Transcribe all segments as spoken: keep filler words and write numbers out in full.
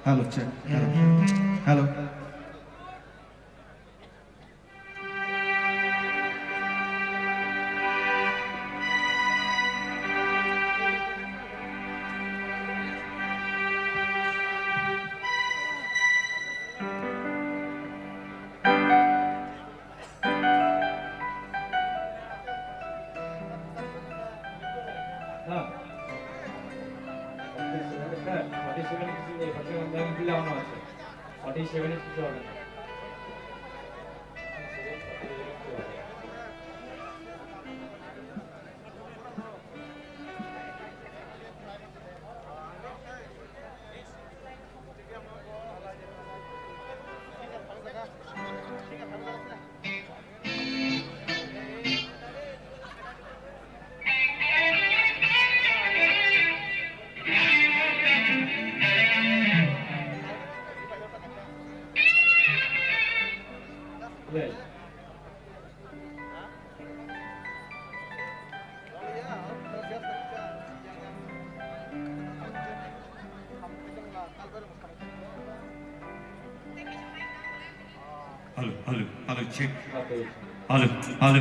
Hello, check. Hello. Hello. Hello, hello, hello, check. Hello, hello.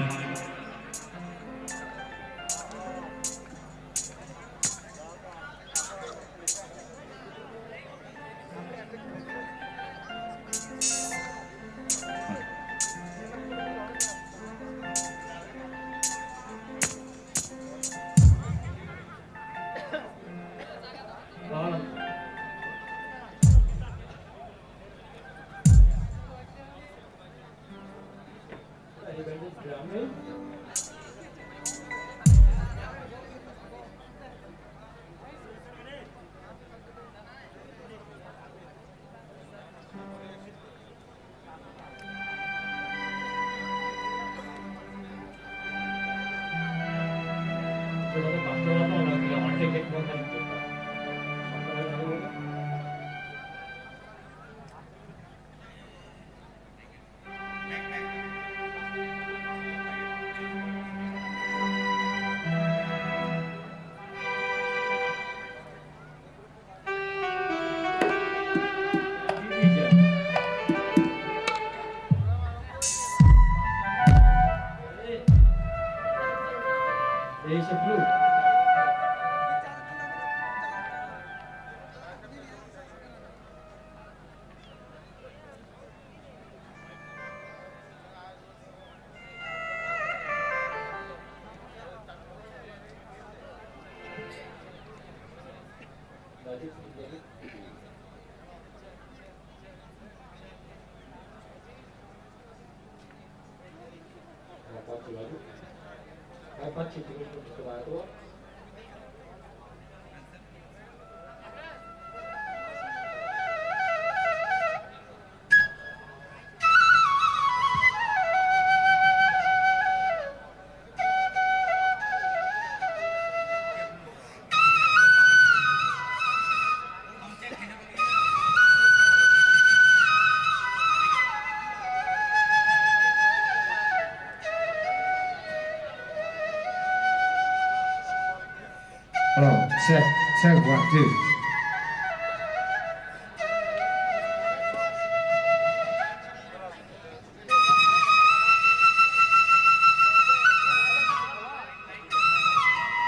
Hello, check, check, one, two.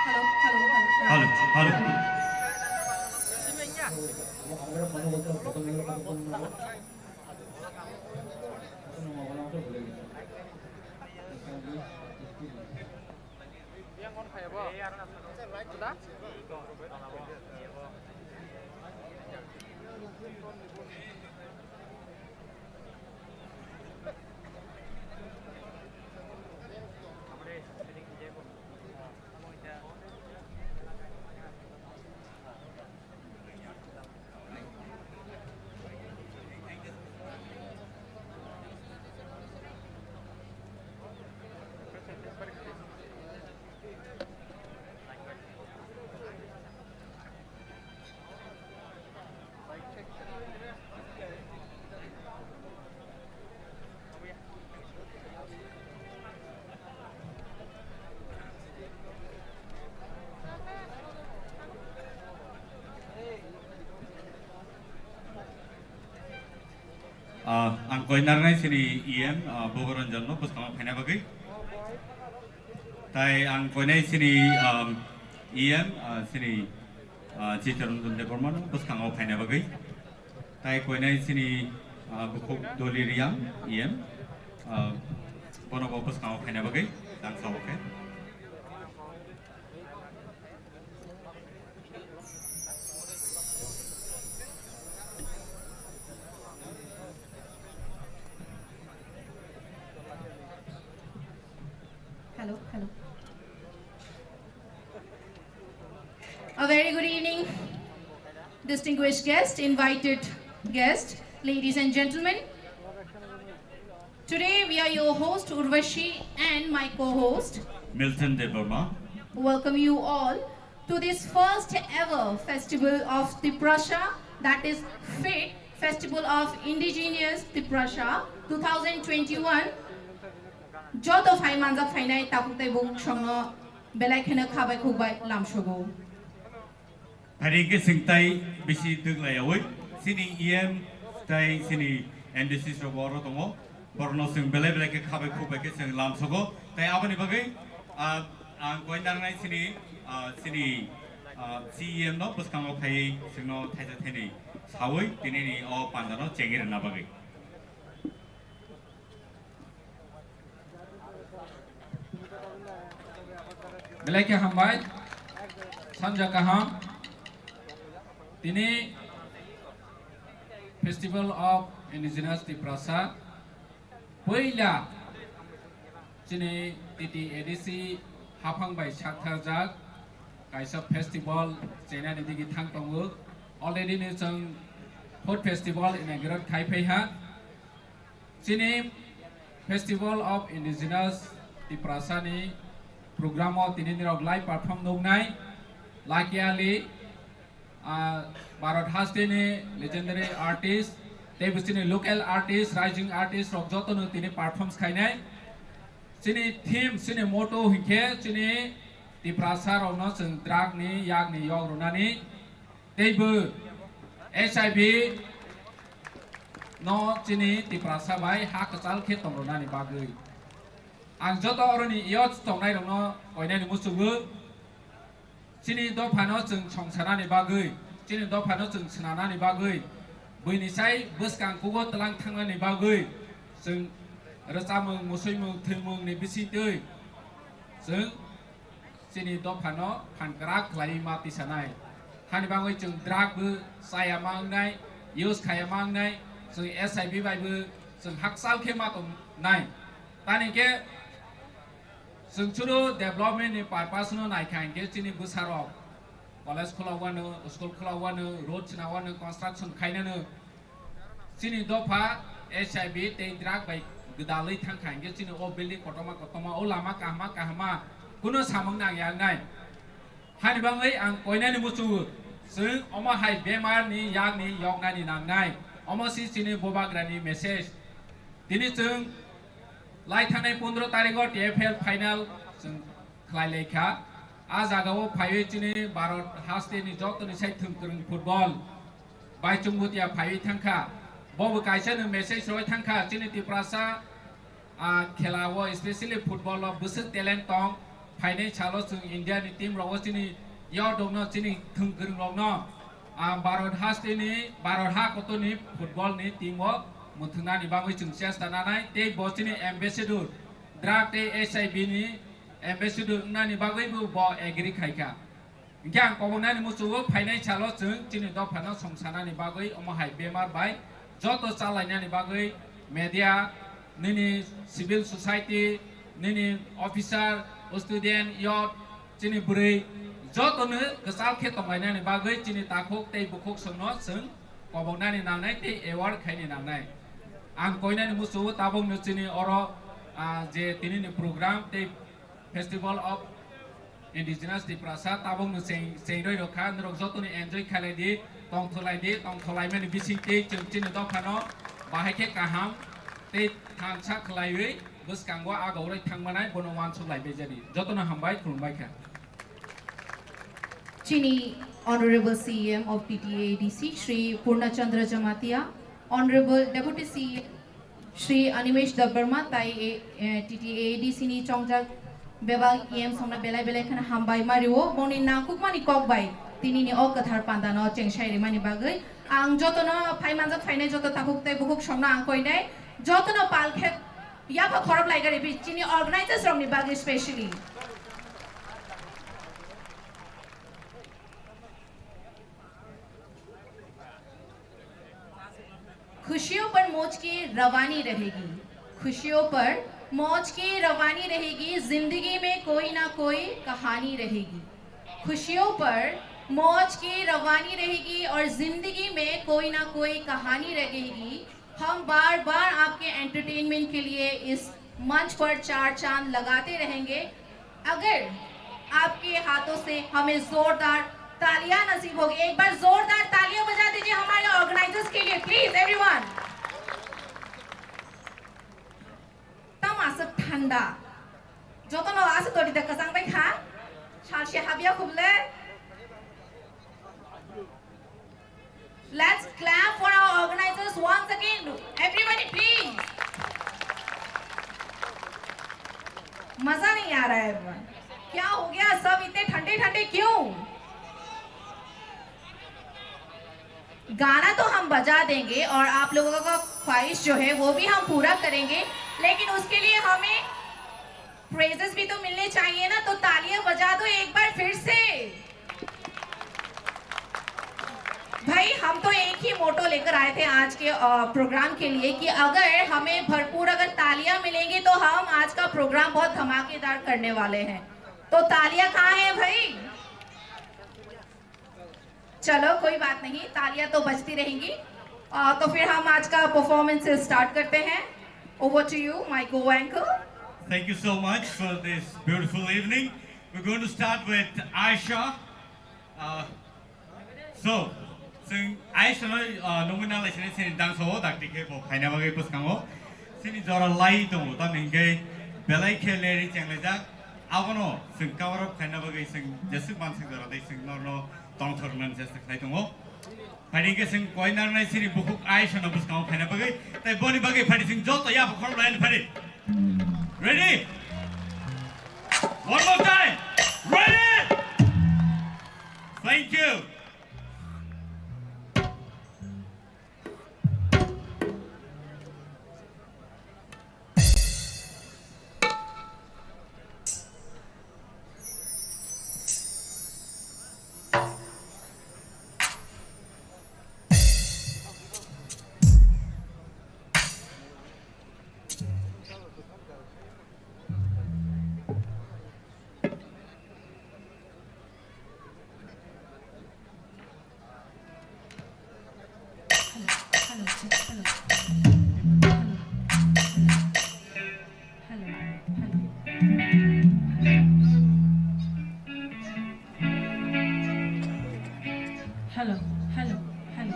Hello, hello, hello. Hello, hello. Ah, ang koinarnai sini E M, ah, Bogoranjan no bwskango phaina bagwi. Tai ang koinai sini, um, E M, ah, sini, ah, Chittaranjan Debbarma no bwskango phaina bagwi. Tai koinai sini, ah, bukhuk Doli Riang, E M, ah, bono bo bwskango phaina bagwi. Tang sao khe. Hello, hello. A very good evening, distinguished guest, invited guest, ladies and gentlemen. Today we are your host Urvashi and my co-host Milton Debbarma. Welcome you all to this first ever festival of Tiprasa, that is FIT, Festival of Indigenous Tiprasa two thousand twenty-one. Joto phai manjak phainai takhuk tei bukhuk songno belai kheno khabai khukbai lamsogo. Hari khe chwng tai bisi twk laiyawi, chini E M tai chini M D C rok bo oro tongo, borokno chwng belai belai khe khabai khukbai khe chwng lamsogo. Tai aboni bagwi, ah, ang koi nangnai chini, ah, chini, ah, C E M no bwskango phaiwi chwngno thaisa thaini sawi tinini o pandano chengwi rwna bagwi. Belai khe hambai, sanja kaham. Tini Festival of Indigenous Tiprasa, puila chini T T A D C haphang bai saktharjak kaisa festival chenani digi thang tongo. Already ni chwng food festival inaugurate khai phai ha. Chini Festival of Indigenous Tiprasa ni program o tini nirok live perform nuknai Lucky Ali, ah, Bharat haste ni legendary artist, tei bo chini local artist, rising artist rok joto no tini perform khainai. Chini theme, chini motto hinkhe chini Tiprasa rokno chwng drug ni yak ni yok rwnani. Teibo H I V no chini Tiprasa bai ha kwchal khe tong rwnani bagwi. Ang joto oroni youth tongnai rokno koinani muchungo chini dophano chwng songsanani bagwi, chini dophano chwng swnanani bagwi, buini sai bwskang kugo twlang thangnani bagwi chwng rwchapmung, musuimung, thwimung ni bisingtwi chwng chini dophano phan kwrak khlaiwi ma tisanai. Hani bagwi chwng drug bo chaya ma wngnai, use khaya ma wngnai, chwng H I V bai bo chwng hakchal khe ma tongnai. Tani khe chwng chwngno development ni purpose no naikha hinkhe chini bwsarok college khulok wano, school khulok wano, road chwna wano, construction khainano. Chini dopha H I V tei drug bai gwdalwi thangkha hinkhe chini o building kotorma kotorma, o lama kahama kahama kuno samung nangya wngnai. Hani bagwi ang koinani muchungo, chwng omo hai bemar ni yakni yoknani nangnai. Omo si chini bubagrani message. Tini chwng lai thangnai pondro tarigo T F L final chwng khlai lai kha. A jagao phaiwi chini Bharat haste ni joto ni sai thwng kwrwng football bai chwngbo tiya phaiwi thangkha. Bobo kaisa no message roi thangkha chini Tiprasa, ah, khela o, especially football o bwswk talent tong. Phainai salo chwng India ni team rogo chini yodokno chini thwng kwrwng rokno, ah, Bharat haste ni, Bharat ha kotor ni football ni team o mwthwngnani bagwi chwng chesta nanai tei bo chini ambassador drug tei H I V ni ambassador wngnani bagwi bo, bo agree khaikha. Hinkhe ang kobongnani muchungo phainai salo chwng chini dophano songsanani bagwi omo hai bemar bai joto chalainani bagwi media, nini civil society, nini officer, student, youth, chini bwrwi jotono kwchal khe tonglainani bagwi chini takhuk tei bukhuk songno chwng kobongnani nangnai tei aware khaini nangnai. Ang koinani muchungo tabukno chini oro, ah, je tinini program tei Festival of Indigenous Tiprasa tabukno cheng, chengroi rokha, norok jotoni enjoy khailai di, tongthulai di, tongthulaimani bisingtwi chwng chini dophano bahai khe kaham tei thansa khlaiwi bwskango agauroi thangmanai bono uansuk lai bejadi. Jotono hambai, khulumbai kha. Chini Honorable C E M of T T A D C, Shri Purna Chandra Jamatia, Honorable Deputy C E M Shri Animesh Debbarma tai, eh, T T A A D C ni chongjak bebak E M songna belai belai kheno hambai mario, boni nangkukmani kok bai tini ni o kwthar panda no chengshai rimani bagwi. Ang jotono phai manjak phainai joto takhuk tei bukhuk songno ang koinai, jotono pal khe yapha khorop laigari bi chini organizers rokni bagwi specially. खुशियों पर मौज की रवानी रहेगी, खुशियों पर मौज की रवानी रहेगी, जिंदगी में कोई ना कोई कहानी रहेगी। खुशियों पर मौज की रवानी रहेगी और जिंदगी में कोई ना कोई कहानी रहेगी। हम बार-बार आपके एंटरटेनमेंट के लिए इस मंच पर चार चांद लगाते रहेंगे। अगर आपके हाथों से हमें जोरदार तालियां नसीब होगी, एक बार जोरदार तालियां बजा दीजिए हमारे ऑर्गेनाइजर्स के लिए, please everyone. Tamo aswk thanda. Jotono aswk dori da kwchang bai kha. Salse habya khuble. Let's clap for our organizers once again. Everybody, please. मजा नहीं आ रहा है everyone. क्या हो गया, सब इतने ठंडे ठंडे क्यों? गाना तो हम बजा देंगे और आप लोगों का ख्वाहिश जो है वो भी हम पूरा करेंगे, लेकिन उसके लिए हमें प्रेजेस भी तो मिलने चाहिए ना, तो तालियां बजा दो एक बार फिर से। भाई, हम तो एक ही मोटो लेकर आए थे आज के, अ, प्रोग्राम के लिए कि अगर हमें भरपूर अगर तालियां मिलेंगी तो हम आज का प्रोग्राम बहुत धमाकेदार करने वाले हैं। तो तालियां कहाँ हैं भाई? चलो, कोई बात नहीं, तालियां तो बजती रहेंगी। अ, तो फिर हम आज का परफॉर्मेंस स्टार्ट करते हैं। Over to you, my co-anchor. Thank you so much for this beautiful evening. We're going to start with Aisha. Uh, so, chwng Aisha no, uh, nungwi nang lai sini sini dangsa o dakti khe bo phaina bagwi bwskango. Sini jora lai tongo, tamni hwnkhe belai khe leri chenglaijak. Abono chwng cover up khaina bagwi chwng jeswk manswk jora tei chwng norno tongthor nani chesta khlai tongo. Phaidi hwnkhe chwng koi narwknai chini bukhuk Aisha no bwskango khaina bagwi. Tei boni bagwi phaidi chwng joto yapha khorok laini phaidi. Ready? One more time. Ready? Thank you. Hello, hello, check, hello. Hello. Hello, hello. Hello, hello, hello.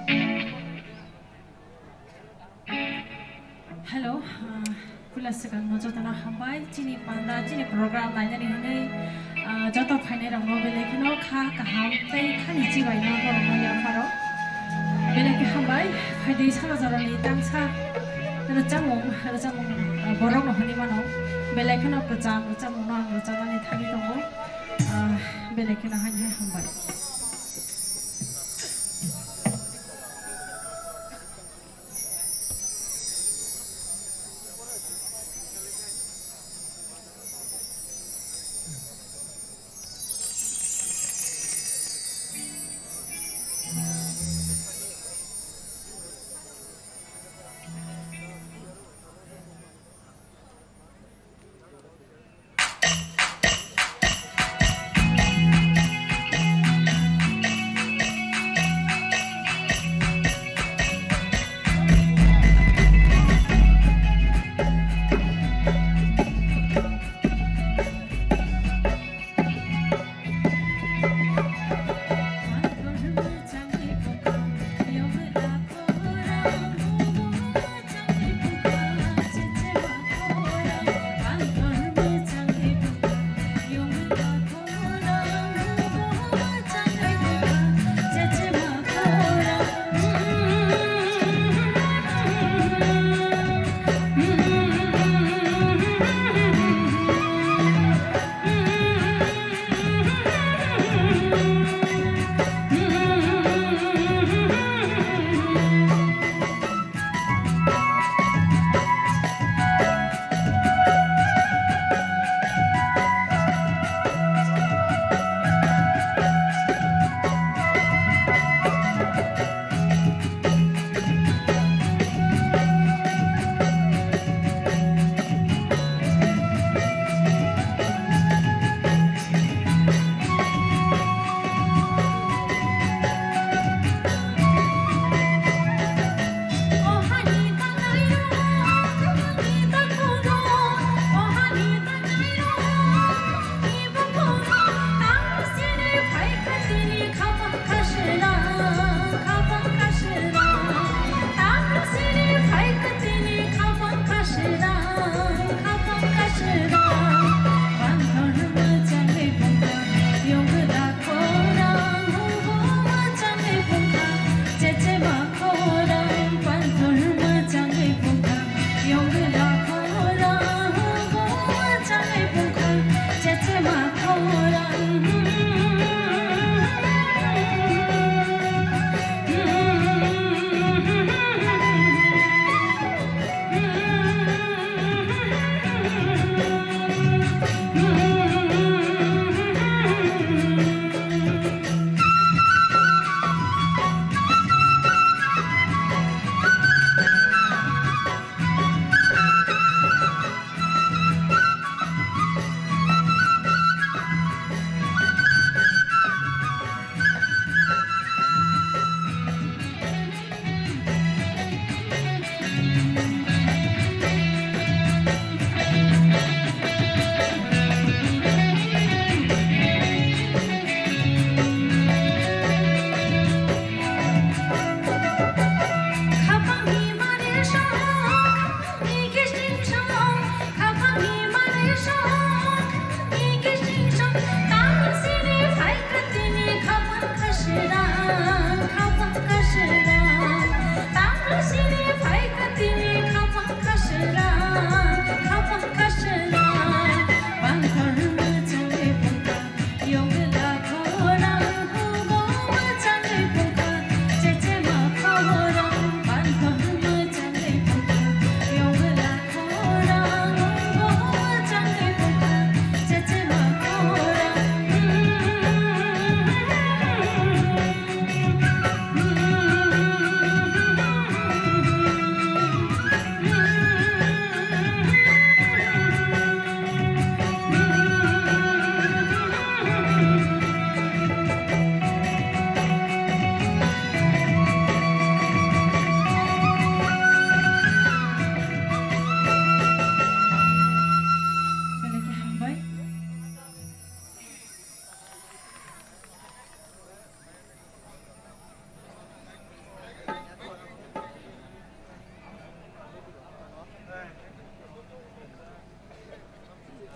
Hello, ah, puila swkangno jotono hambai, chini panda, chini program nainani hwnwi, ah, joto phainairokno belai kheno kha kaham tei khani chibaino borokno yapharo. Belai khe hambai, phaidi salo jorani tangsa rwchapmung, rwchapmung, ah, borokno hwnwi mano. Belai kheno kwcham rwchapmungno ang rwchapnani thangwi tongo. Ah, belai kheno haini hai hambai.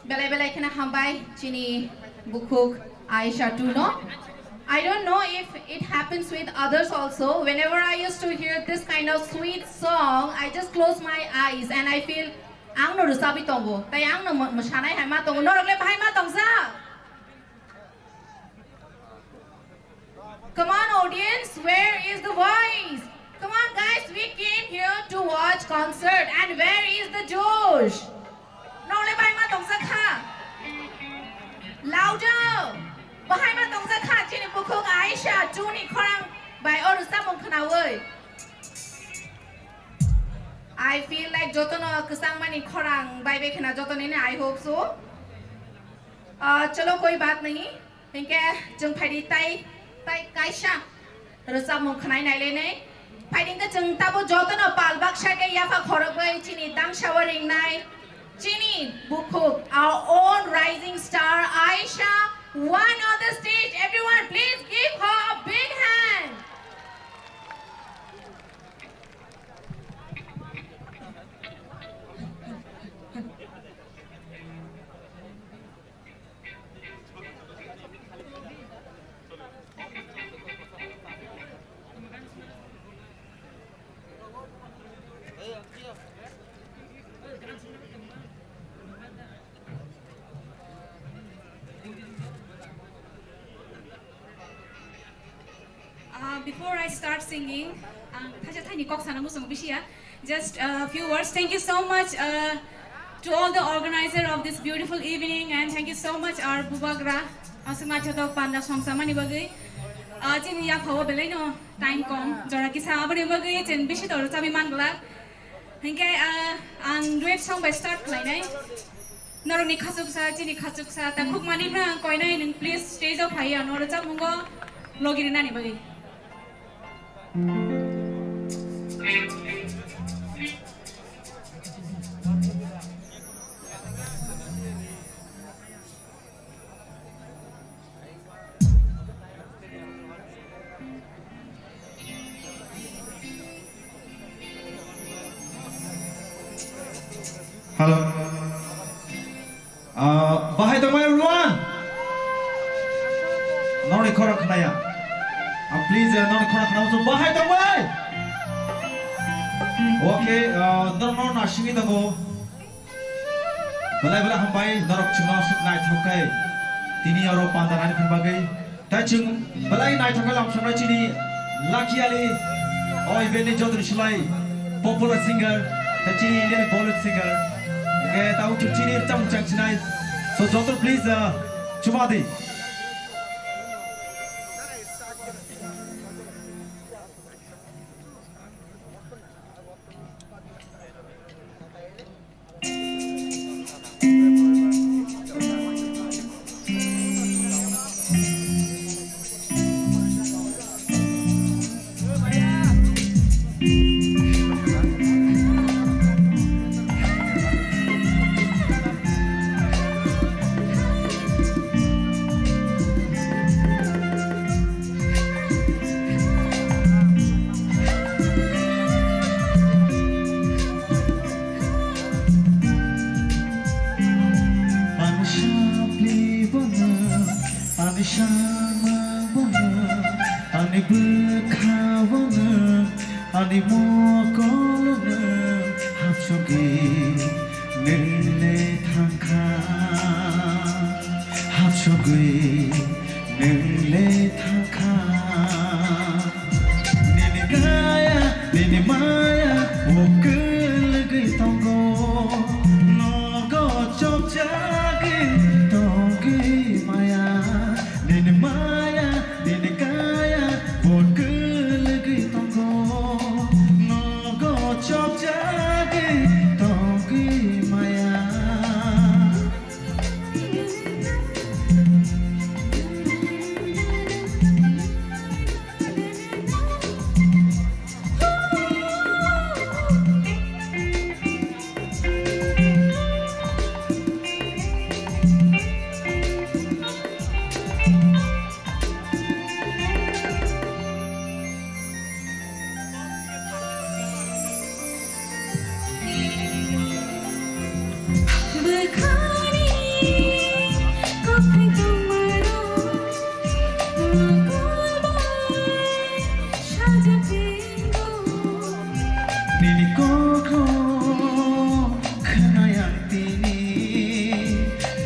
Belai belai kheno hambai chini bukhuk Aisha two no. I don't know if it happens with others also. Whenever I used to hear this kind of sweet song, I just close my eyes and I feel ang no rwchabwi tongo. Tai ang no mo-, mosanai hai ma tongo. Norok le bahai ma tongsa? Come on, audience, where is the voice? Come on, guys, we came here to watch concert, and where is the josh? Nole bai ma tongsa kha. Louder. Bahai ma tongsa kha, chini bukhuk Aisha, chini khorang bai oru samung khnawi. I feel like jotono kwchangmani khorang bai bai khna jotonini, I hope so. Ah, chalo, koi baat nahi. Hinkhe chwng phaidi tai, tai kaisa rwchapmung khwnai nailainai. Phaidi hinkhe chwng tabo jotono pal baksa khe yapha khorokbai chini tangsa o ringnai chini bukhuk, our own rising star Aisha, one on the stage. Everyone, please give her a big hand. Uh, before I start singing, ang thaisa thaini kok sana muchungo bisi ya. Just a few words. Thank you so much, uh, to all the organizer of this beautiful evening, and thank you so much, our Bubagra, aswk naithotok panda songchamani bagwi. Uh, chini yaphao belaino time kom, jora kisa aboni bagwi chwng bisi tor chabi man glak. Hinkhe, ah, ang duet song bai start khlainai. Norokni khachuksa, chini khachuksa, takhuk mani phano ang koinai, nwng please stage o phai, ano rwchapmungo logi rinani bagwi. Hello. Ah, bahai tongbai everyone. Noni khorang khnaya. Ah, please, eh, noni khorang khna bahai tongbai. Okay, ah, nor nor nasimi tongo. Belai belai hambai norok chwngno aswk naithok khe tini oro panda nani phani bagwi. Tai chwng belai naithok khe lamsoknai chini Lucky Ali, o event ni jotoni slai popular singer, tai chini Indian Bollywood singer. Hwnkhe tabuk chwng chini rwchapmung chang sinai. So joto please, uh, chuma di. Ani sapli bono, ani sama bono, ani bwkha bono, ani mokol no hapsogwi nwng le thangkha, hapsogwi nwng le thangkha. Nini kaya, nini maya, o kwlwgwi tongo. Nogo chopjagwi tongwi maya. Nini maya, nini kaya, o kwlwgwi tongo. Nogo chopjagwi tongwi maya. Nini kokrok khwnai ang tini,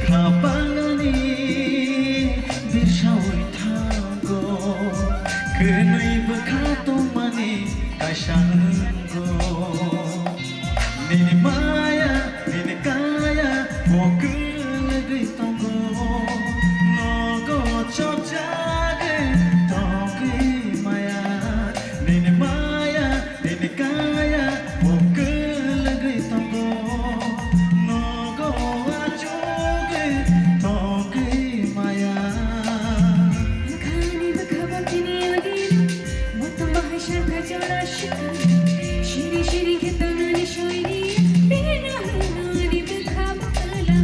kha bagani birsawi thango, kwnwi bwkha tongmani kaisa wngo. Nini maya, nini kaya, bo kwlwgwi tongo, nogo chopjagwi tongwi maya, nini maya, nini kaya, bo kwlwgwi tongo, nogo achugwi tongwi maya. Bwkhani bwkha bakini adino, motom bahai sakha jora shikha, shiri shiri khe tangani shoini, bina hinani bwkha bakala.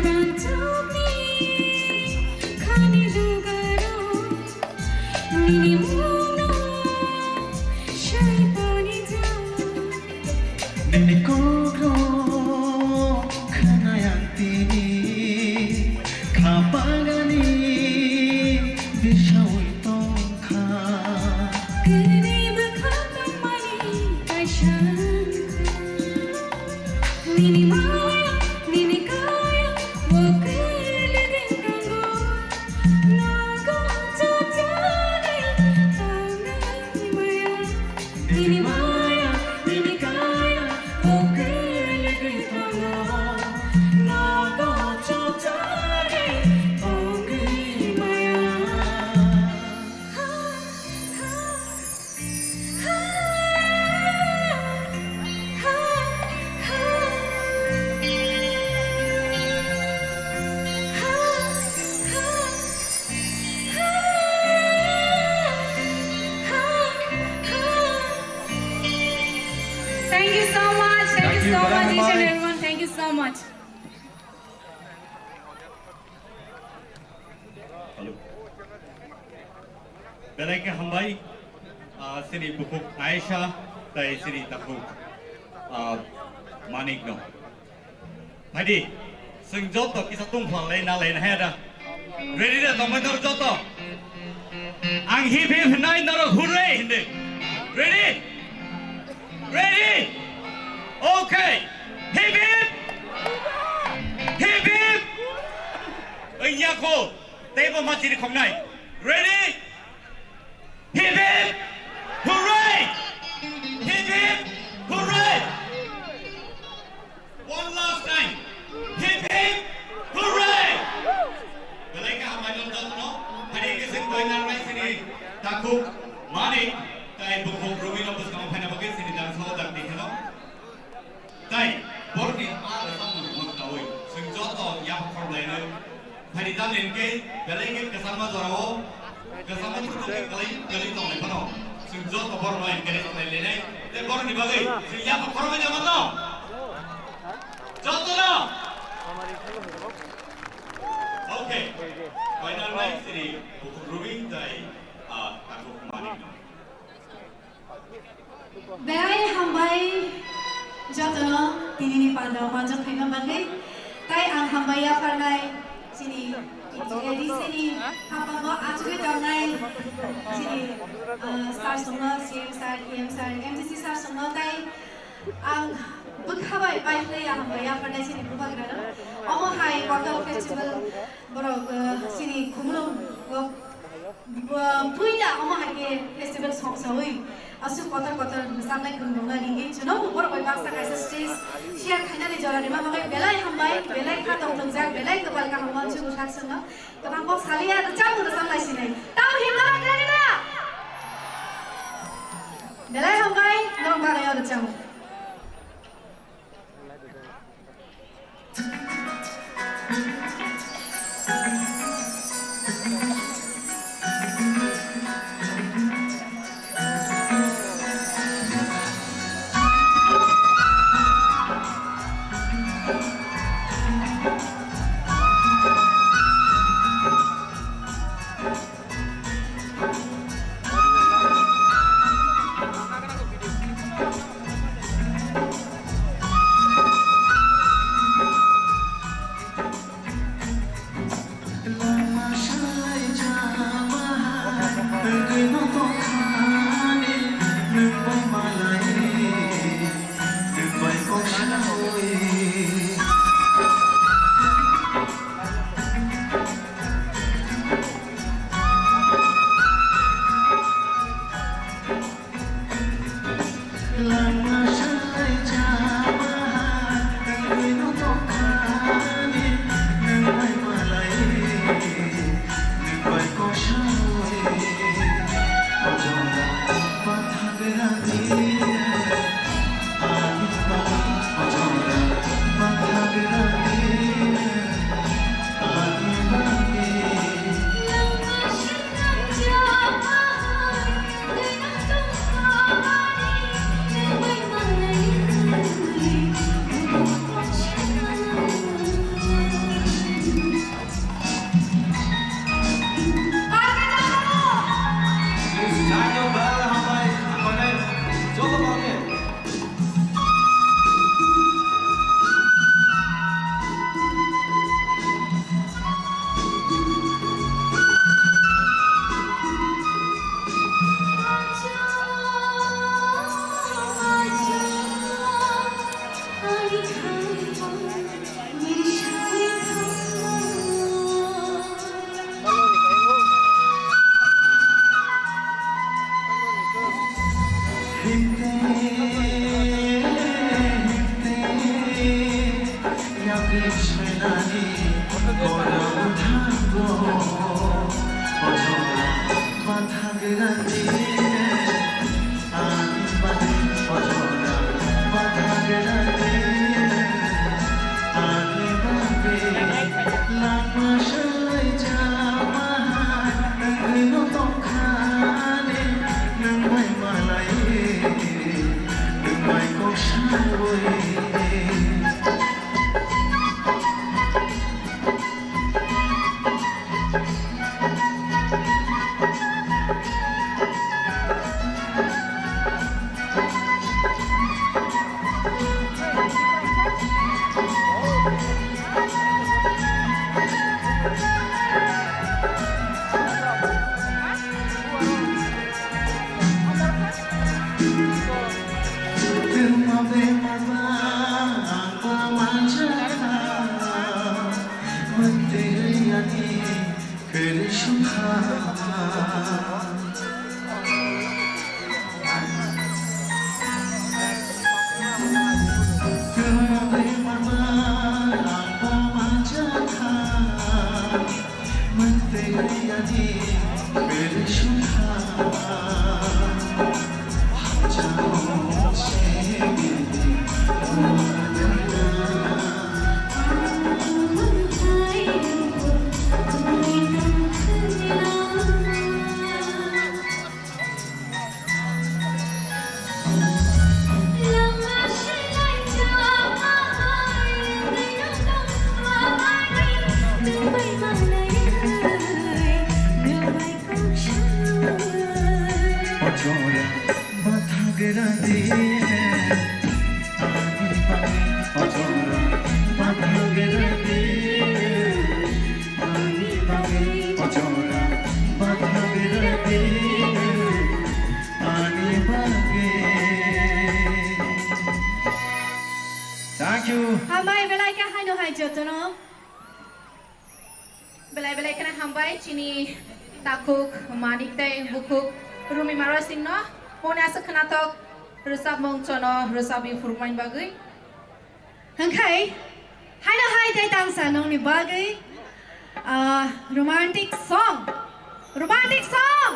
Rangchakni khani lugaro, nini mungno saipani jang. Nini kokrok khwnai ang tini, kha bagani birsawi tongkha. Kwnwi bwkha tongmani kaisa wngkha. Nini maya, nini kaya, o kwlwgwi tongo. Nogo chopjagwi tongnai maya. Nini maya, nini kaya, o kwlwgwi tongo, nogo chopjagwi tongwi maya. Thank you so much. Thank you so much, each and everyone. Thank you so much. Hello. Belai khe hambai, ah, chini bukhuk Aisha, tai chini takhuk, ah, Manik no. Phaidi, chwng joto kisa tungphla lai na lai na hai da. Ready da tongmai norok joto? Ang hip hip hwnai norok hurray hwndi. Ready? Ready? Okay. Hip hip. Hip hip. Wngya kho. Teibo ma chiri khoknai. Ready? Hip hip! Hooray! Hip hip! Hooray! One last time. Hip hip! Hooray! Belai khe hambai nw jotono. Hari khe chwng koi narwknai chini takhuk Manik tai bukhuk Rumi no bwskango phaina bagwi chini dance o dang di kheno. Tai borokni a rwchapmung rwchapmung kaui chwng joto yapha khoroknai rw. Phaidi tamni hwnkhe belai khe kwchangma jorao kwchangma thwngmung kwlai kwlai tongnai phano chwng joto borokno encourage khlai lainai tei borokni bagwi chwng yapha khoroknai namanno jotono. Okay, final line chini bukhuk Rumi tai, ah, takhuk Manik no. Belai hambai jotono tinini pandao manjak phaima bagwi. Tai ang hambai yapharnai chini P T A D C ni haphango achugwi tongnai chini, ah, sir songno, C M sir, E M sir, M D C sir songno tai ang bwkha bai paikhlai ya hambai yapharnai chini bubagrano. Omo hai Kortal festival borok, ah, chini khumulwng o Bo-, puila omo hai khe festival songsaui aswk kotor kotor rwchapnai kwrwngno ringwi chwngno bo borok bai baksa kaisa stage share khainani jora rwma bagwi belai hambai, belai kha tongthokjak, belai kwpal kaham wansukgo sak chwngno. Kwbang kok saliya rwchapmung rwchapnai sinai. Tamo himnarok ready da? Belai hambai, norok bagwi o rwchapmung. Thank you. Hambai belai khe haino hai jotono. Belai belai kheno hambai chini takhuk Manik tei bukhuk Rumi Marasingno. Moni aswk khwnathok rwchapmung chono rwchapwi phurukmani bagwi. Hwnkhe haino hai tei tangsa nongni bagwi, ah, romantic song. Romantic song!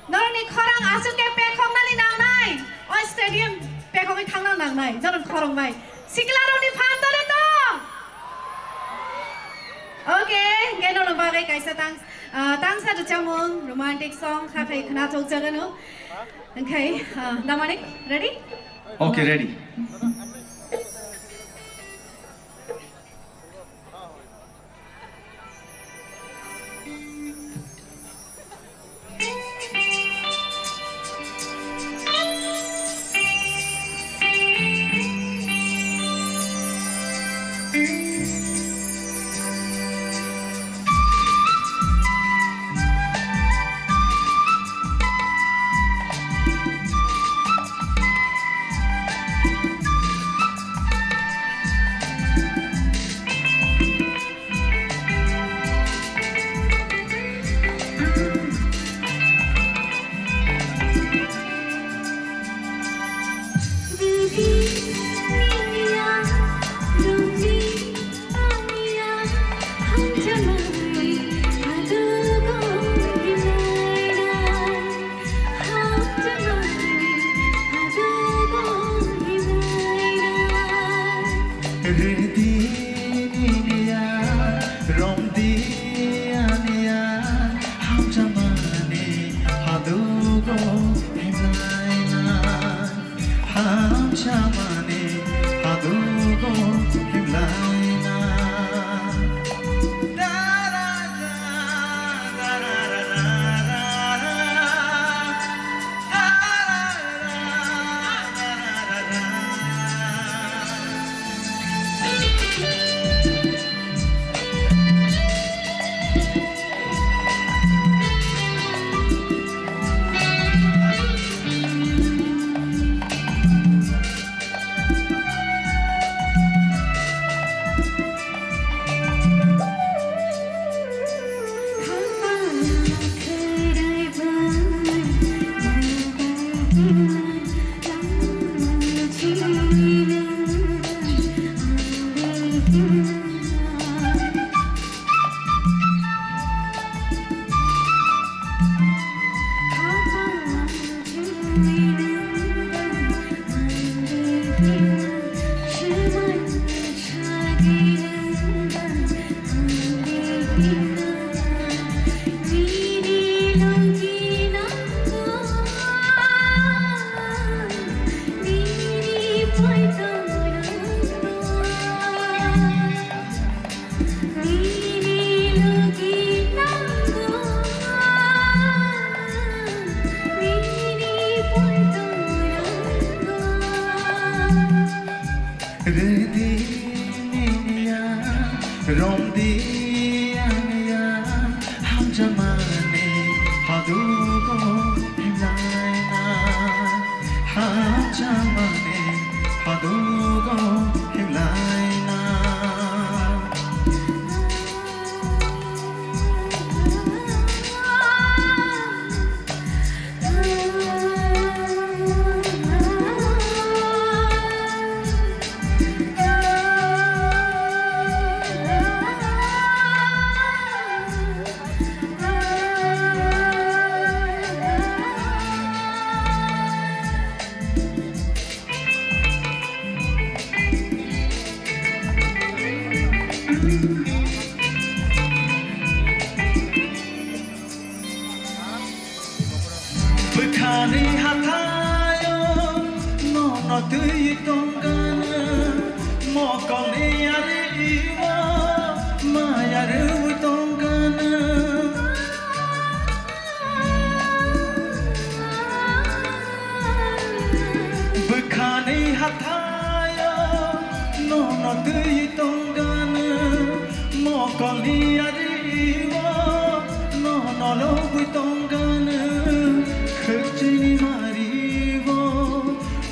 Norokni khorang aswk khe pekhoknani nangnai. O stadium pekhogwi thangna nangnai. Norok khorang bai. Siklarokni phan dole tong. Okay, hwnkhe norokni bagwi kaisa tang, ah, tangsa rwchapmung, romantic song, kha khai khwnathok jagano. Hwnkhe, ah, Damanik, ready? Okay, ready. Rwdi niya, romdi aniya, hamchamani hadugo himlaina. Hamchamani hadugo himlaina. Rwdi nini ya, romdi ani ya, hamjakmani hadugo himlaina. Hamjakmani hadugo himlaina. Bwkhani hathaio nono twi tongkana, mokolni ari-o maya rwui tongkana. Bwkhani hathaio nono twi tongkana, mokolni ari-o nono lobwi tongkana, khwchini mari-o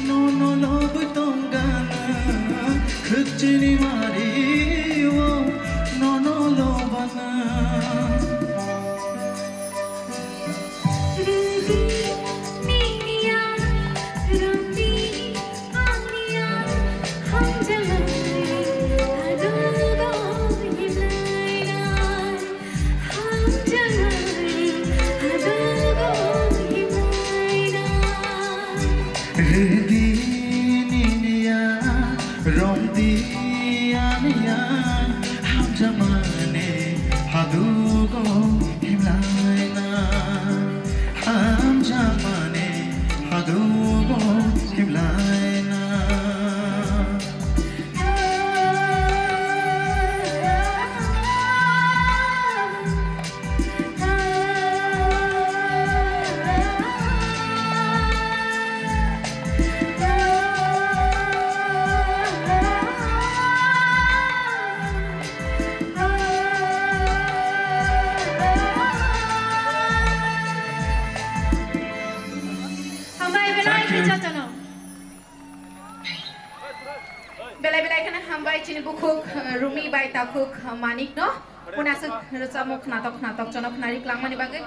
nono lobwi tongkana, khwchini mari-o nono lobana. Rwdi nini ya, romdi ani ya, hamjakmani hadugo himlaina, hamjakmani hadugo himlaina. Hambai belai. Thank you. Kisa chano. Belai belai kheno hambai chini bukhuk, eh, Rumi bai takhuk, eh, Manik no. Unasuk rwchapmung khnatok khnatok jono khnari klangmani bagwi.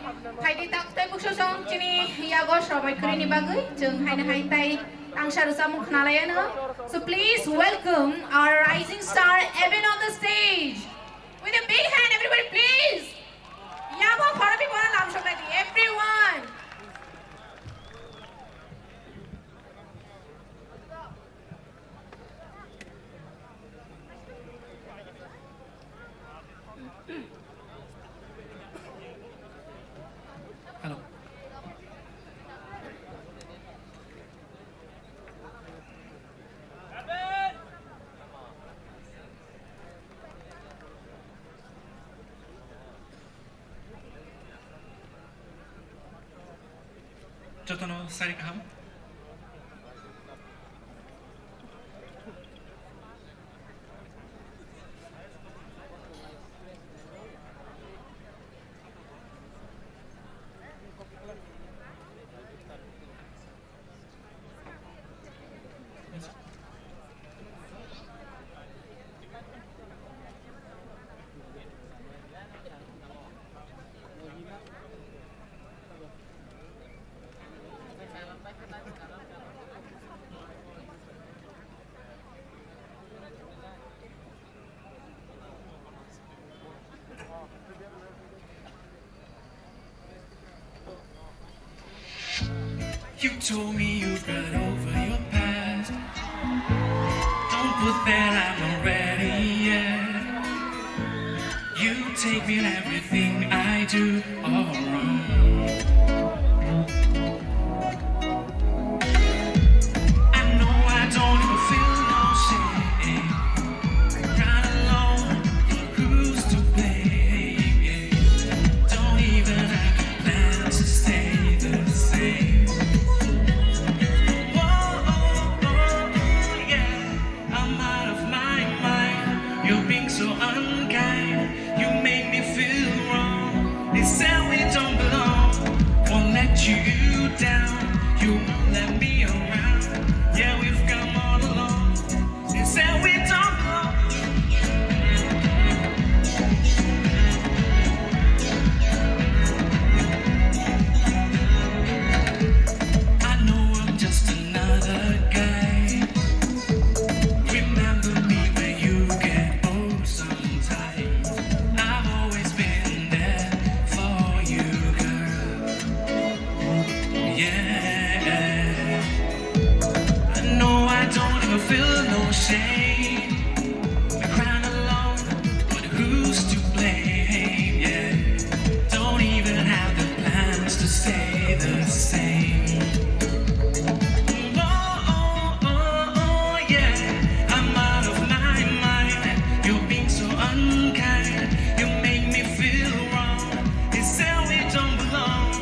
Phaidi takhuk tai bukhuk song chini yago sobai khwrwini bagwi. Chwng haino hai tai tangsa rwchapmung khnalaiano. So please welcome our rising star Evan on the stage. With a big hand, everybody, please. Yabo khoropi bona lamsok nai di, everyone. Hello. Jotono sari kaham. You told me you've got over your past. Don't put that "I'm not ready yet." You Take me in everything I do all wrong. I know I don't even feel no shame. Right alone, who's to blame? Yeah. Don't even have plans to stay the same. Whoa, oh, oh, oh, yeah. I'm out of my mind. You're being so unkind. You make me feel wrong. They said we don't belong. Won't let you down. You won't let me around. Yeah, we've come all along. They said we don't belong. I know I'm just another guy. Remember me when you get old sometimes. I've always been there for you, girl. Yeah. I know I don't even feel no shame. We're crying alone, but who's to blame? Yeah. Don't even have the plans to stay the same. Oh, oh, oh, oh, yeah. I'm out of my mind. You're being so unkind. You make me feel wrong. They say we don't belong.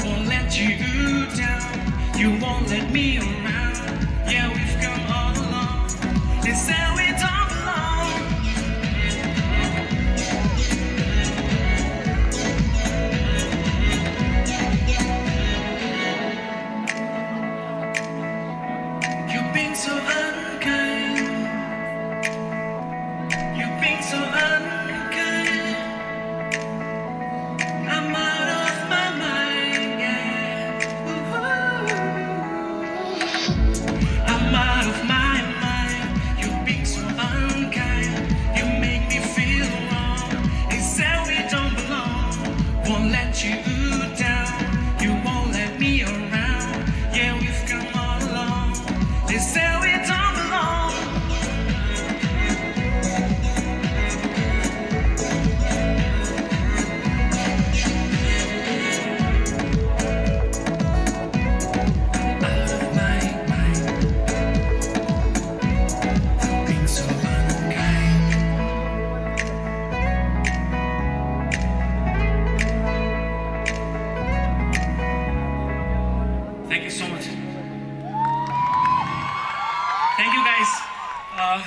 Won't let you down. You won't let me around. Yeah, we've come all along. They say we don't belong. You've been so unkind. You've been so unkind. I'm out of my mind, yeah. Ooh. I'm out of my mind. You've been so unkind. You make me feel wrong. They say we don't belong. Won't let you down. You won't let me around. Yeah, we've come all along. They say we don't belong. Out of my mind. Being so unkind. Thank you so much. Thank you, guys. Uh,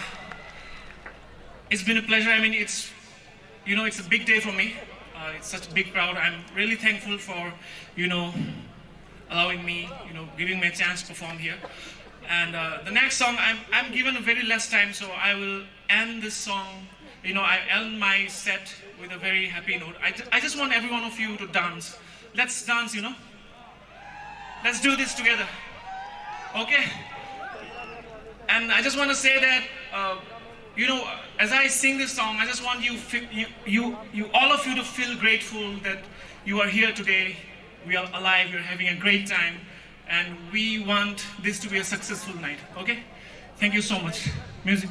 it's been a pleasure. I mean, it's, you know, it's a big day for me. Uh, it's such a big crowd. I'm really thankful for, you know, allowing me, you know, giving me a chance to perform here. And uh, the next song, I'm, I'm given a very less time, so I will end this song. You know, I end my set with a very happy note. I, ju- I just want every one of you to dance. Let's dance, you know. Let's do this together. Okay? And I just want to say that, uh, you know, as I sing this song, I just want you, fi- you, you, you, all of you to feel grateful that you are here today. We are alive, we are having a great time, and we want this to be a successful night. Okay? Thank you so much. Music.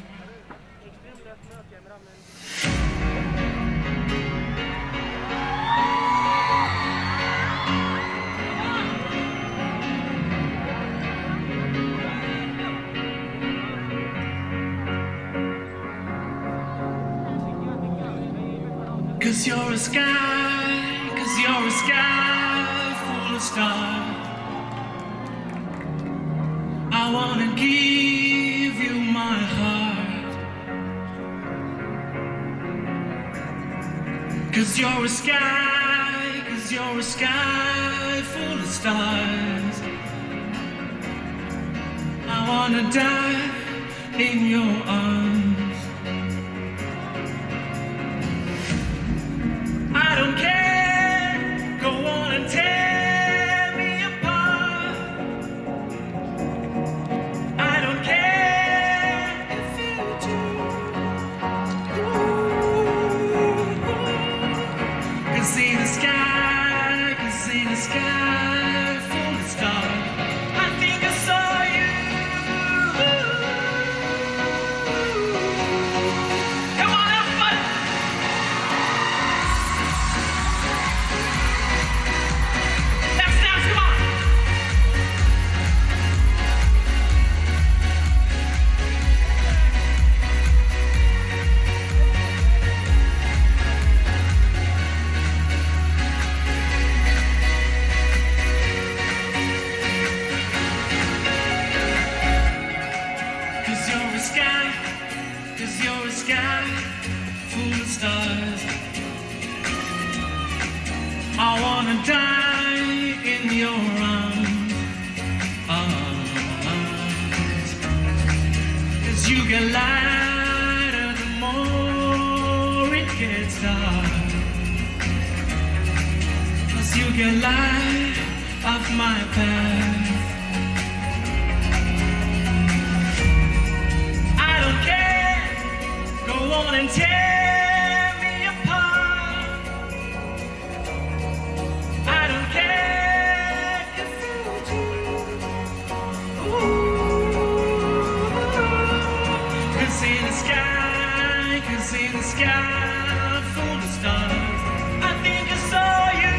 Cause you're a sky, cause you're a sky full of stars. I wanna give you my heart. Cause you're a sky, cause you're a sky full of stars. I wanna die in your arms. I don't care, go on and tear me apart. I don't care if you do. Can see the sky, can see the sky full of stars. I think I saw you. Come on, everybody. wanna die in your arms. As you get lighter, the more it gets dark. As you get light off my path. I don't care, go on and tear me apart. I don't care if you do. Ooh, 'cause in the sky, 'cause in the sky full of stars, I think I saw you.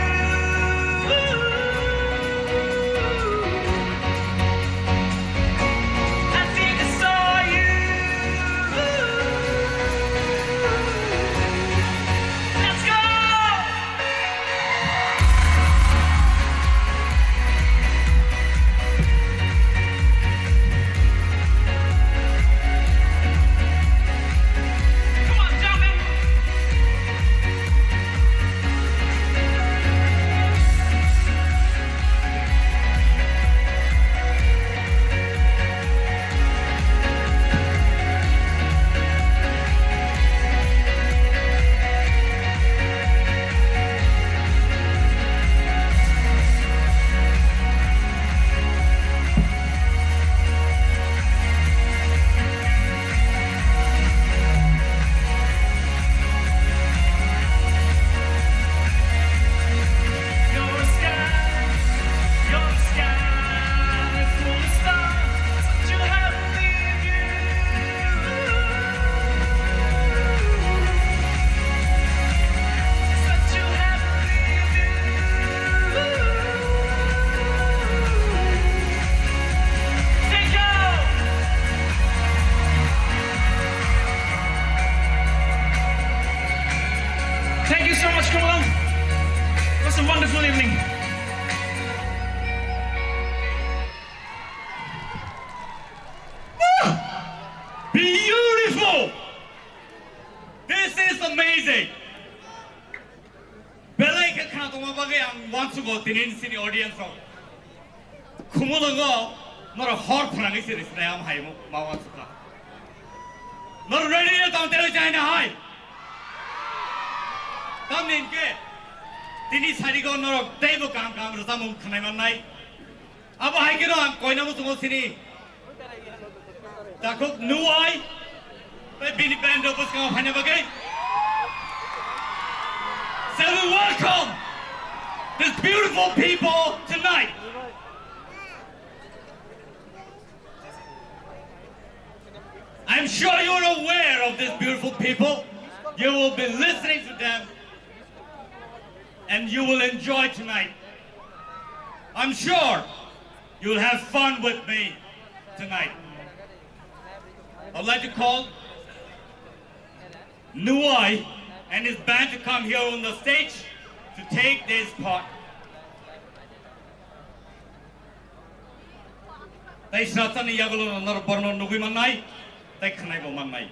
I think I saw you. Let's go! Come on, jump in. Thank you so much, Kamal. It was a wonderful evening. Beautiful! This is amazing! Belai khe khna tongma bagwi ang uansugo tini sini audience rok. Khumulwngo norok hor khorangwi se risnai am hai ma uansukha. Norok ready na tong tei chai na hai? Tamni hwnkhe tini sarigo norok teibo kaham kaham rwchapmung khwnai mannai. Abo hai kheno ang koina muchungo sini takhuk Nuwai tei bini band rok bwskango phaina bagwi. Shall we welcome these beautiful people tonight? I'm sure you're aware of these beautiful people. You will be listening to them and you will enjoy tonight. I'm sure you'll have fun with me tonight. I'd like to call Nuwai and his band to come here on the stage to take this part. Tei sracharni yagulo norok borno nugwi mannai, tei khwnaibo mannai.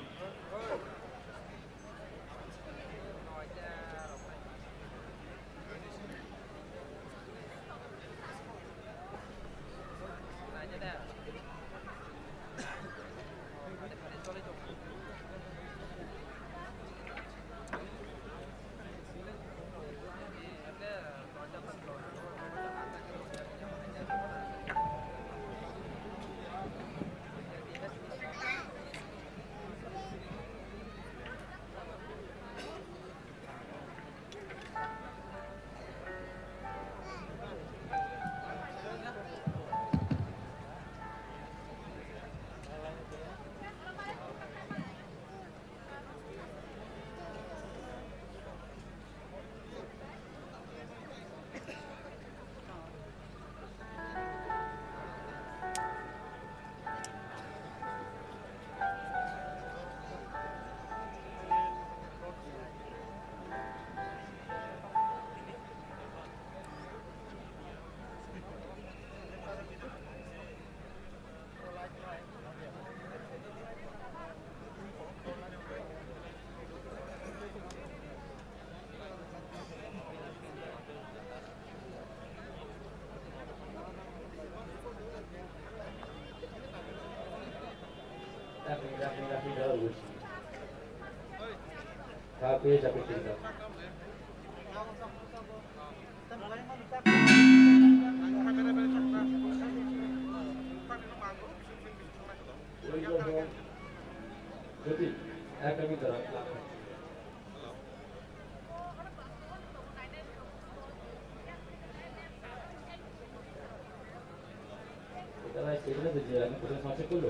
এটা ভাই সেগুলো তো যে আমি প্রথমে সমস্যা করলো।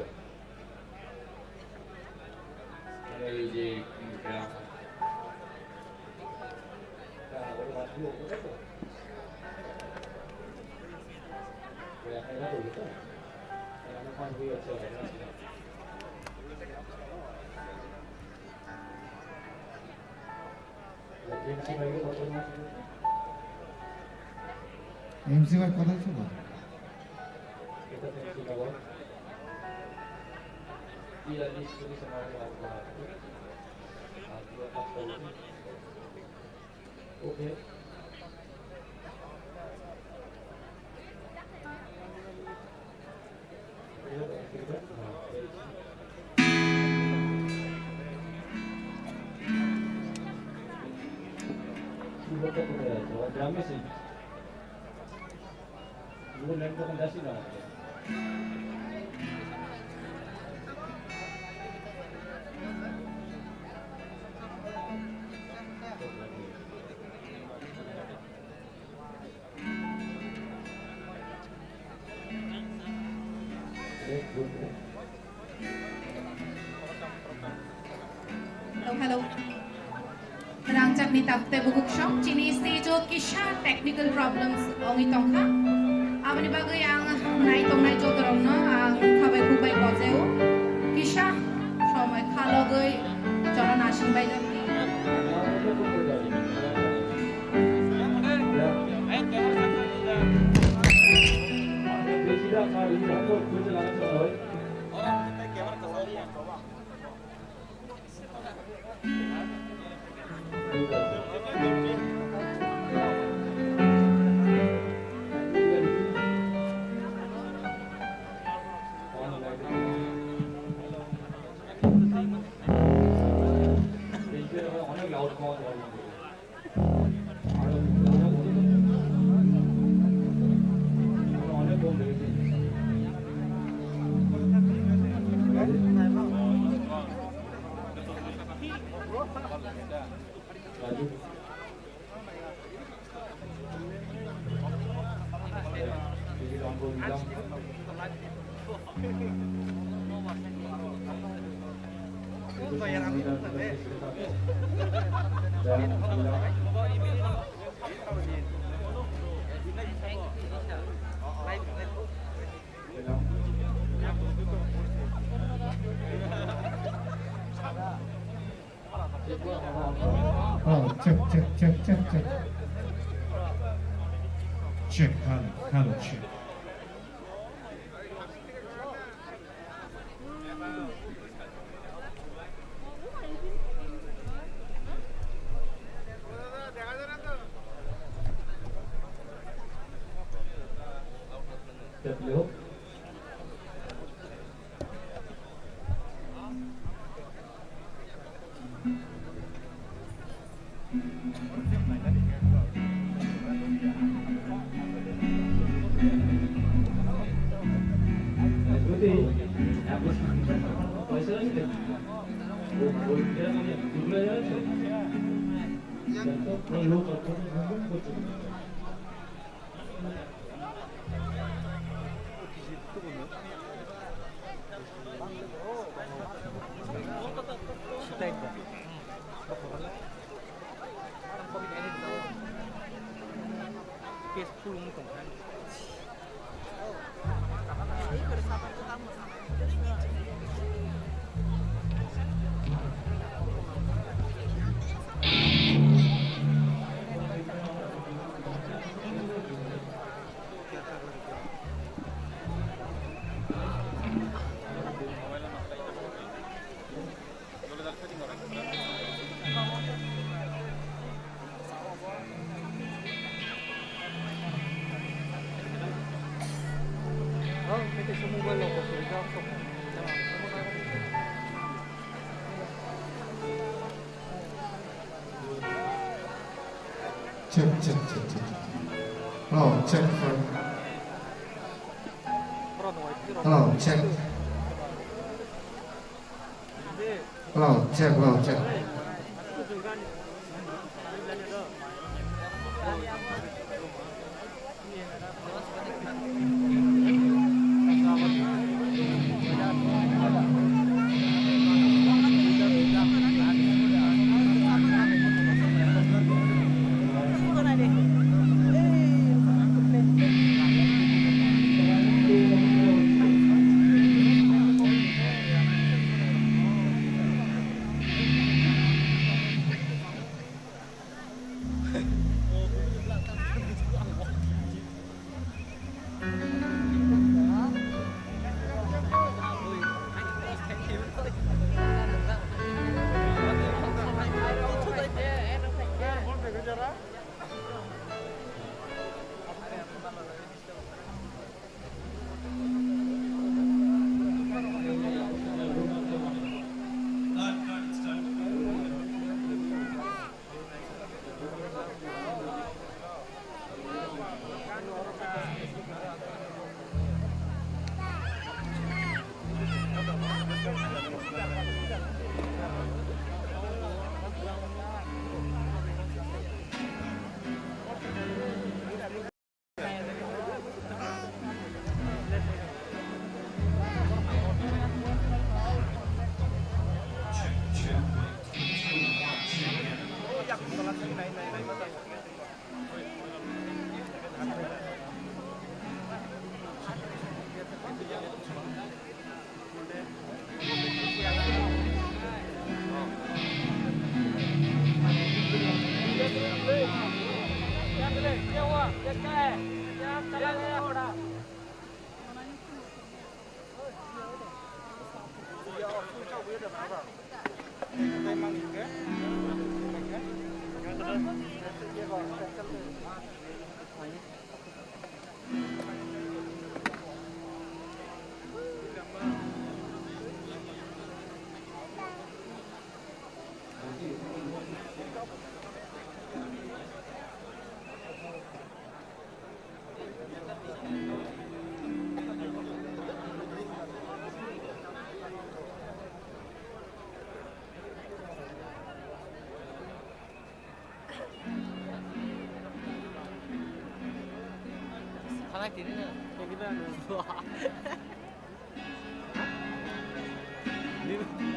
মানে এই যে, উম, গ্রাম। তা ওর মাধ্যমে ওটা তো। ওই এখন এটা করবো তো? এখন আমার পাঁচ বই আছে, ওটা আছে। এমসি ভাই কোথায় ছিল? ওকে। Hello, hello. Rangchakni tabuk tei bukuksong chini stage o kisa technical problems wngwi tongkha. Aboni bagwi ang nai tongnai jotorokno ang khabai khukbai kojaio. Kisa somoi khalogwi jora nasing bai jakni. Oh, check, check, check, check, check. Check, hello, hello, check. Check, hello. Check, check, check, check. Hello, check for. Hello, check. Hello, check, hello, check.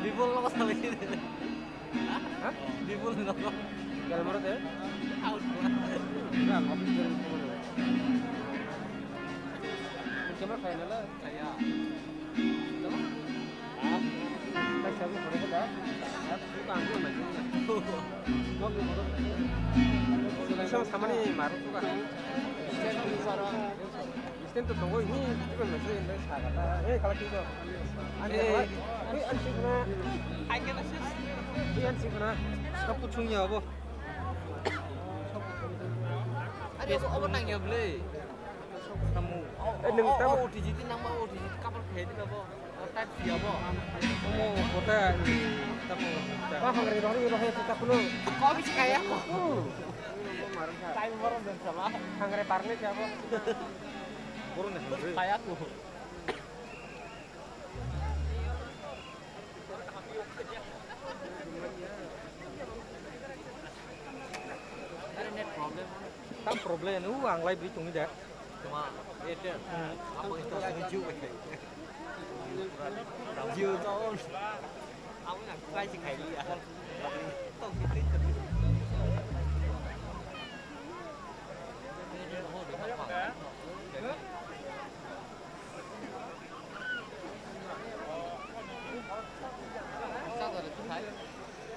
Bipul lo kosong lagi. Hah? Bipul lo. Kalau menurut ya? Out. Enggak, ngopi dari Bipul lo. Cuma final lah. Kayak. Apa? Ah. Kayak siapa mereka dah? Aku kan aku macam ni. Kau belum. Sama-sama ni maruk juga. Stand to tongo hi chicken machine bai sagala. Hey, kala kijo. Ani kala. Hey, ani sikna. Ani kala sis. Hey, ani sikna. Kapu chungya abo. Ani abo abo nangya ble. Kamu. Eh, nung kamu. O T G ti nangma O T G ti kapal khe di abo. Omo kota ni tapo. Ba hangre rohni rohe tu tapuno. Kopi chikaya ko. Time borom den sama. Hangre parne jabo. Borom den hangre. Kaya ko. Tam problem, u ang lai bri tungni da. Tuma, Airtel. Hmm. Apa itu Jio? Jio to. Aku nak kai si kai ya. Tong kita.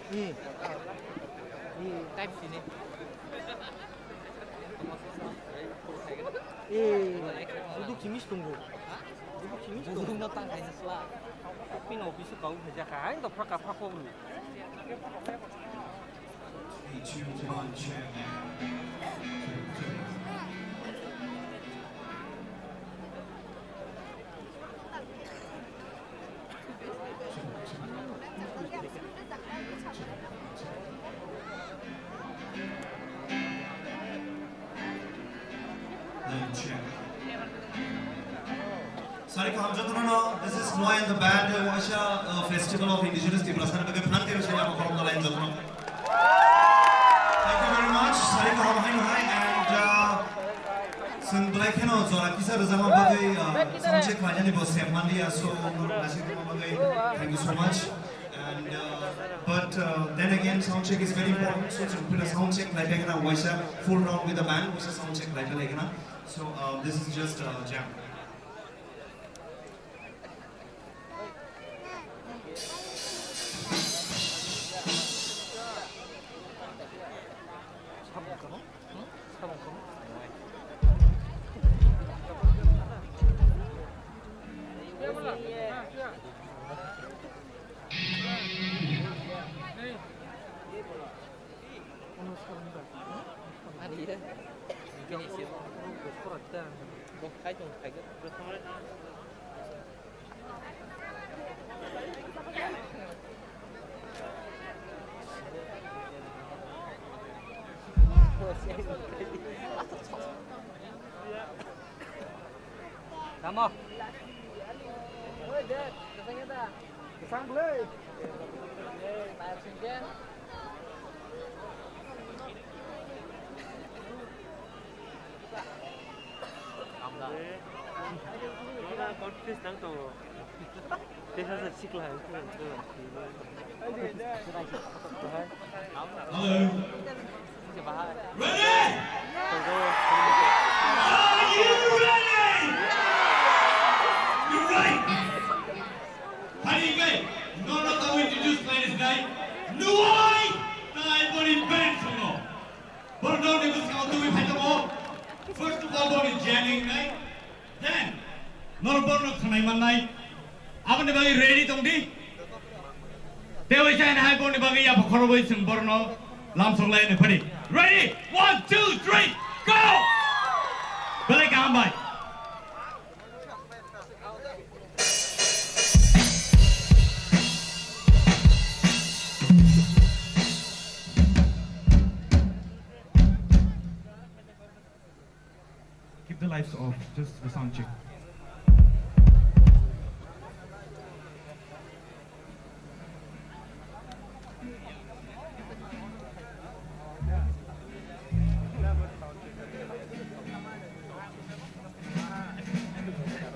Hmm. Hmm. Type C ni. Eh, duduk simis tunggu. Duduk simis tunggu. Duduk no tang kaisa sla. Pin office kau haja kai to phaka phako. Sari kaham jotono, this is Noy and the band, uh, waisa, uh, Festival of Indigenous Tiprasa ni bagwi phan twi rwchapya, khoroksa line jotono. Thank you very much. Sari kaham haino hai and, uh, chwng belai kheno jora kisa rwjakma bagwi, uh, sound check khlainani bo sem manliya, so norok naisingtongma bagwi thank you so much. And, uh, but, uh, then again, sound check is very important. So chwng phila sound check khlai bai khna waisa full round with the band, waisa sound check khlai bai khna. So, uh, this is just a jam. Tamo. Kesang belai. Confuse nang tongo. Tesa sa sikla. Hello. Ready? Are you ready? You're right. Phaidi kai, no, no, tamo introduce khlainai sinai. Nuai, tai boni band songo. Borno ni bwskango twi phai tongo. First of all, boni jamming nai. Then, norok borno khwnai mannai. Aboni bagwi ready tong di. Tei waisa hai borni bagwi yapha khorobwi chwng borno lamsok lai phadi. Ready? One, two, three, go! Belai kaham bai. Keep the lights off, just the sound check.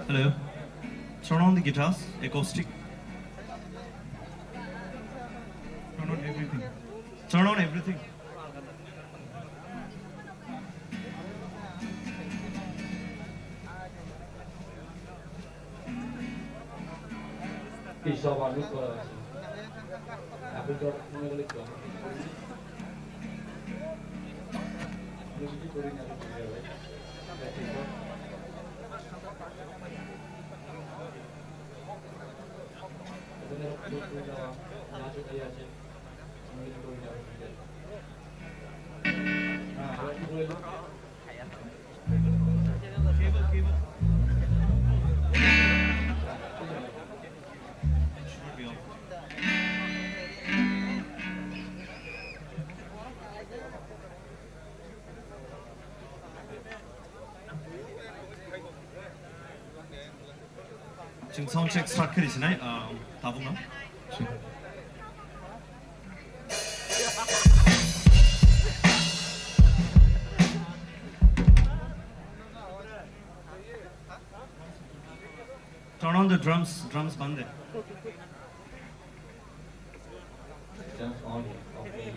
Hello. Turn on the guitars, acoustic. Turn on everything. Turn on everything. Chwng sound check start khe sinai, ah, tabukno. Turn on the drums, drums bande. Drums on, okay.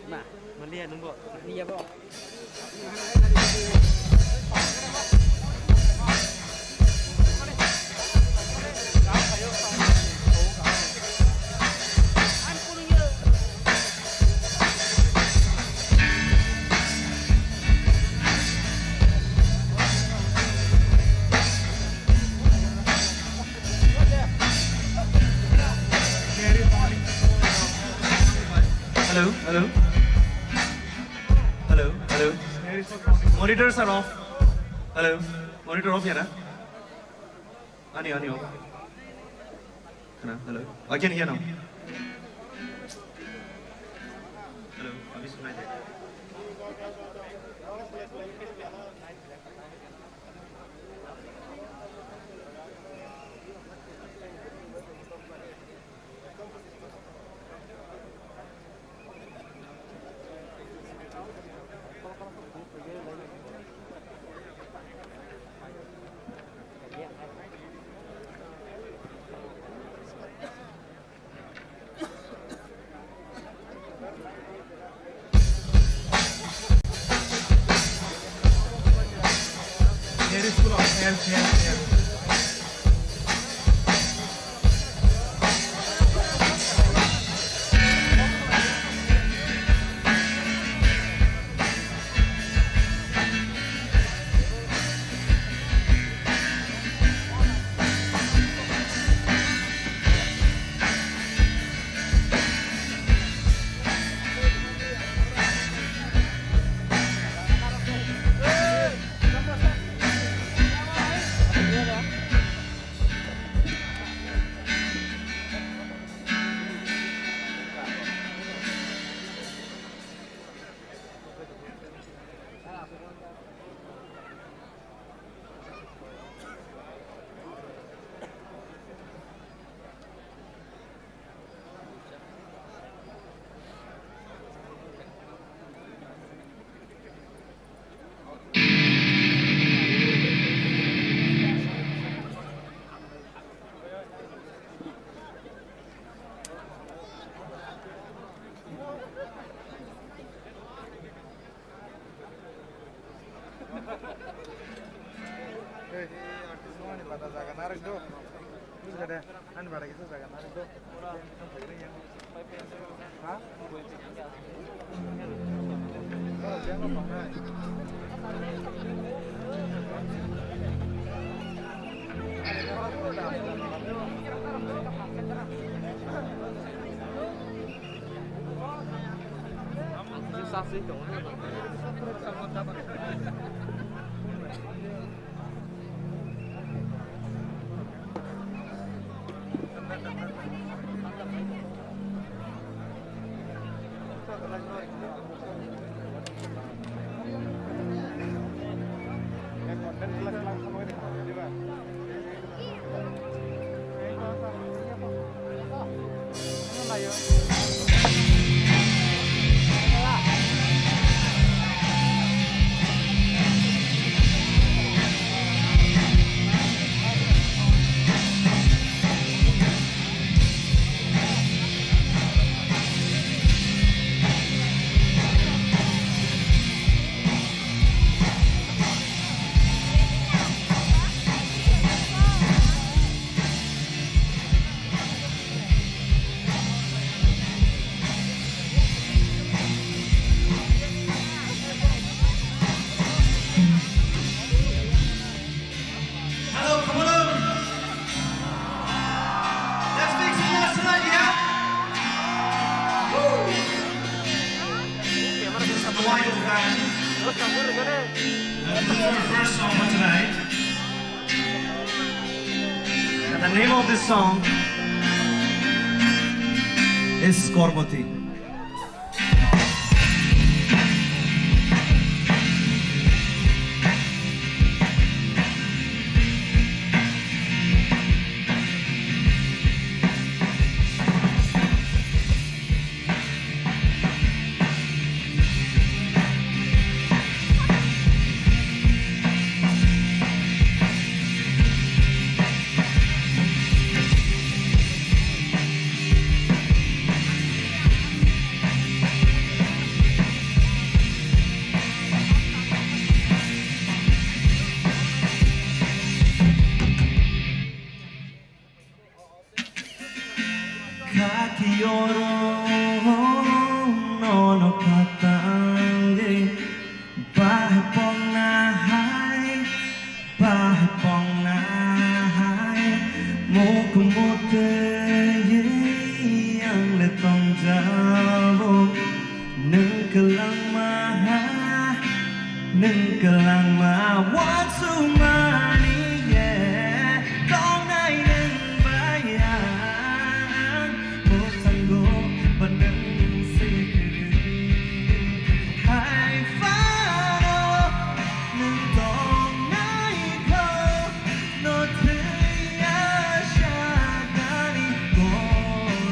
Na, maliya nungbo. Maliya bo. Hello, hello. Hello, hello. Monitors are off. Hello. Monitor off ya na? Ani, ani off. Hello, hello. I can hear now. Hello, अभी सुनाई दे रहा है। Hey, ani bada jaga narwk do. Buji kha de, ani bada kisa jaga narwk do. Ha? The name of this song is Kormoti. Khaki oro nono katangwi bahai pongna hai, bahai pongna hai, muk mutwi ang le tongjago. Nwng kwlangma, nwng kwlangma, uansukmani ye tongnai nwng bai ang, mwkhango ba nwng se kwrwi. Hai phano nwng tongnai kho, no thwiya sakani kormoti.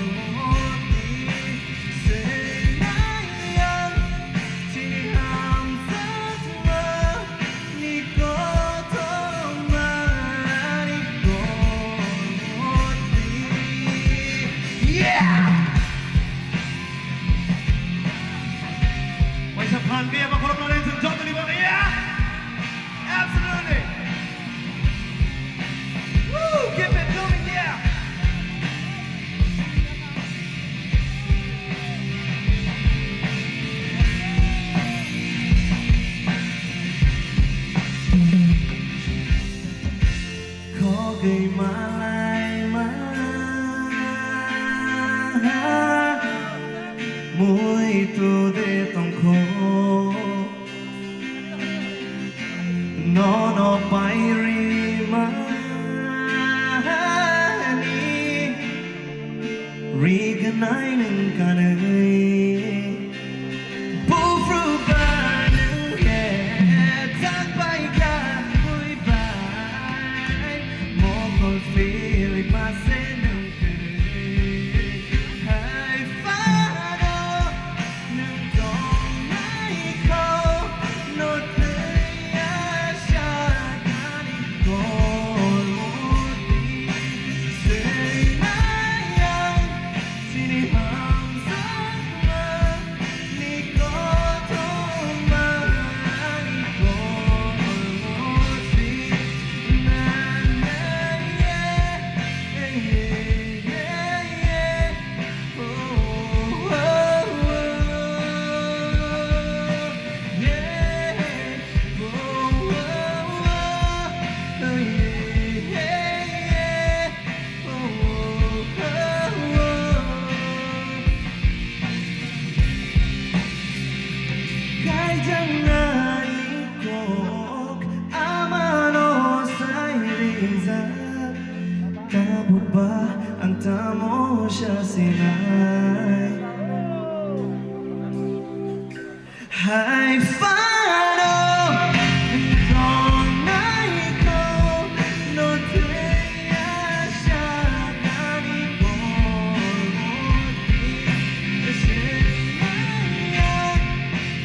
Waisa phan khe eba khoroknani chwng jotoni bagwi ya. Absolutely. Woo! Keep it going, yeah! Khogwi malaima muitu de tongkho. Nono pairima ni rignai nwng kanwi. Buphru ba nwng khe thang bai kha bui bai. Mokol philip ma se nwng kwrwi. Hai phano nwng tongnai kho, no thwiya sakani kormoti. Swinai ang chini hamjakma ni kothoma ni kormoti. Na, na, yeah, yeah, yeah, yeah. Kaijaknai kok amano sai rijak. Tabukba ang tamo sa sinai. Hai phano tongnai kho no thwiya sakani kormoti. Swinai ang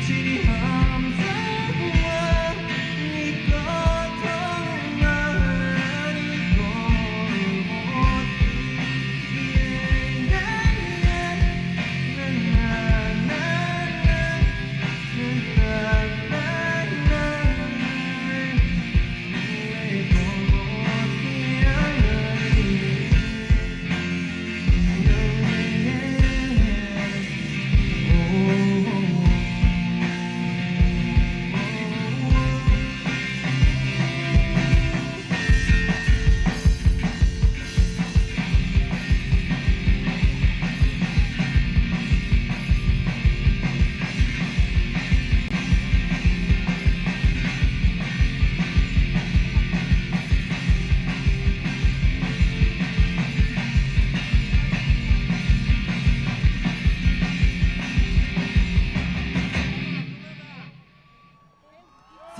chini hamjakma ni kothoma ni kormoti.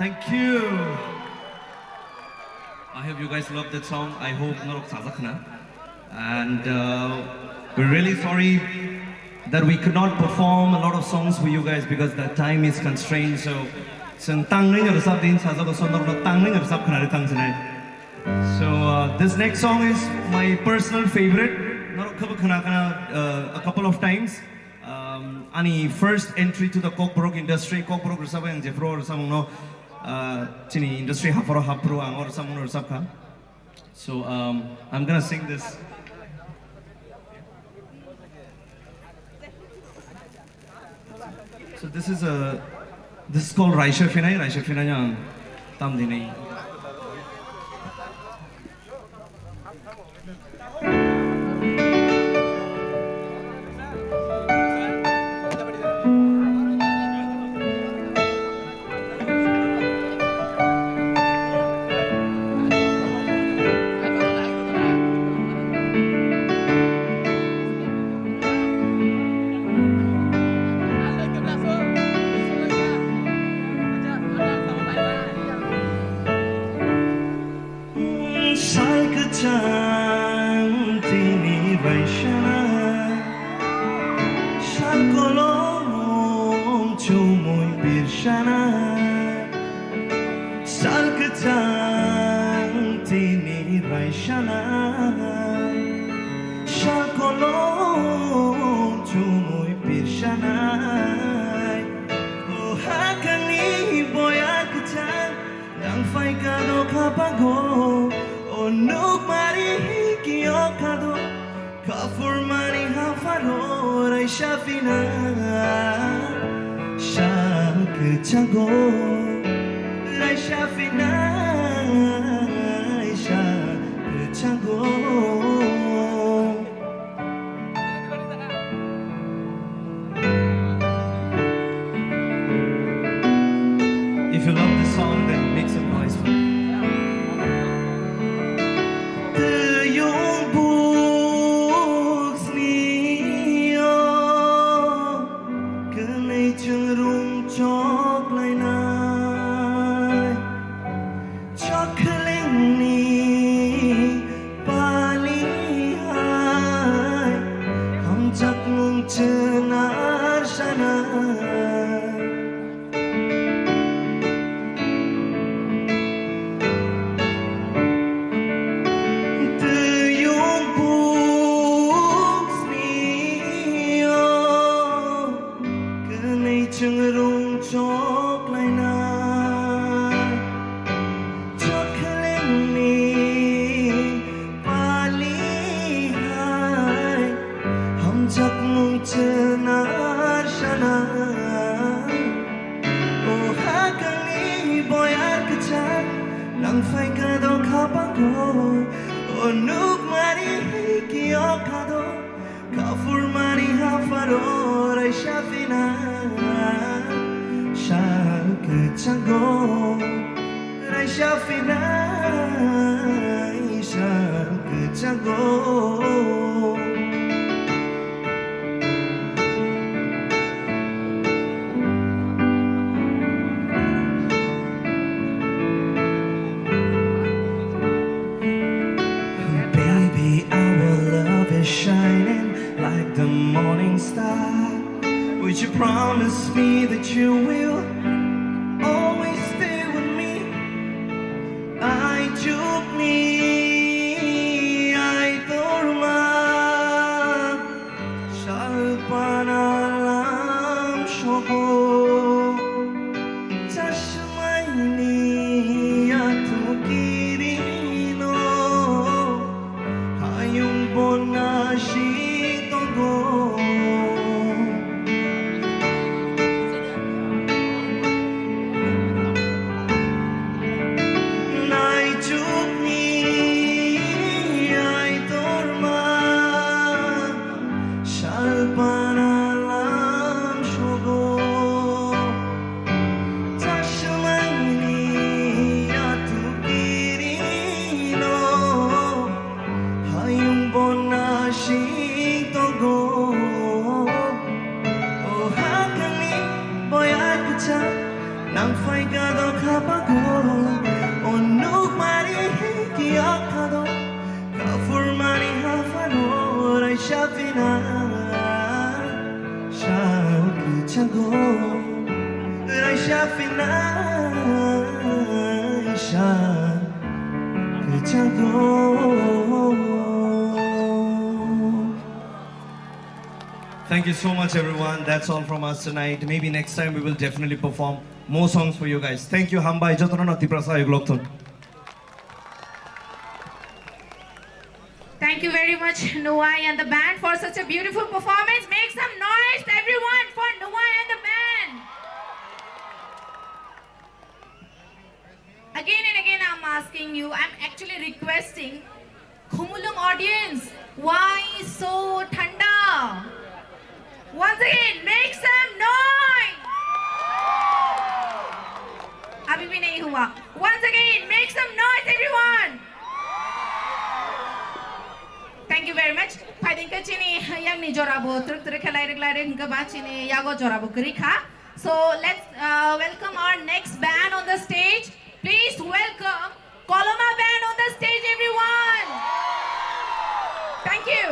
Thank you. I hope you guys love that song. I hope norok sajakna. And uh, we're really sorry that we could not perform a lot of songs for you guys because the time is constrained. So, seng tangni ngar sab din saja ko sonor no tangni ngar sab khana ri tang sinai. So uh, this next song is my personal favorite. Norok khabo khana khana uh, a couple of times. Um, ani first entry to the Kokborok industry, Kokborok rwsabo ang jephru rwsabangno uh, chini industry hapharo haphru ang o rwsabangno rwsabkha. So um, I'm gonna sing this. So this is a this is called Raisa Phinai, Raisa Phinai ang tam dinai. Sal kwchang tini raisana, sal kolom chumui birsana. Sal kwchang tini raisana, sal kolom chumui birsanai. O hakangni boyar kwchang, nang phaikha do khapango. O nukmari hikio khado, kaphurmani hapharo raisa phina. Sal kwchango raisa phina, sal kwchango. If you love this song, then make some noise for me. Tiyung buksni o kwnwi chwng rung chok lainai. Chokhlengni pali hai hamjakmung chwng ar sanai. Tiyung buksni o kwnwi chwng rung chok lainai. Chokhlengni pali hai hamjakmung chwng ar sanai. O hakangni boyar kwchang, nang phaikha do khapango. O nukmari hikio khado, kaphurmani hapharo raisa phina. Sal kwchango raisa phina, sal kwchango. Baby, our love is shining like the morning star. Would you promise me that you will always stay with me? Aichukni aitorma, salpana lam sogo, chasmaini atukirino, hayung bona si tongo. Naichukni aitorma, salpana lam sogo, chasmaini atukirino, hayung bona si tongo. O hakangni boyar kwchang, Ang phaikha do khapago, o nukmani hiki akhado, kaphurmani haphano raisa phina, sa kwchango, raisa phina, sa kwchango. Thank you so much, everyone. That's all from us tonight. Maybe next time we will definitely perform more songs for you guys. Thank you, Hambai. Jotono na Tiprasa ayuk lokthun. Thank you very much, Nuwai and the band, for such a beautiful performance. Make some noise, everyone, for Nuwai and the band. Again and again, I'm asking you, I'm actually requesting, Khumulwng audience, why so thanda? Once again, make some noise! Abhi bhi nahi hua. Once again, make some noise, everyone! Thank you very much. Phaidingkhe chini yangni jorabo twrwk twrwk khe lairik lairik hwnkhe ba chini yago jorabo kwrwi kha. So let's uh, welcome our next band on the stage. Please welcome Koloma band on the stage, everyone. Thank you.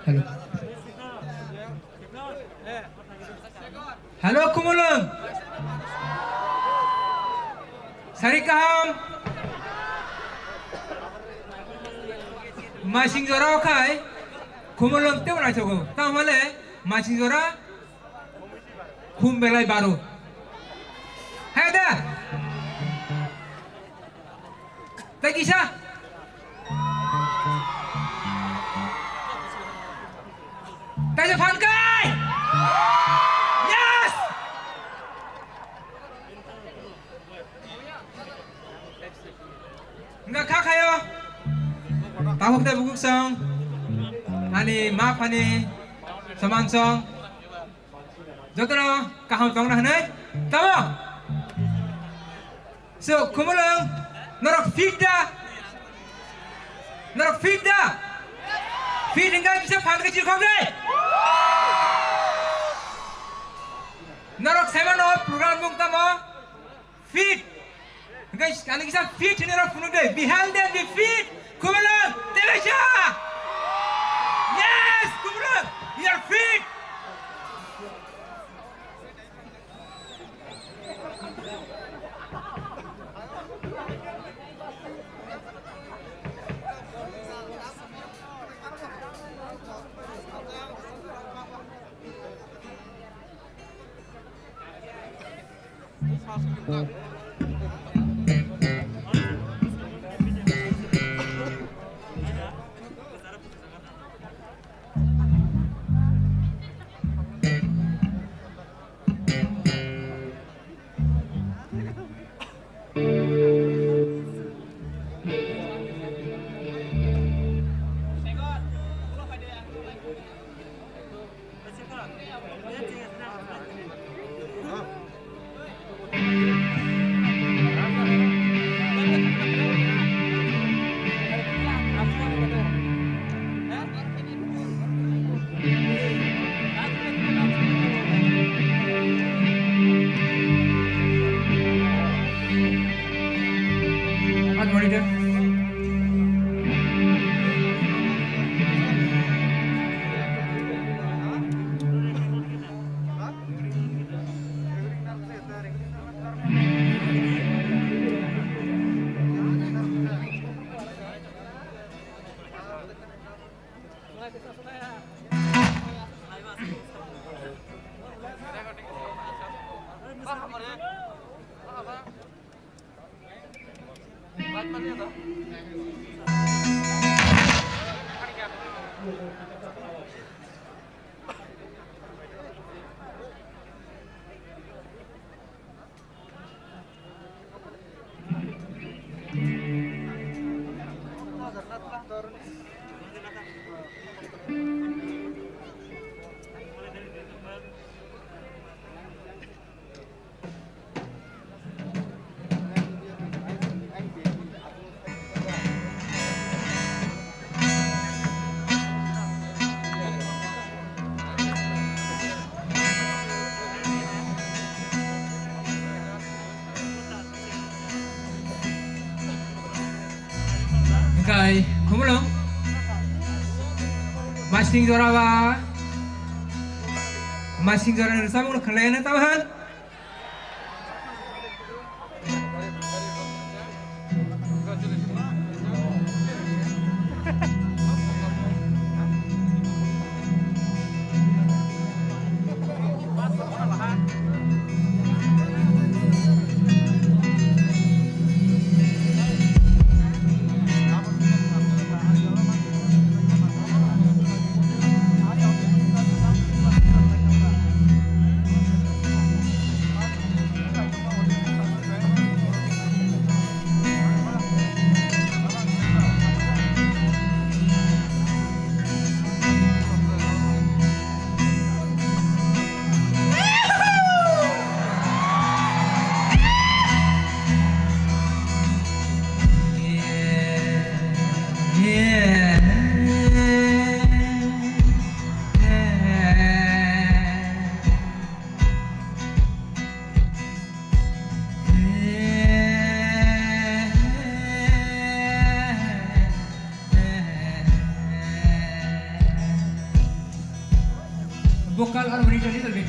Hello. Hello, Khumulwng. Sari kaham. Masing jora o khai. Khumulwng tebo naithogo. Tamo le masing jora. Khum belai baro. Hai da. Tei kisa. Tei phan kai. Yes. Hingga kha khayo. Tabuk tei bukuk song. Ani ma phani saman song. Jotono kaham tongna hwnwi tamo. So, Khumulwng, norok fit da? Norok fit da? Fit hingga kisa phan khe chirkhok de. Norok saimano program mung tamo? Fit. Guys, kani kisa fit hwnwi rok phunuk de. Be healthy and be fit. Khumulwng, tebesa. Yes, Khumulwng, we are fit. One monitor. Hingkai, khumulwng. Masing jora ba. Masing jora ni rwchapmung no khwlaina tamo han. Vocal or monitor little bit.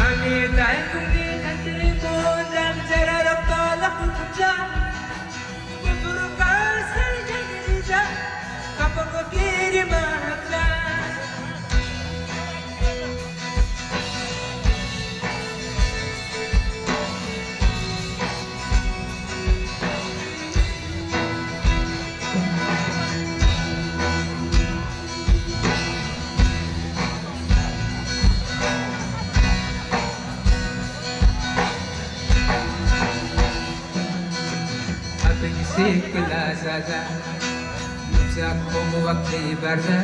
Ani daikuni khatri monjang jera rok tolak puja. Kubur kasai jang jija, kapang kiri mahakla. Abini sikla saja, nuksa komo wakti barja.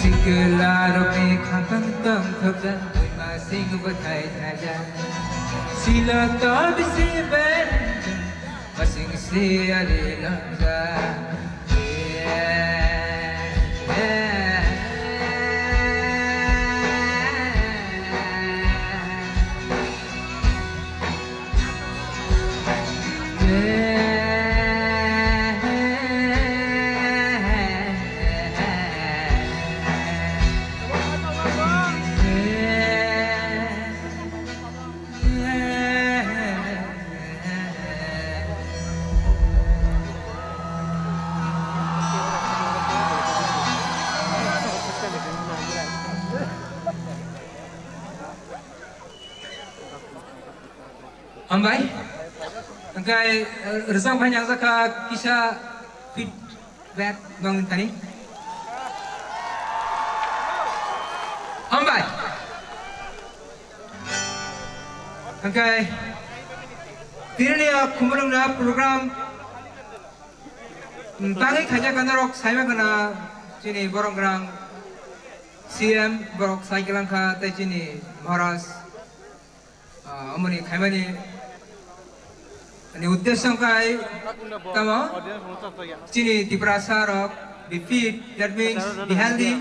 Sikla rokni khampang tong thokja, muima sing bwthai thaja. Sila to bisi ber. Masing si ari lamsa. Hambai. Hingke, eh, rwchap hai nangjakha kisa feedback nong tani. Hambai. Hingke, tini ni, ah, khumulwng na program, mm, tangwi khaijak norok saima khana chini borok rang C M borok sai kwlangkha tei chini Maharaj, ah, omoni khaimani Ani uddesyo wngkha hai tamo chini Tiprasa rok be fit, that means be healthy,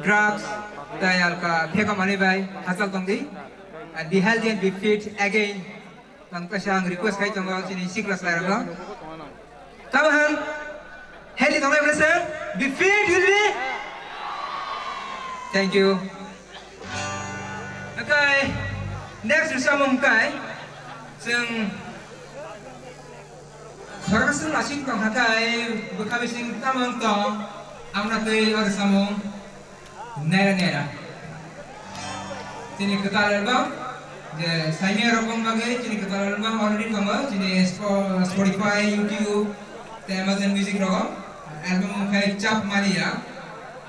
drugs tei alka pheka manwi bai hachal tongdi, and be healthy and be fit again. Ang kaisa ang request khai tongo chini sikla chwlairokno. Tamo hwn healthy tongnai bwlai se be fit will be. Thank you. Hakai next rwchapmung kai chwng khoroksa lasing tong hakai bwkha bising tamo tong amna twi o rwchapmung naira naira. Chini kwtal album je saimya rokong bagwi chini kwtal album already tongo chini Spo-, Spotify, YouTube tei Amazon Music rogo album khai chap mania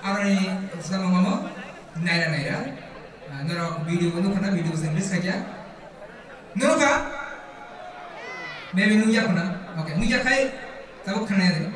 aroni rwchapmung omo. Naira naira. Ah, norok video bo nukha na, video bo se miss khaikya. Nukha? Maybe nukya khuna. Okay, nukya khai tabuk khna ya de.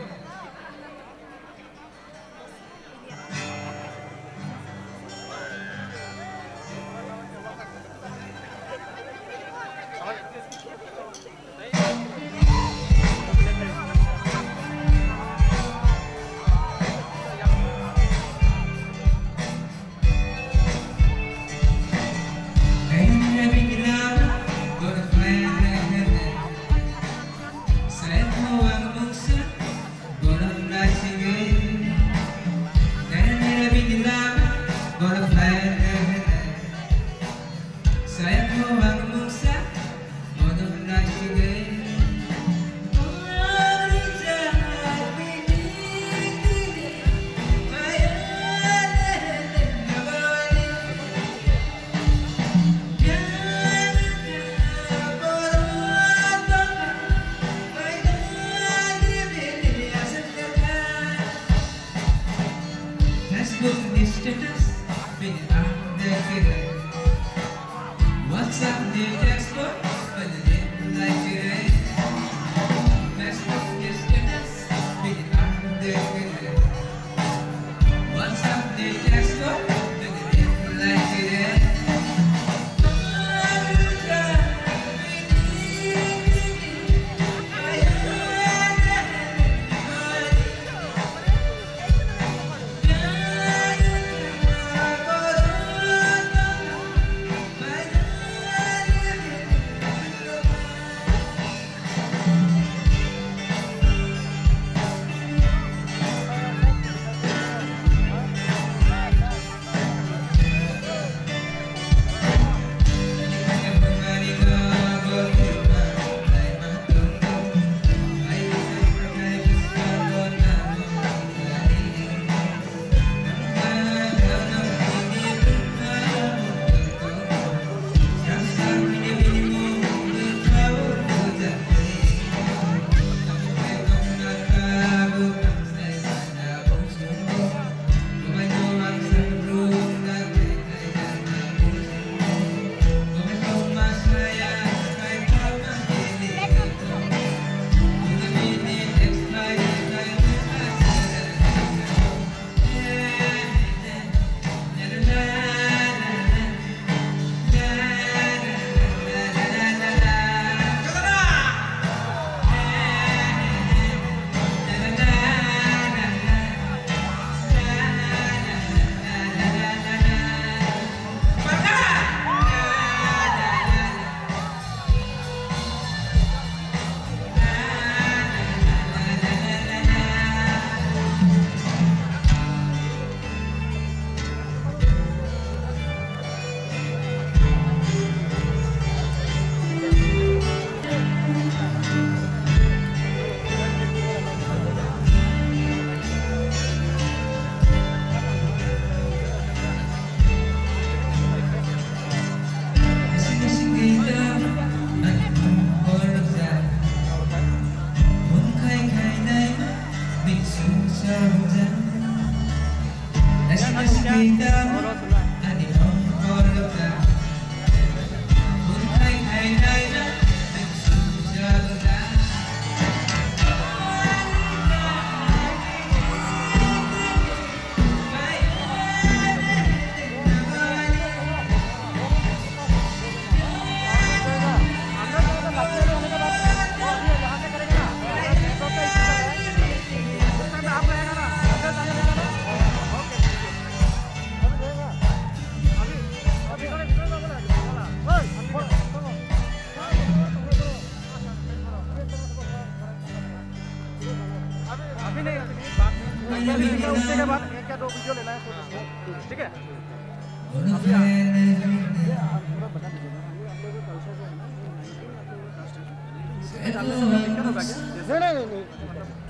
Facebook ni status bini ang dekhe. WhatsApp ni text bo bini reply khe. Facebook ni status bini ang dekhe. WhatsApp ni text bo bini reply khe. अभी नहीं, उसके बाद एक या दो वीडियो लेना है, ठीक है? नहीं, नहीं, नहीं, नहीं।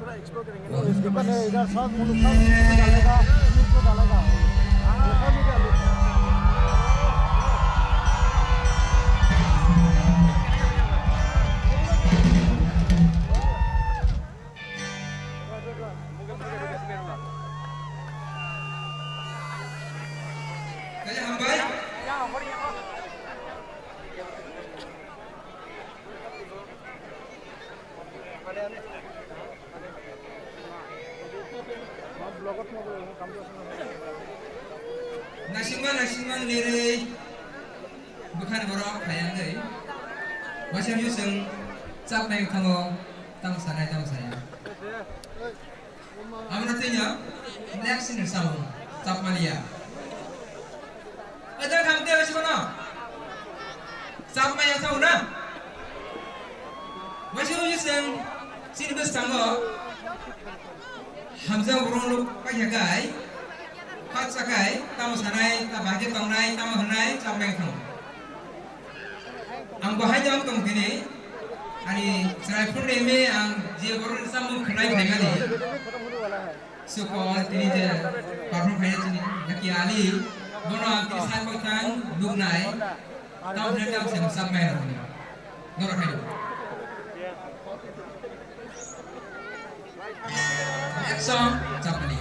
थोड़ा एक्सप्लोर करेंगे ना, उसके बाद इधर सब मुल्क का डालेगा, YouTube पे डालेगा। Naisingma, naisingma lerei bwkhani borok phai wngwi. Waisa rw chwng chapmai thango, tamo sanai, tamo saya. Amno twinya next ni samung chapmaliya. Ada khamte waisa kono chapmai yang thango na. Waisa rw chwng chini bwskango hamjak borok nuk paikha kai, khatsa kai, tamo sanai, ta bahai khe tongnai, tamo hwnai, chapmai thango. Ang bo haino wng tong tini, ani chwrai phunde me ang je borok ni samung khwnai phaimani. Sukol tini je perform khaina chini, naki ali, bono ang tini sai kok thang nuknai, tamo hwnai tamo se chapmai rokni. Norok haino. Action, chapmani.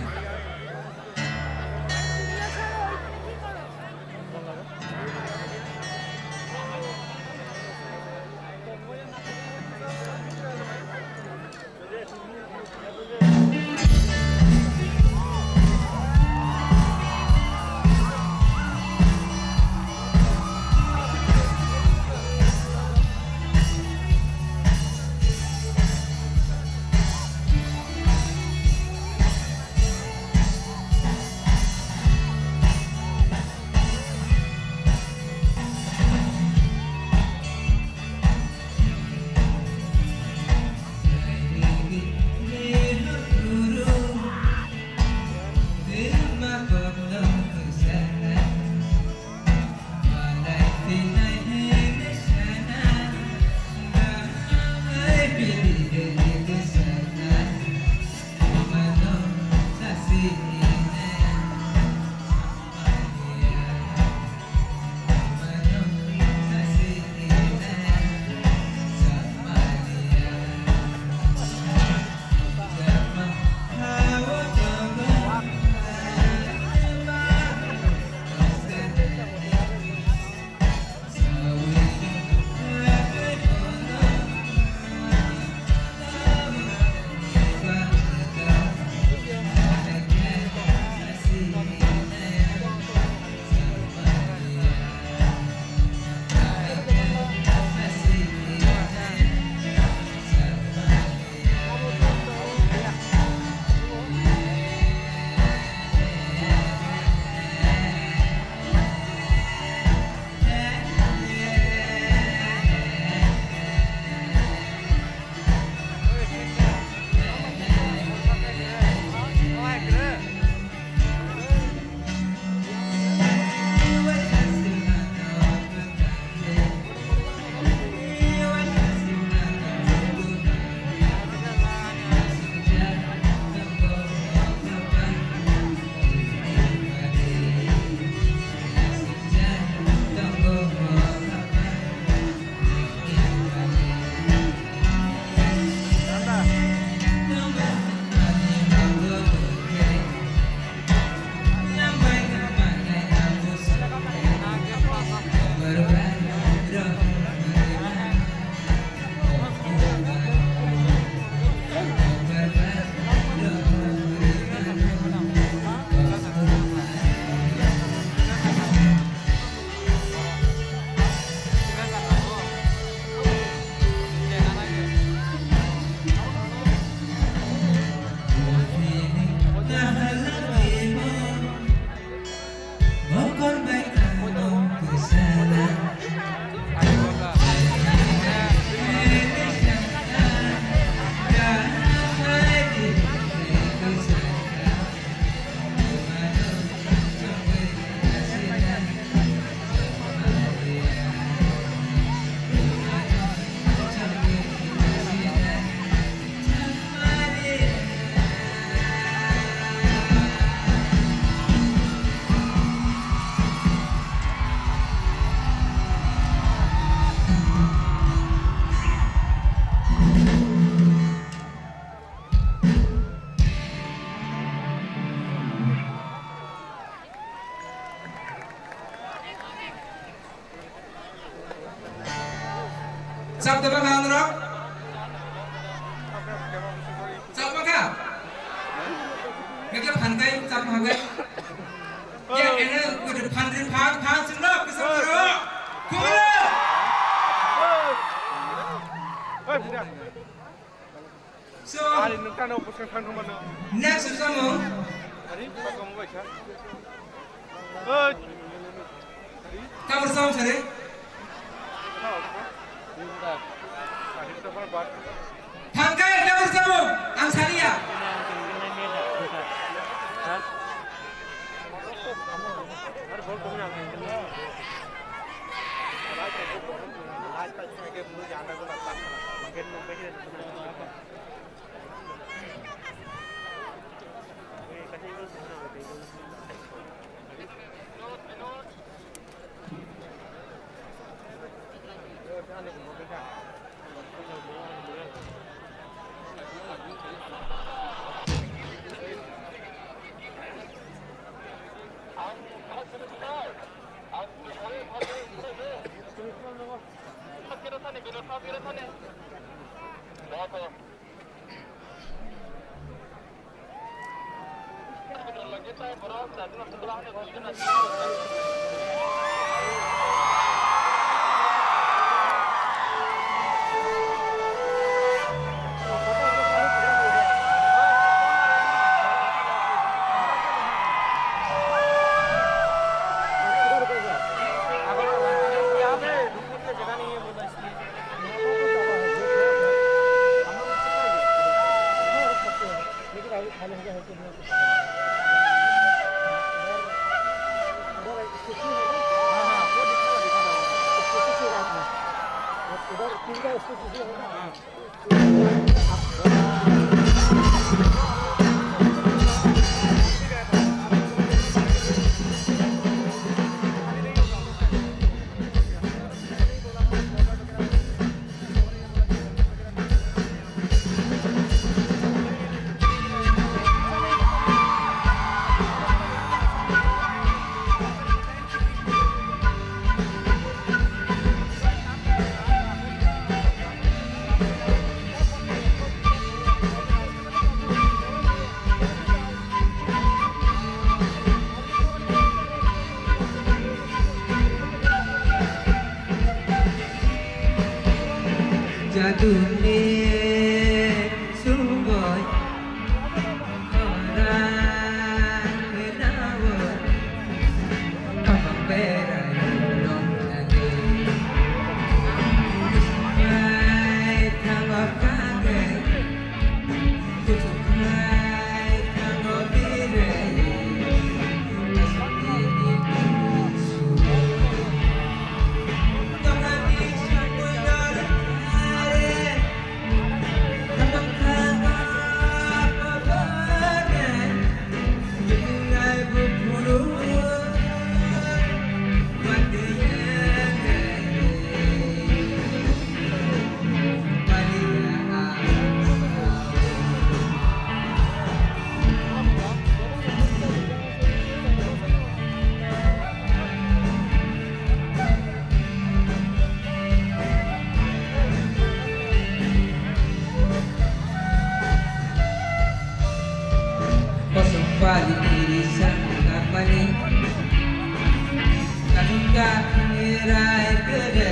Chap tebak ang rok? Chap maka? Kaya phantai, chap maka? Ya, ene kudu phanri phan, phan sinrok, kisam sinrok. Kumro! So, next samung. Tabur samung sari. Thangkai tabur samung, ang sariya. Jaduni sumoi orang menawa. Kosong pali diri sang nangmani, kadung kakhwni rai kwrwi,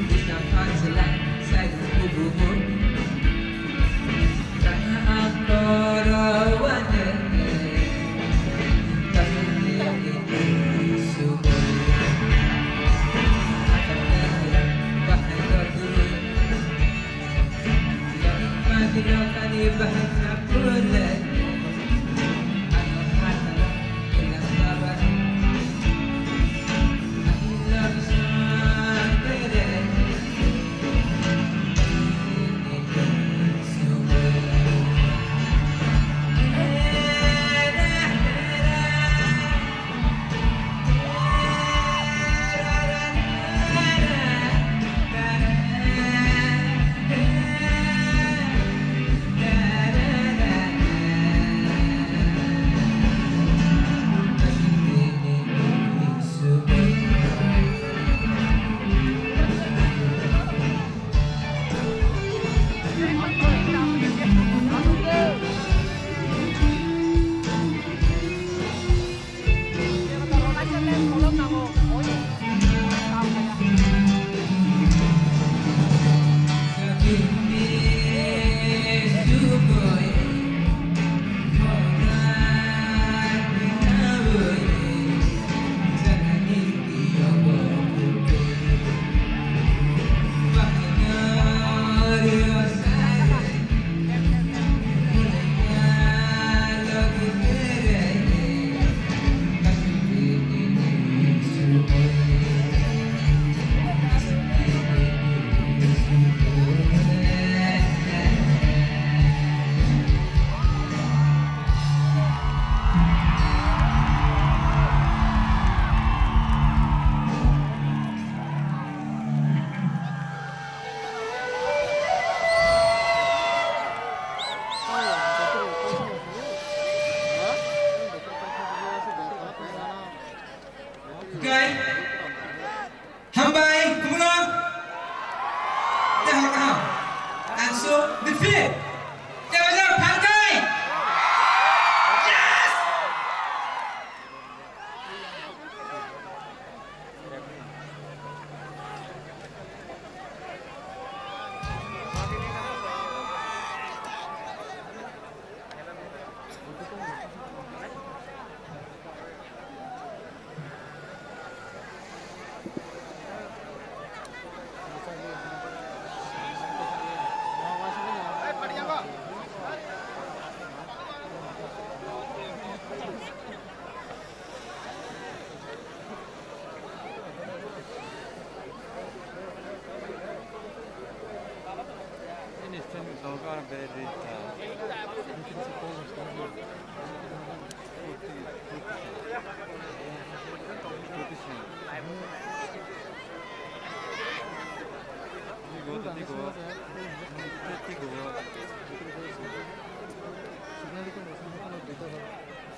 bwskango phanchwla sai bubu.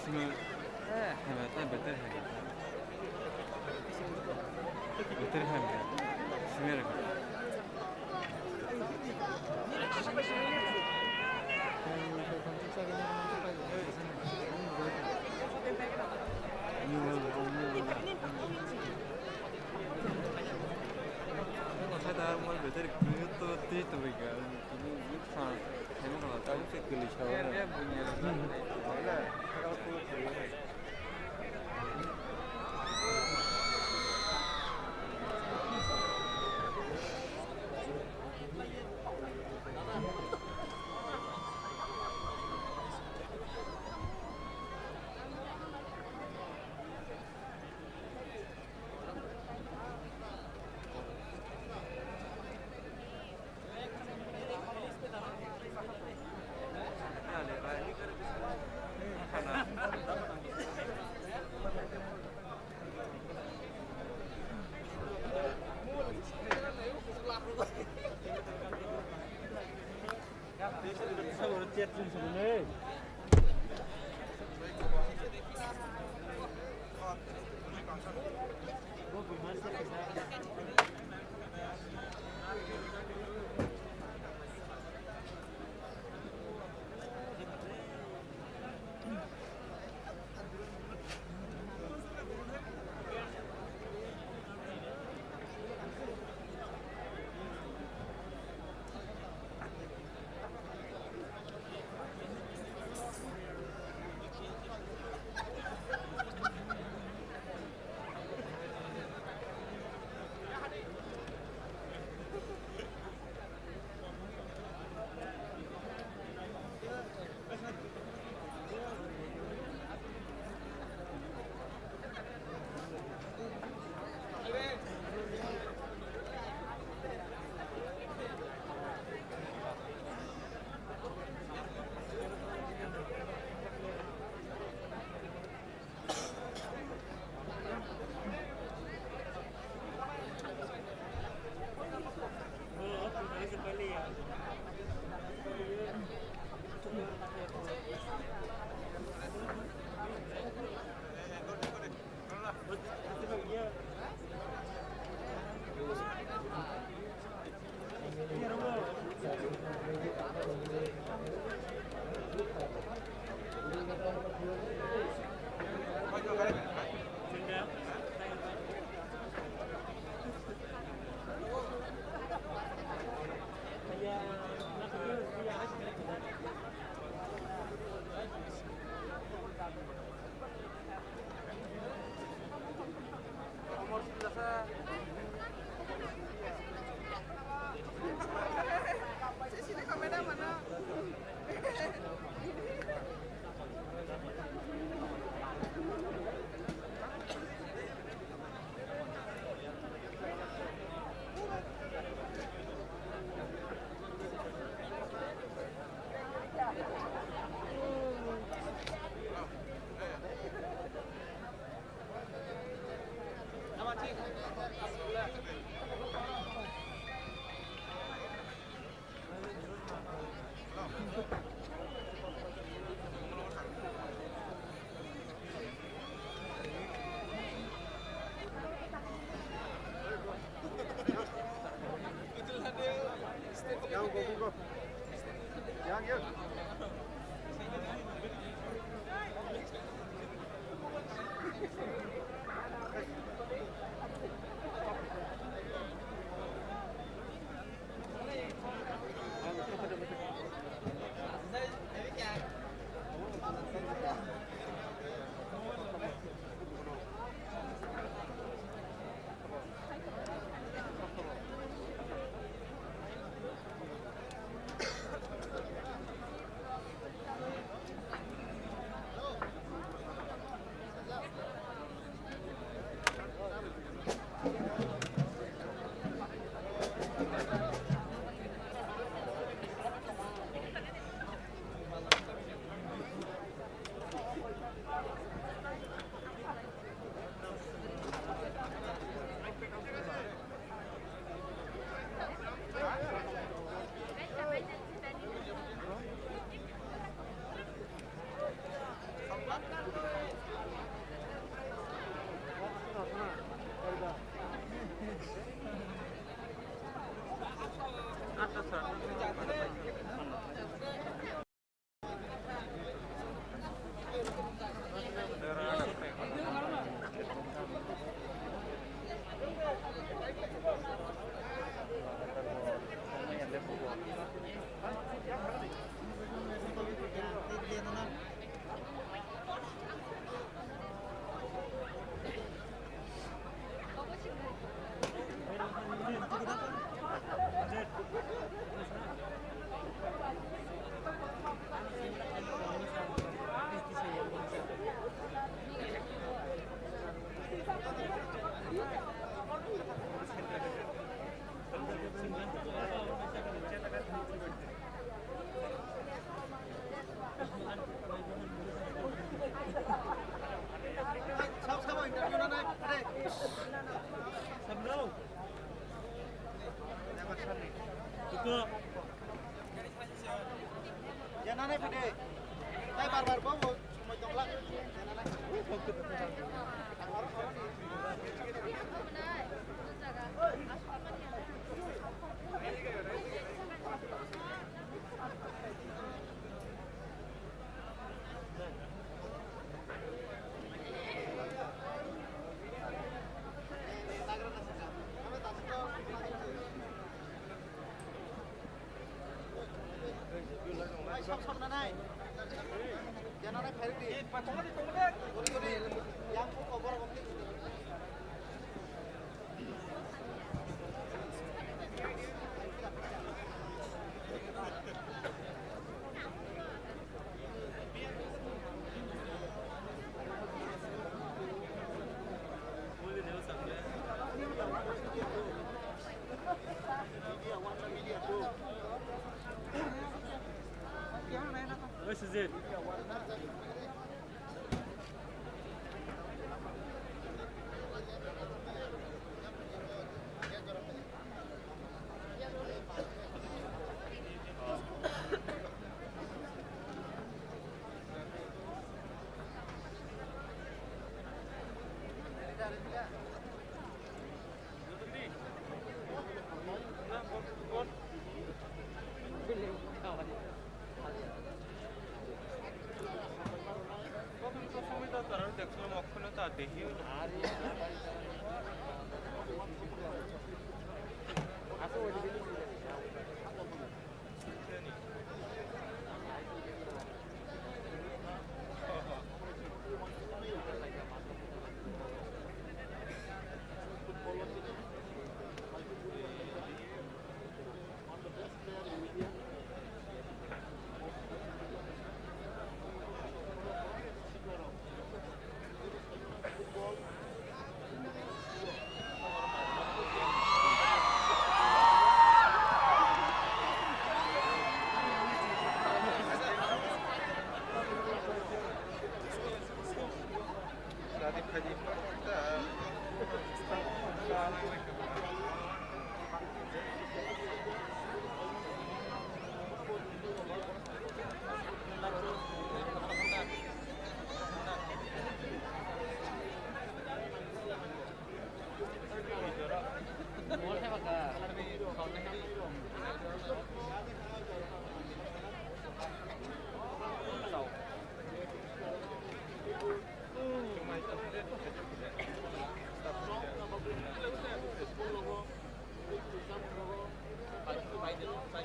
Sima, eh, hema, ta better hema. Better hema. Sima.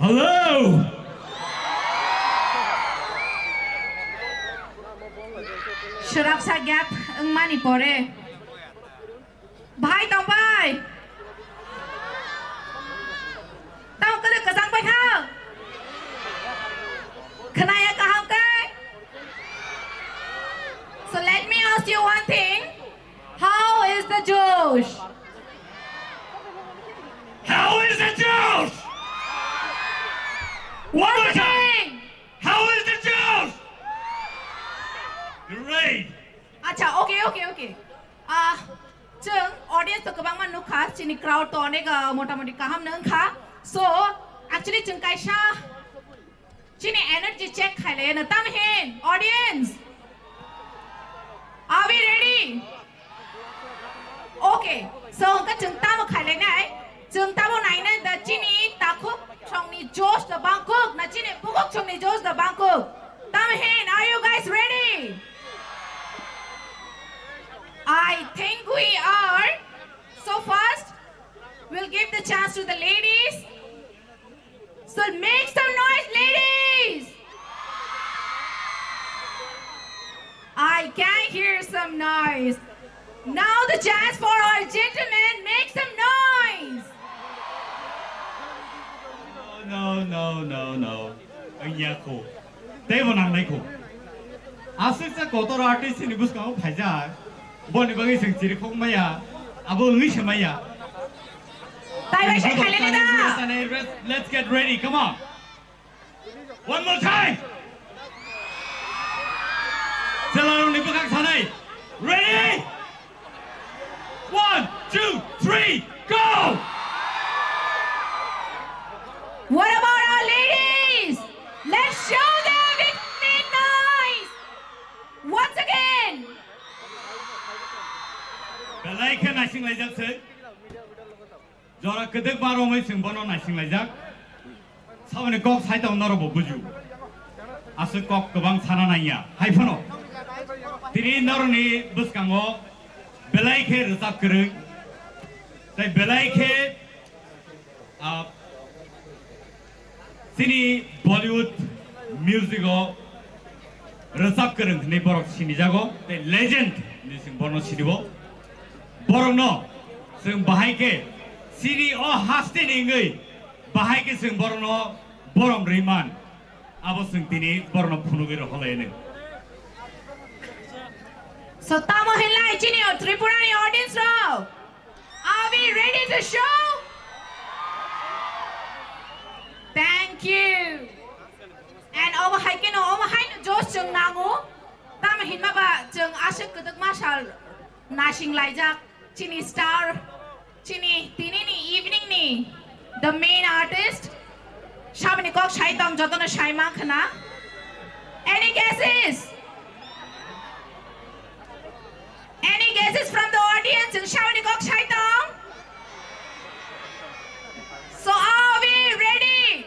Hello! Swrapsa gap wngmani pore. Bhai tong bai. Tamo kwrwi kwchang bai kha. Khwnaya kaham khe. So let me ask you one thing. How is the Josh? How is the Josh? One more time. How is the Josh? Great. Acha, okay, okay, okay. Ah, chwng audience to kwbangma nukha, chini crowd to onek, ah, motamoti kaham no wngkha. So, actually chwng kaisa chini energy check khailai no, tam hin, audience? Are we ready? Okay, so hwnkhe chwng tamo khailai nai? Chwng tamo nainai da chini takhuk songni josh da bangkuk, na chini bukuk songni josh da bangkuk? Tamo hin, are you guys ready? I think we are. So first, we'll give the chance to the ladies. So make some noise, ladies. I can hear some noise. Now the chance for our gentlemen, make some noise. No, no, no, no, no. Wngya kho. Teibo nangnai kho. Aswksa kotor artist ni bwskango phaijak. Boni bagwi chwng chirikhok maya. Abo wngwi se maya. Tai bai se khailai da. Let's get ready. Come on. One more time. Chwlarokni bwkhak sanai. Ready? One, two, three, go! What about our ladies? Let's show them with big noise. Once again. Belai khe naising laijak se. Jora kwdwkma romwi chwng bono naising laijak. Saboni kok sai tong norokbo buju. Aswk kok kwbang sana nangya. Hai phano tini norokni bwskango belai khe rwchap kwrwng tei belai khe, ah, chini Bollywood Music o rwchap kwrwng hwnwi borok sinijago, tei legend hwnwi chwng bono sinibo. Borokno chwng bahai khe chini o hasteni wngwi bahai khe chwng borokno borom rwui man. Abo chwng tini borokno phunugwi rohorlaino. So, tamo hinlai chini o Tripura ni audience rok? Are we ready to show? Thank you. And omo hai khe no, omo hai no josh chwng nango. Tamo hinma ba chwng aswk kwdwkma sal nasing laijak chini star, chini tini ni evening ni the main artist. Saboni kok sai tong jotono sai ma khna. Any guesses? Any guesses from the audience? Chwng saboni kok sai tong? So are we ready?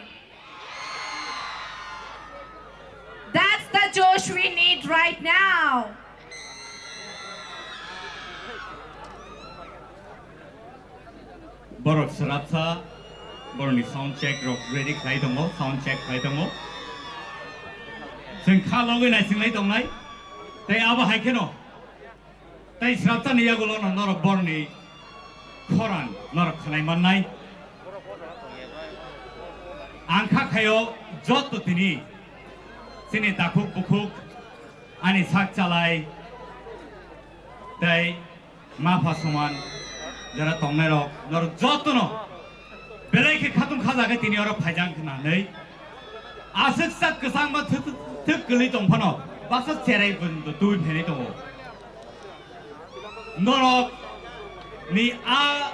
That's the josh we need right now. Borok srapsa, borokni sound check rok ready khlai tongo, sound check khlai tongo. Chwng kha logwi naising lai tongnai, tei abo hai kheno tei srapsani yagulo no norok borokni khorang norok khwnai mannai. Ang kha khaio joto tini chini takhuk bukhuk ani sak chalai tei mapha soman jora tongnai rok norok jotono belai khe khatung khaja khe tini oro phaijak hwnwi aswk sak kwchangma thwk kwlwi tong phano basa cherai bwrwng twi phenwi tongo. Norok ni a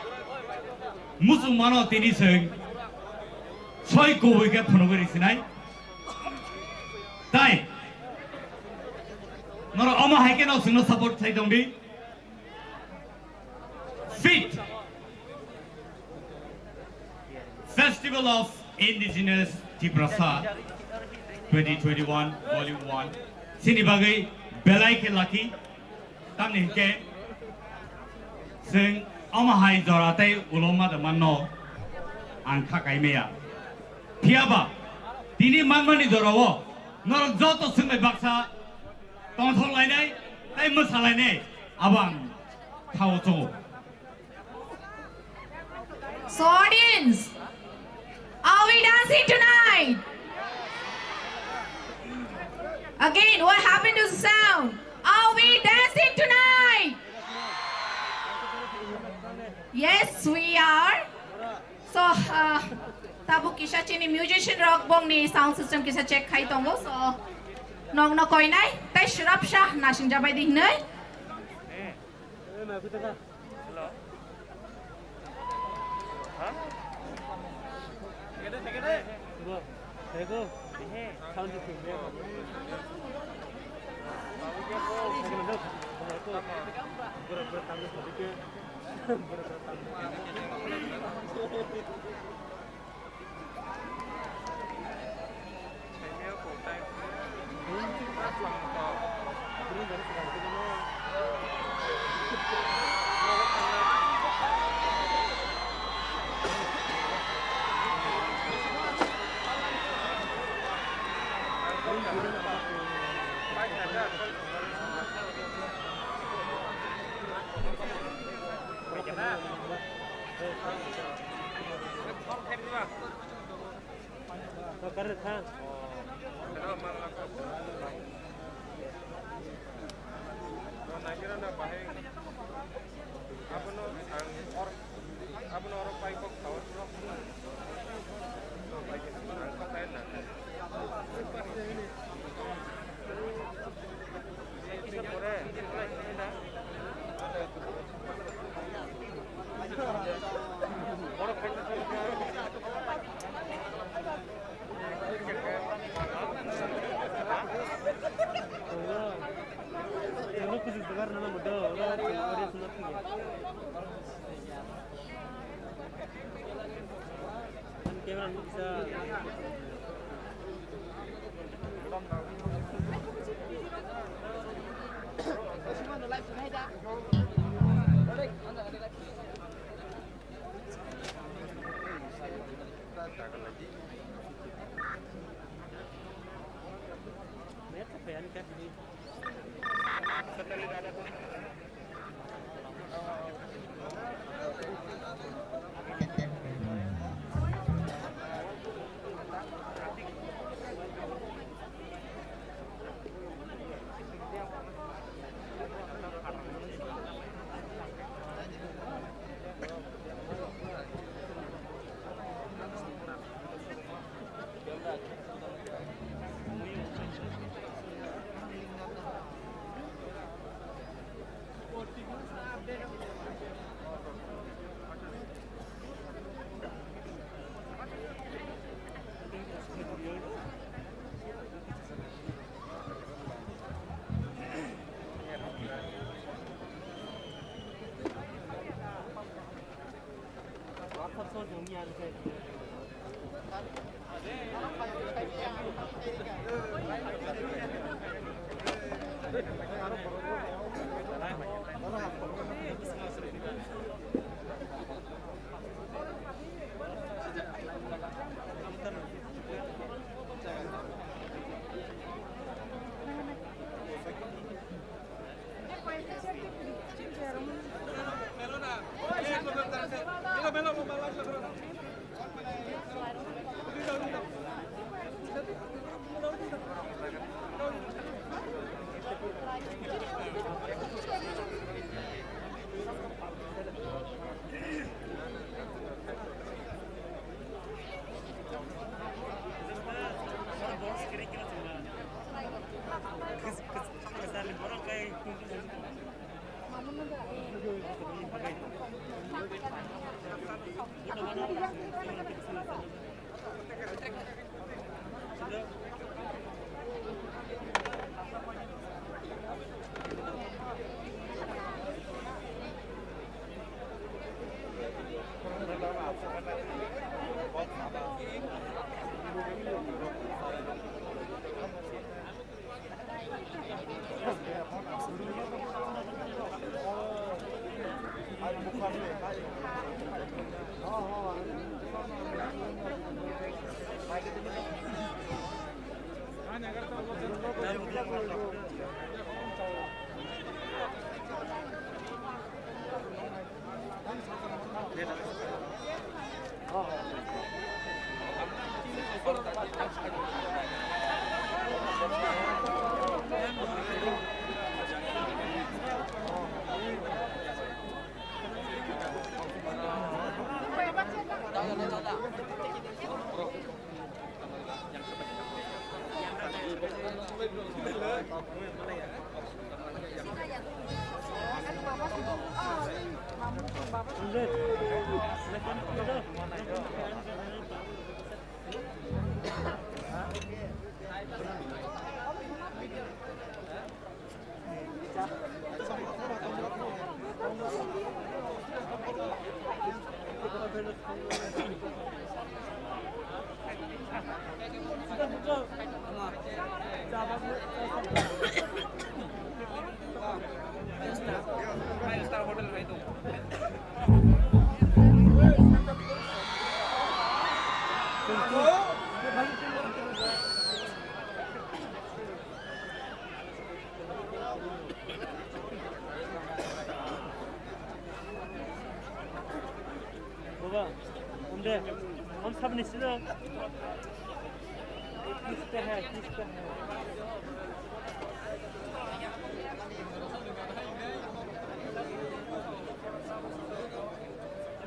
muchungmano tini chwng soi kubui khe phunugwi risinai. Tai norok omo hai khe no chwngno support khlai tong di. Fit Festival of Indigenous Tiprasa twenty twenty-one Volume one. Chini bagwi belai khe lucky. Tamni hinkhe chwng omo hai jora tei uloma de manno ang kha kaimaya. Phiyaba tini manmani jorao norok joto swngbai baksa tongthok lainai tei mwsa lainai abo ang khao chongo. So audience, are we dancing tonight? Again, what happened to the sound? Are we dancing tonight? Yes, we are. So, uh, tabuk kisa chini musician rok bongni sound system kisa check khai tongo. So, nokno koinai tei srapsa nasing jabai di hinoi. Baba, हम दे, हम सब निश्चित हो। किसका है, किसका है?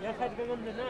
यहाँ साइड का कौन देना?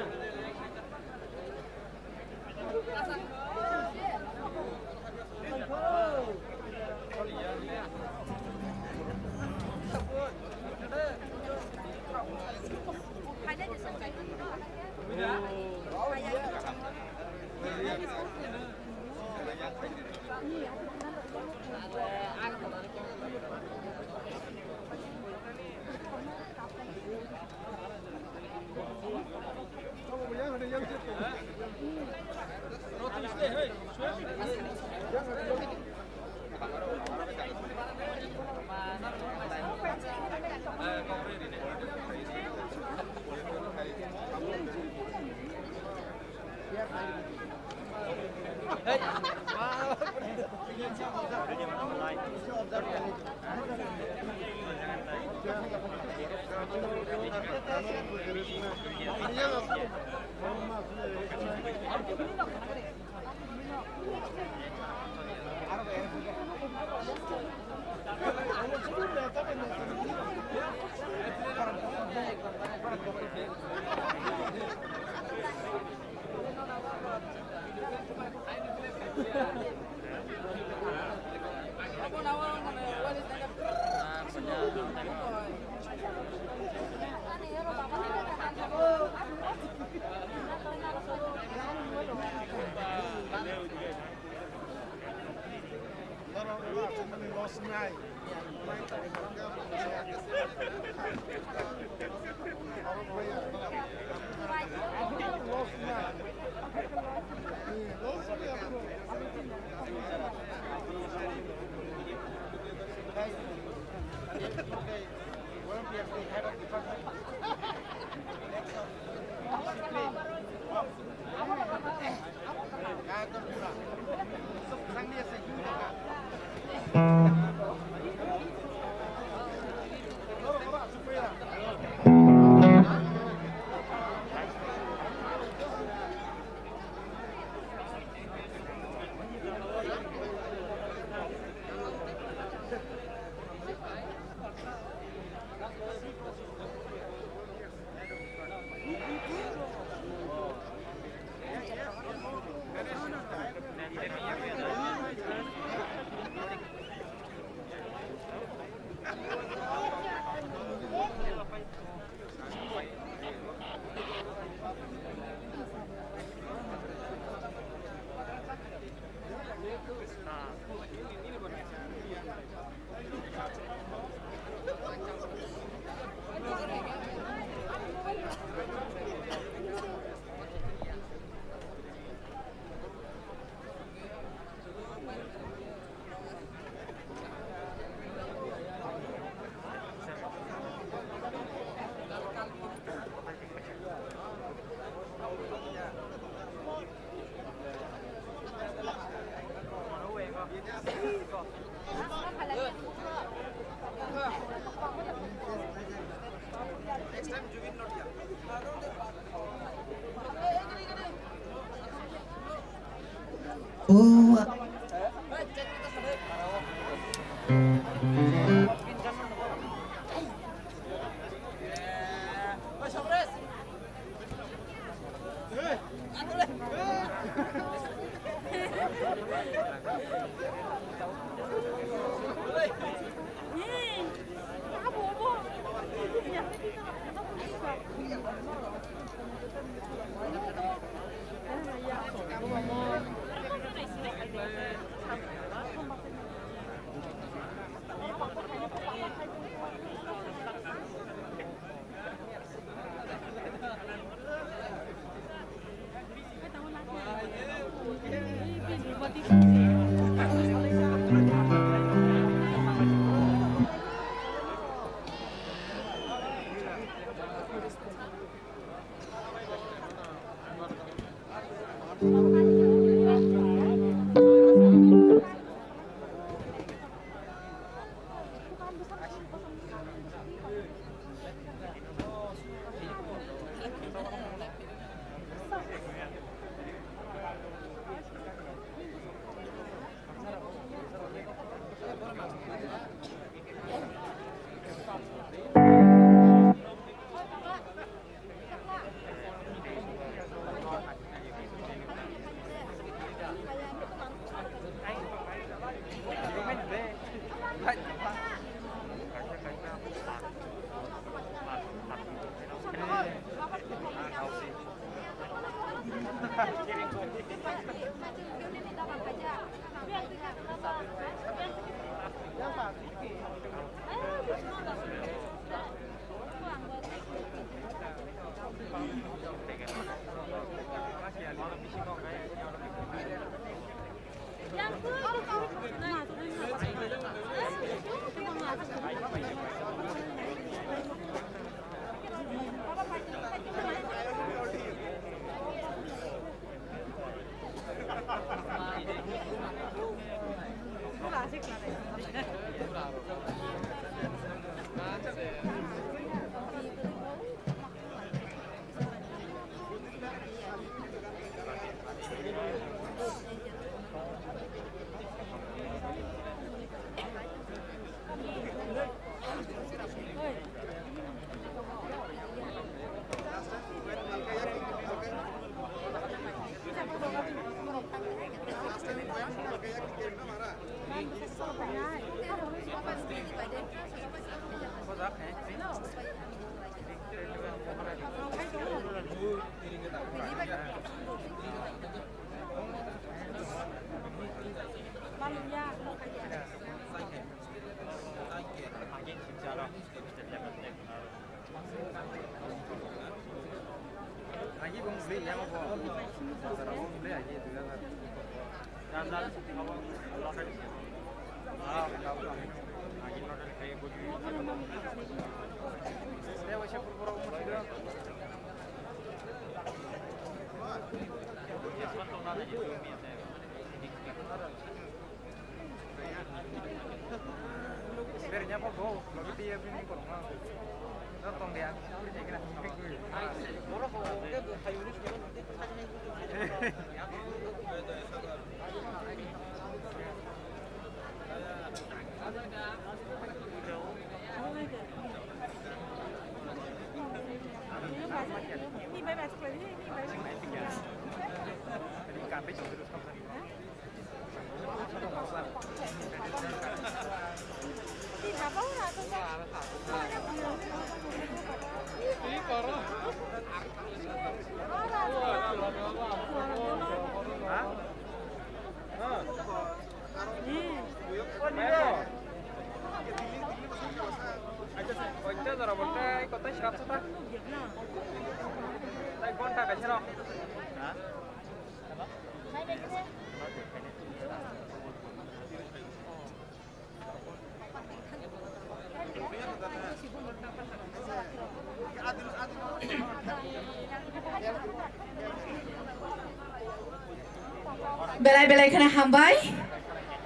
Belai belai kheno hambai.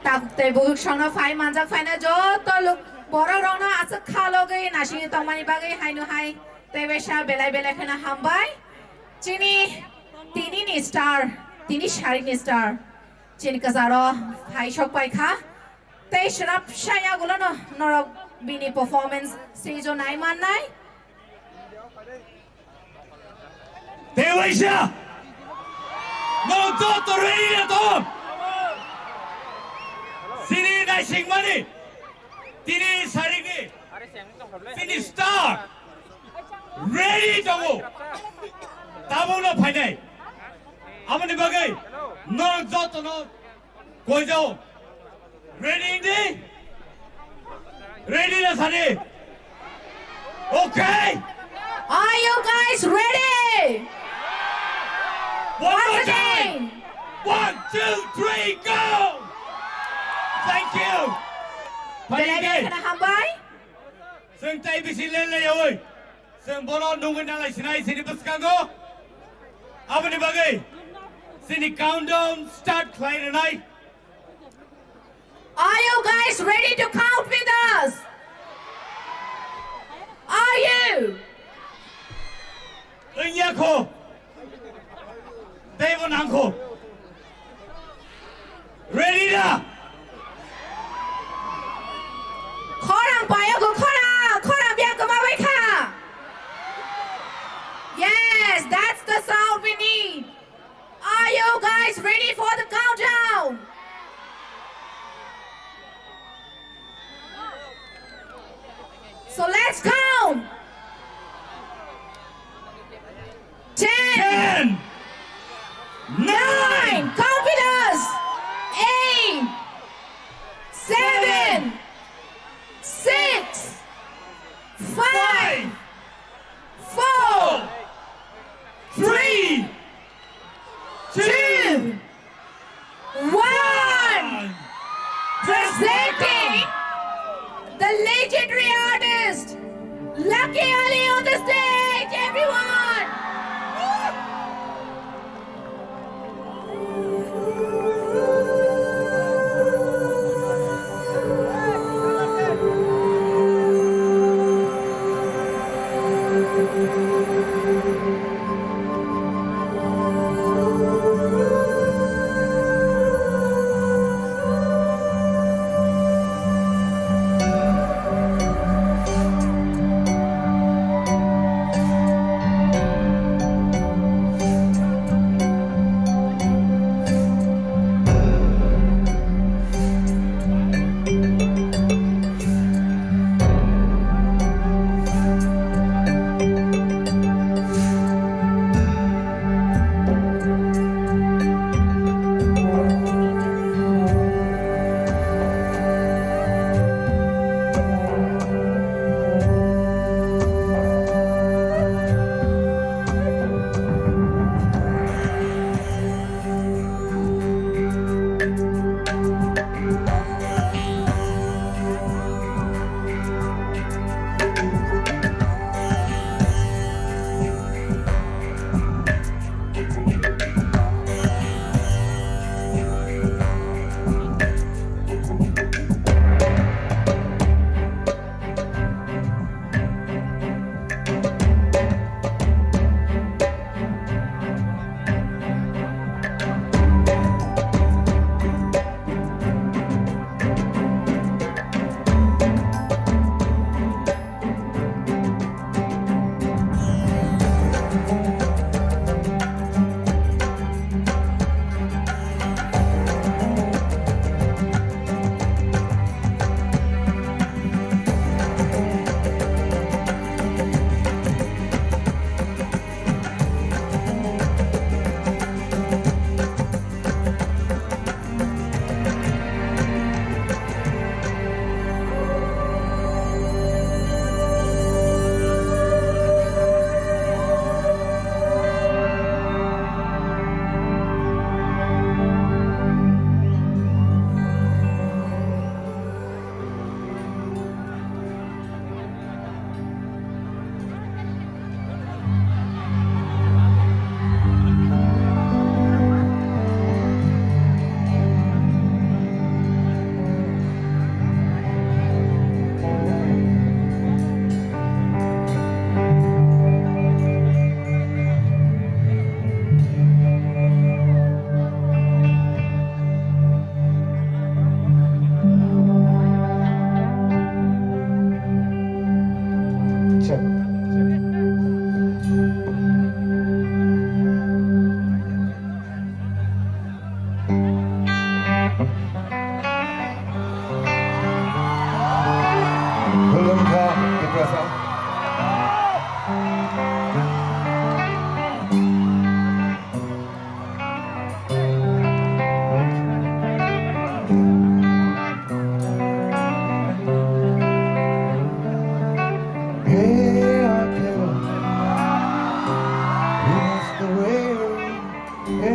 Takhuk tei bukhuk songno phai manjak phaina joto luk-, borok rokno aswk kha logwi nasingwi tongmani bagwi haino hai tei waisa belai belai kheno hambai. Chini tinini star, tini sarikni star. Chini kwcharo phai sok pai kha. Tei srapsa yagulono norok bini performance stage o nai mannai. Tei waisa, norok joto ready na tong? Chini naisingmani, tini sarikni, chini star ready tongo. Tabukno phainai. Aboni bagwi norok jotono Koijo. Ready di? Ready na sani? Okay. Are you guys ready? One more time. One, two, three, go! Thank you. Belai belai kheno hambai. Chwng tai bisi lelai oi. Chwng bono nungwi nalai sinai sini bwskango. Aboni bagwi sini countdown start khlai rwnai. Are you guys ready to count with us? Are you? Wngya kho. Teibo nangkho. Ready da? Khorang payogo khorang, khorang biang kwmabai kha. Yes, that's the sound we need. Are you guys ready for the countdown? So let's count. Ten, ten, nine, nine, count with us. Eight, seven, six, five, four, three, two, one. Presenting the legendary artist, Lucky Ali on the stage, everyone.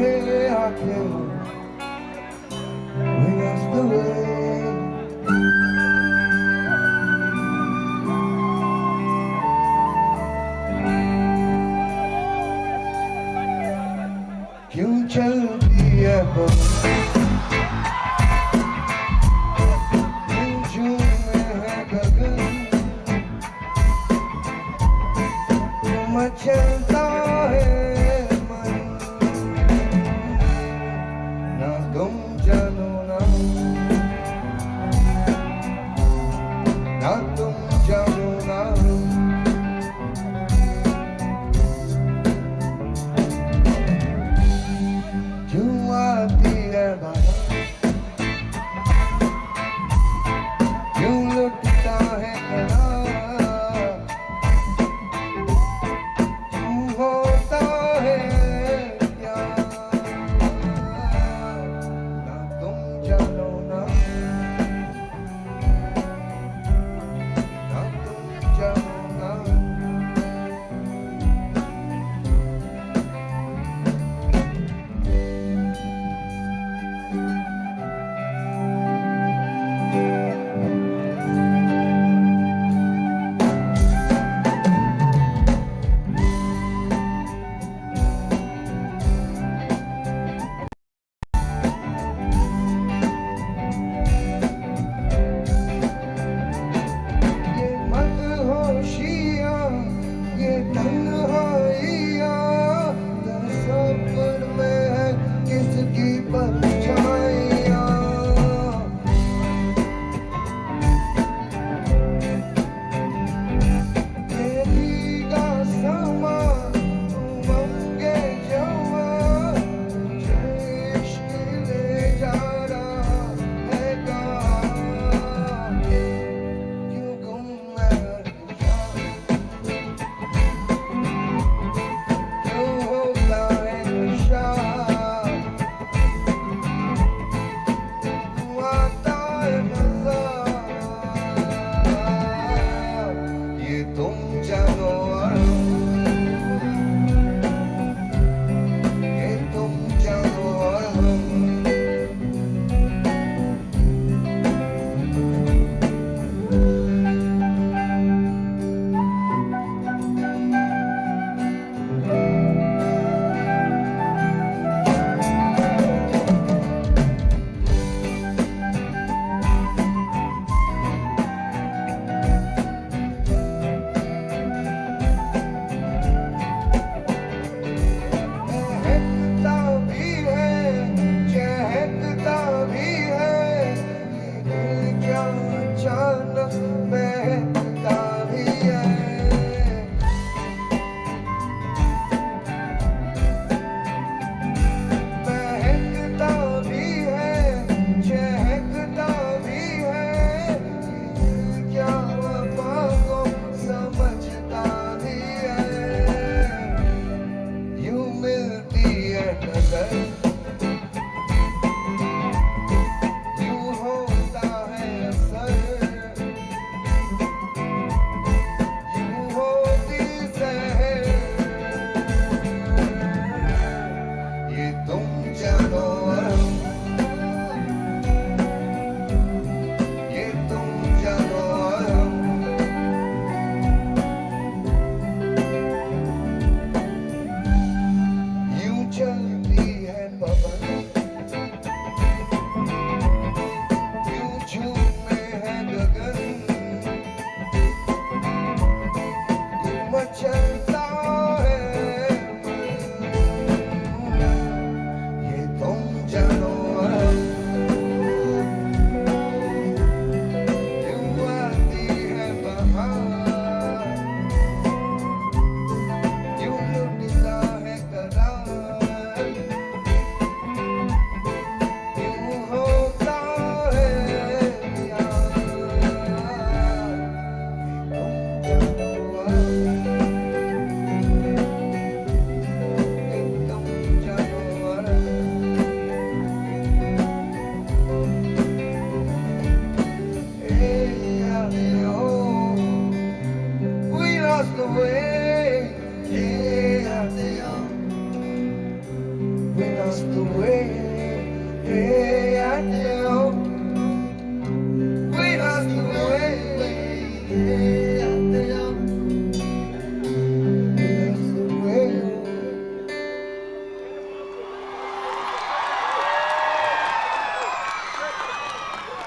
Bring us the way. Future beautiful. Future mein hai gagan. Tumhe chheta hai man, na tum jano na, na tum jano na. Jua diya bana.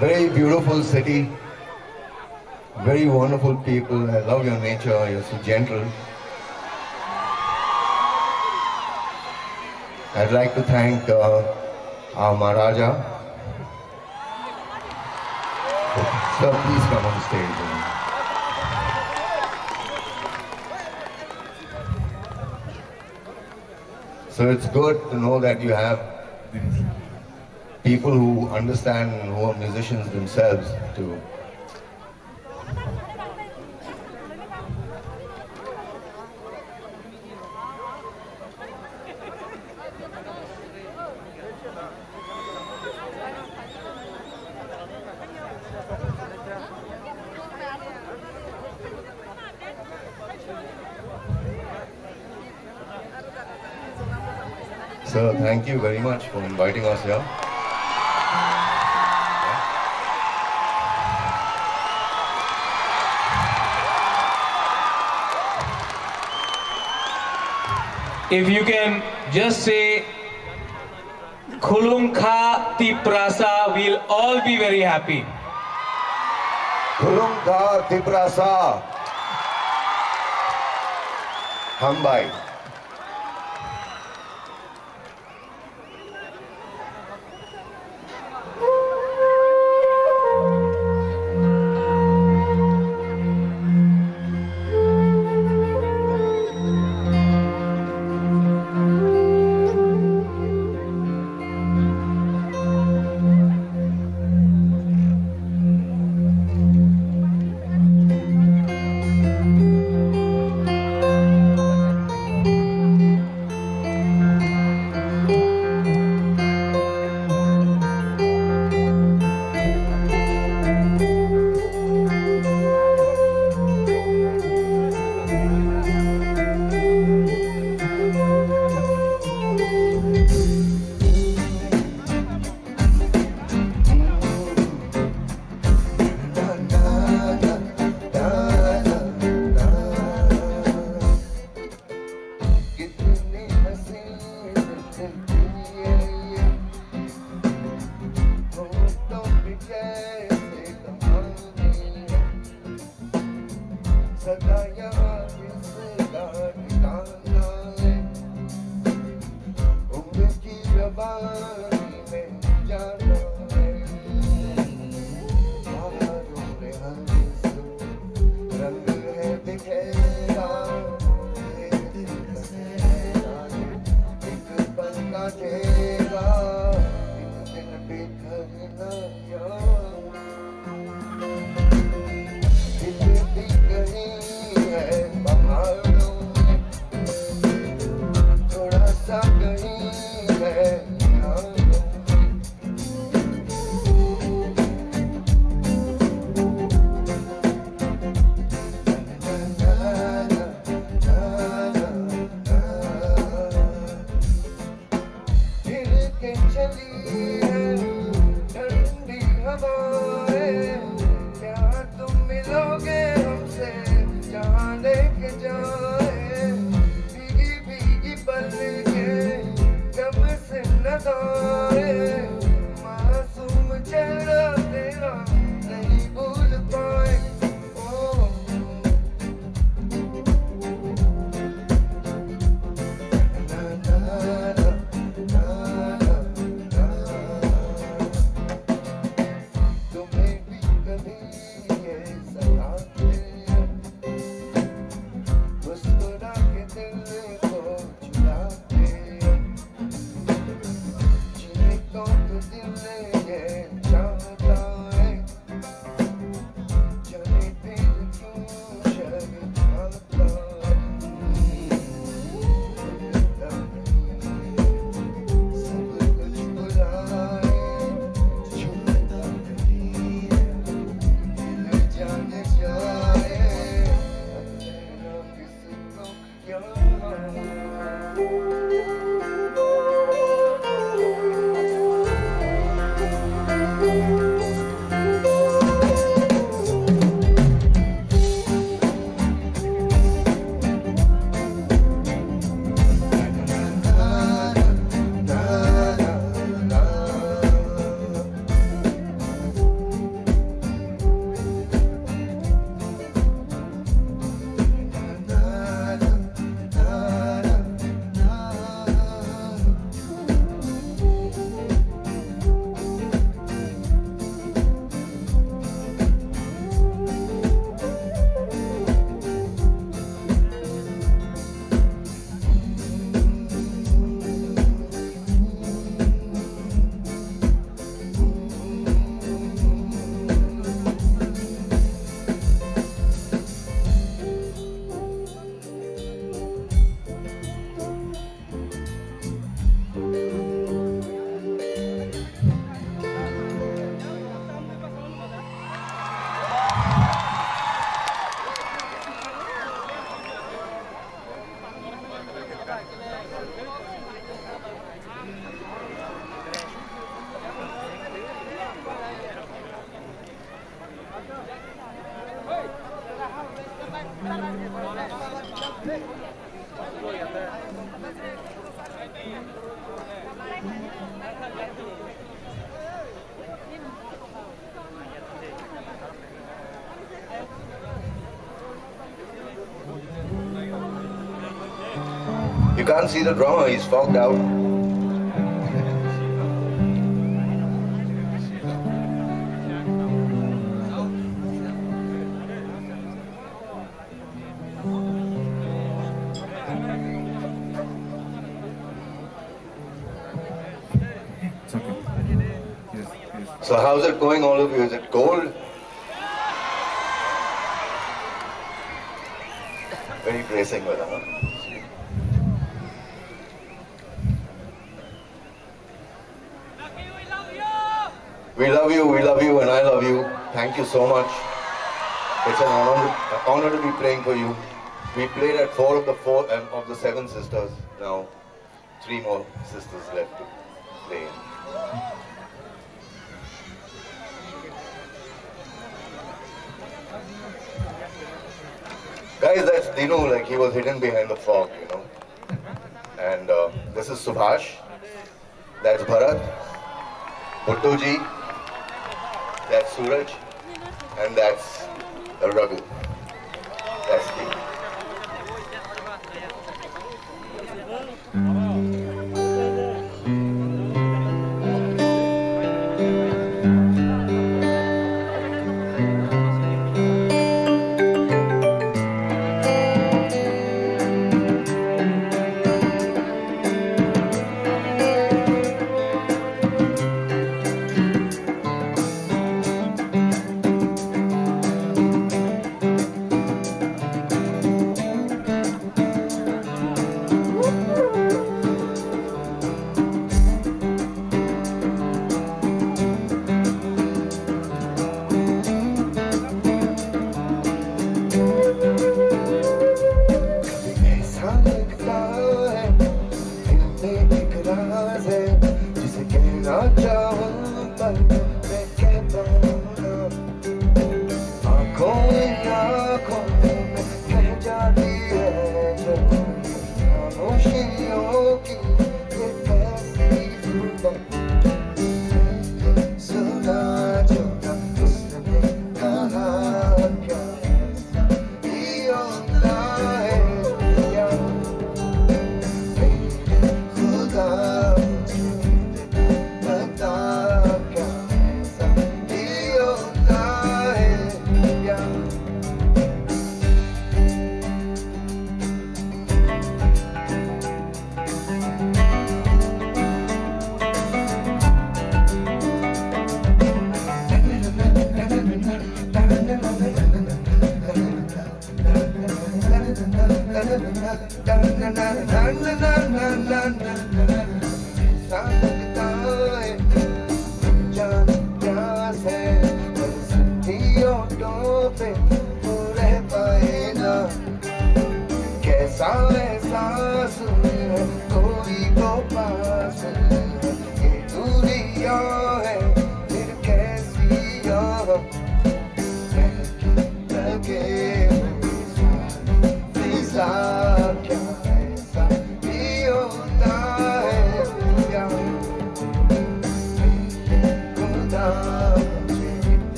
Very beautiful city, very wonderful people. I love your nature, you're so gentle. I'd like to thank uh, our Maharaja. Sir, please come on stage. So it's good to know that you have people who understand and who are musicians themselves to Sir, thank you very much for inviting us here. If you can just say, "Khulumkha Tiprasa," we'll all be very happy. Khulumkha Tiprasa. Hambai. You can't see the drummer, he's fogged out. It's okay. Yes, yes. So how's it going, all of you? Is it cold? Very bracing weather, huh? We love you, we love you, and I love you. Thank you so much. It's an honor, honor to be playing for you. We played at four of the four, um, of the seven sisters. Now, three more sisters left to play. Guys, that's Dinu. Like, he was hidden behind the fog, you know. And uh, this is Subhash. That's Bharat, Buttuji, that's Suraj, and that's Raghu. That's me.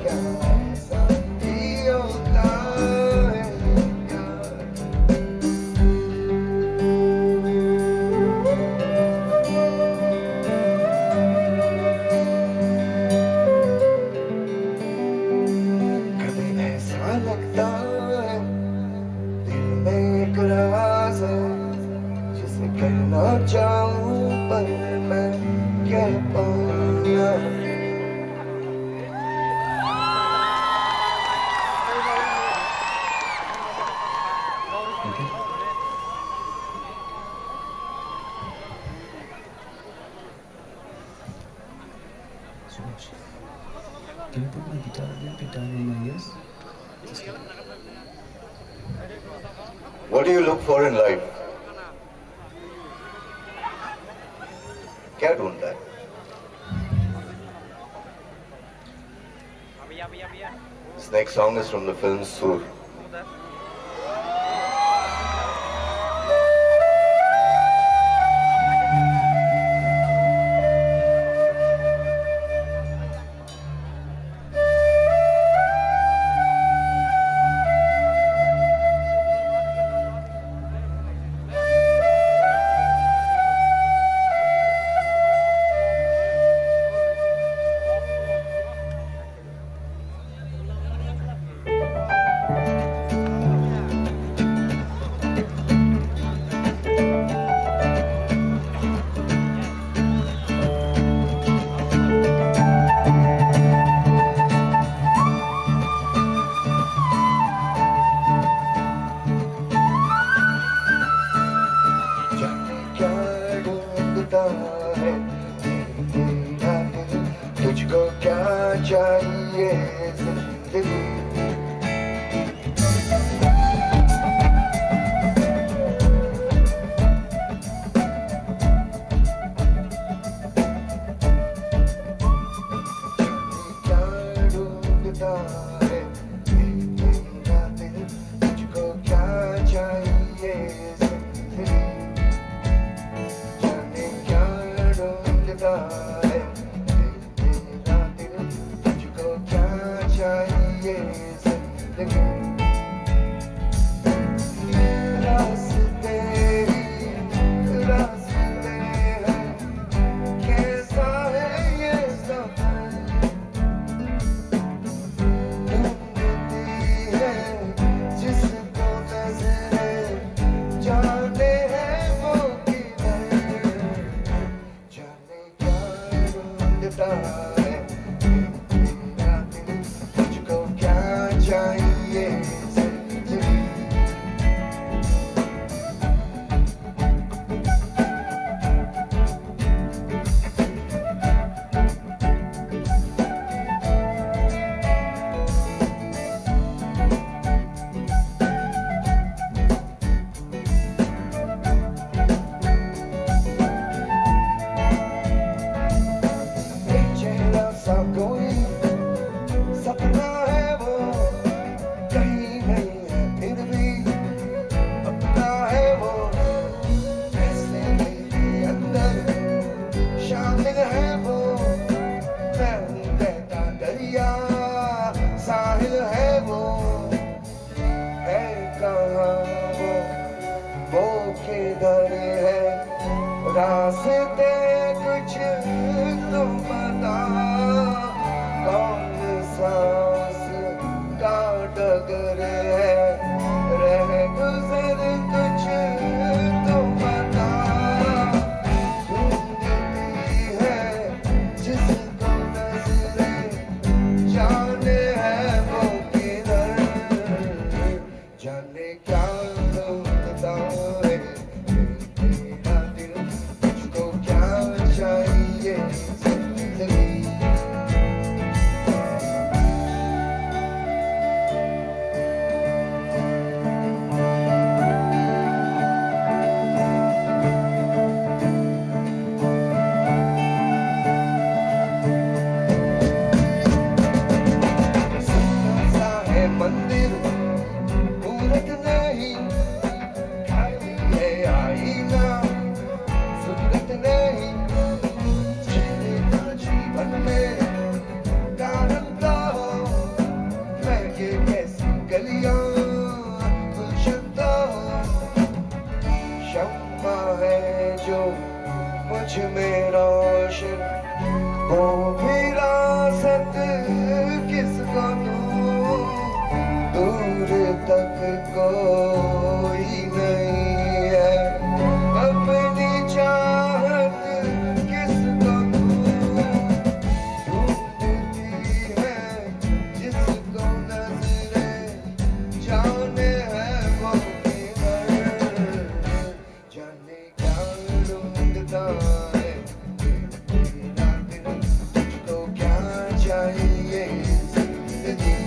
क्या साथी होता है यार। कभी ऐसा लगता है दिल में एक राज है, जिसे कहना चाहूँ पर मैं कह पाऊँ ना। Suresh, can you put my guitar a little bit down on my ears? Just a little. What do you look for in life? क्या ढूंढता है? This next song is from the film Sur. जाने क्या ढूंढता है तेरा दिल, तुझको क्या चाहिए जिंदगी। क्या ढूंढता है तेरा दिल, तुझको क्या चाहिए जिंदगी। जाने क्या ढूंढता है तेरा दिल, तुझको क्या चाहिए जिंदगी। रास्ते ही रास्ते हैं, कैसा है ये सफर। ढूंढती है जिसको नजरें, जाने है वो किधर। जाने क्या ढूंढता है तेरा दिल, तुझको क्या चाहिए जिंदगी। एक चेहरा सा कोई सपना है वो, कहीं नहीं है फिर भी अपना है वो। फैसले मेरे अंदर शामिल है वो, मैं हूँ बहता दरिया, साहिल है वो। है कहाँ वो, वो किधर है? रास्ते कुछ तो बता, कौन सा उसका डगर है? रह गुजर कुछ तो बता, ढूंढती है जिसको नजरें, जाने है वो किधर। जाने क्या ढूंढता है तेरा दिल, तुझको क्या चाहिए जिंदगी। तक कोई नहीं है, अपनी चाहत किसको दूं? ढूंढती है जिसको नजरें, जाने है वो किधर। जाने क्या ढूंढता है तेरा दिल, तुझको क्या चाहिए जिंदगी।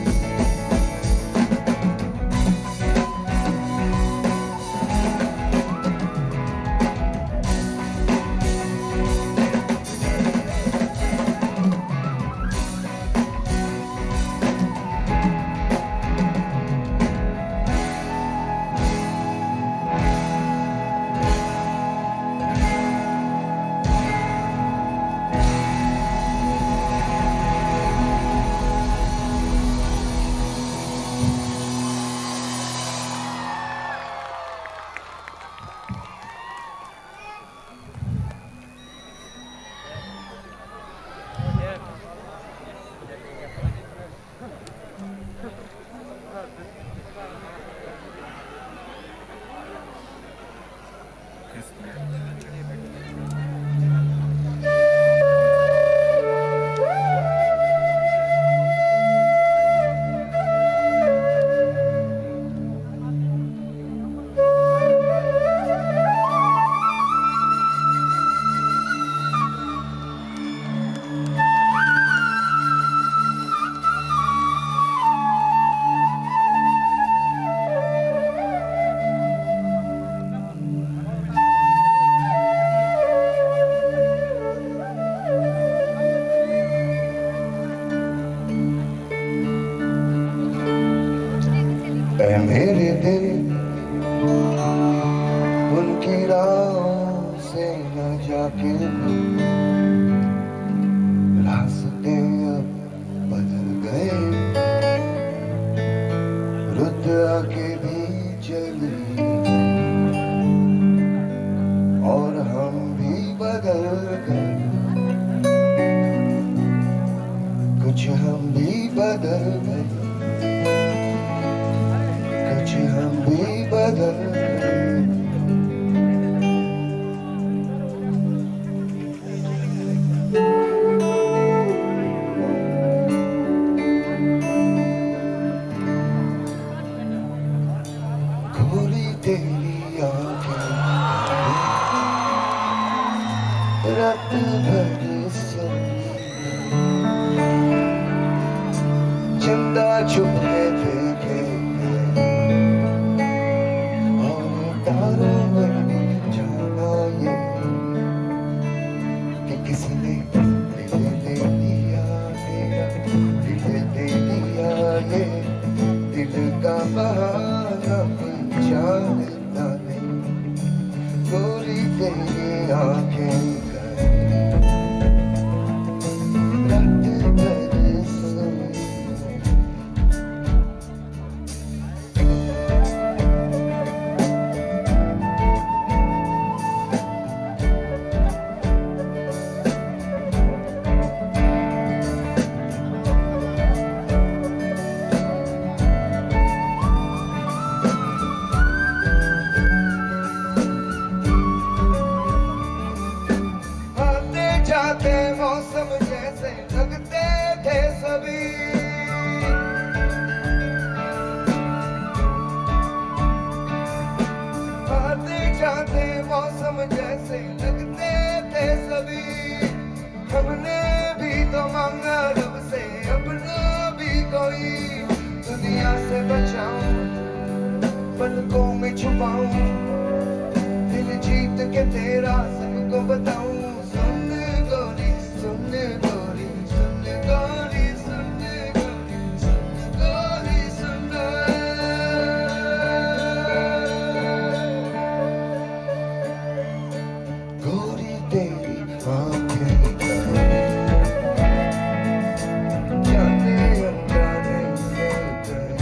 ऐ मेरे दिल, उनकी राहों से न जाके, रास्ते अब बदल गए, रुत आके भी चली और हम भी बदल गए, कुछ हम भी बदल गए, कुछ हम भी बदल गए। गोरी तेरी आंखें रात भर सोई, चंदा छुप के देखे और तारों में भी जाना ये कि किसने दिल दे दिया तेरा, दिल दे दिया ये, दिल का बहाना कोई जानता नहीं। गोरी तेरी आंखें रात भर सोई। आते जाते मौसम जैसे लगते थे सभी। आते जाते मौसम जैसे लगते थे सभी। हमने भी तो मांगा रब से अपना भी कोई। दुनिया से बचाऊं, पलकों में छुपाऊं, दिल जीत के तेरा सबको बताऊं। सुन गोरी, सुन गोरी, सुन गोरी, सुन गोरी, सुन गोरी, सुन। गोरी तेरी आंखें जाने अनजाने में गए,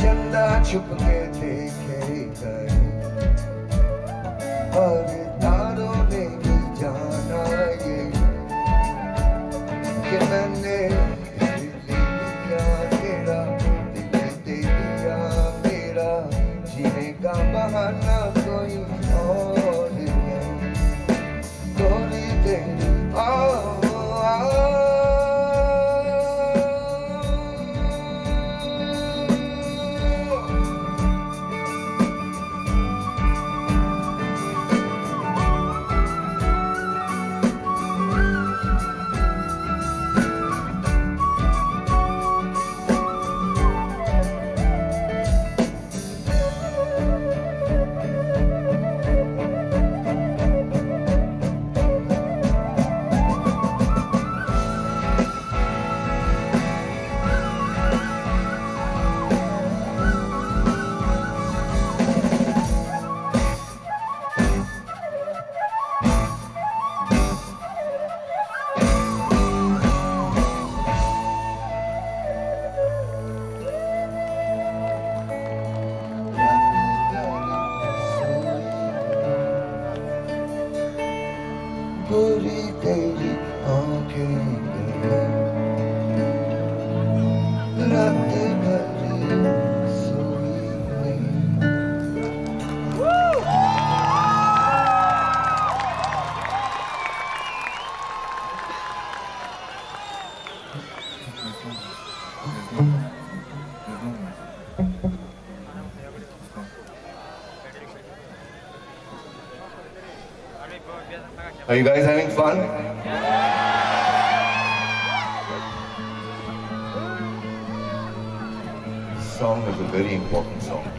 चंदा छुप के देखे गए और तारों ने भी जाना ये कि मैंने दिल लिया तेरा। Are you guys having fun? This song is a very important song to me.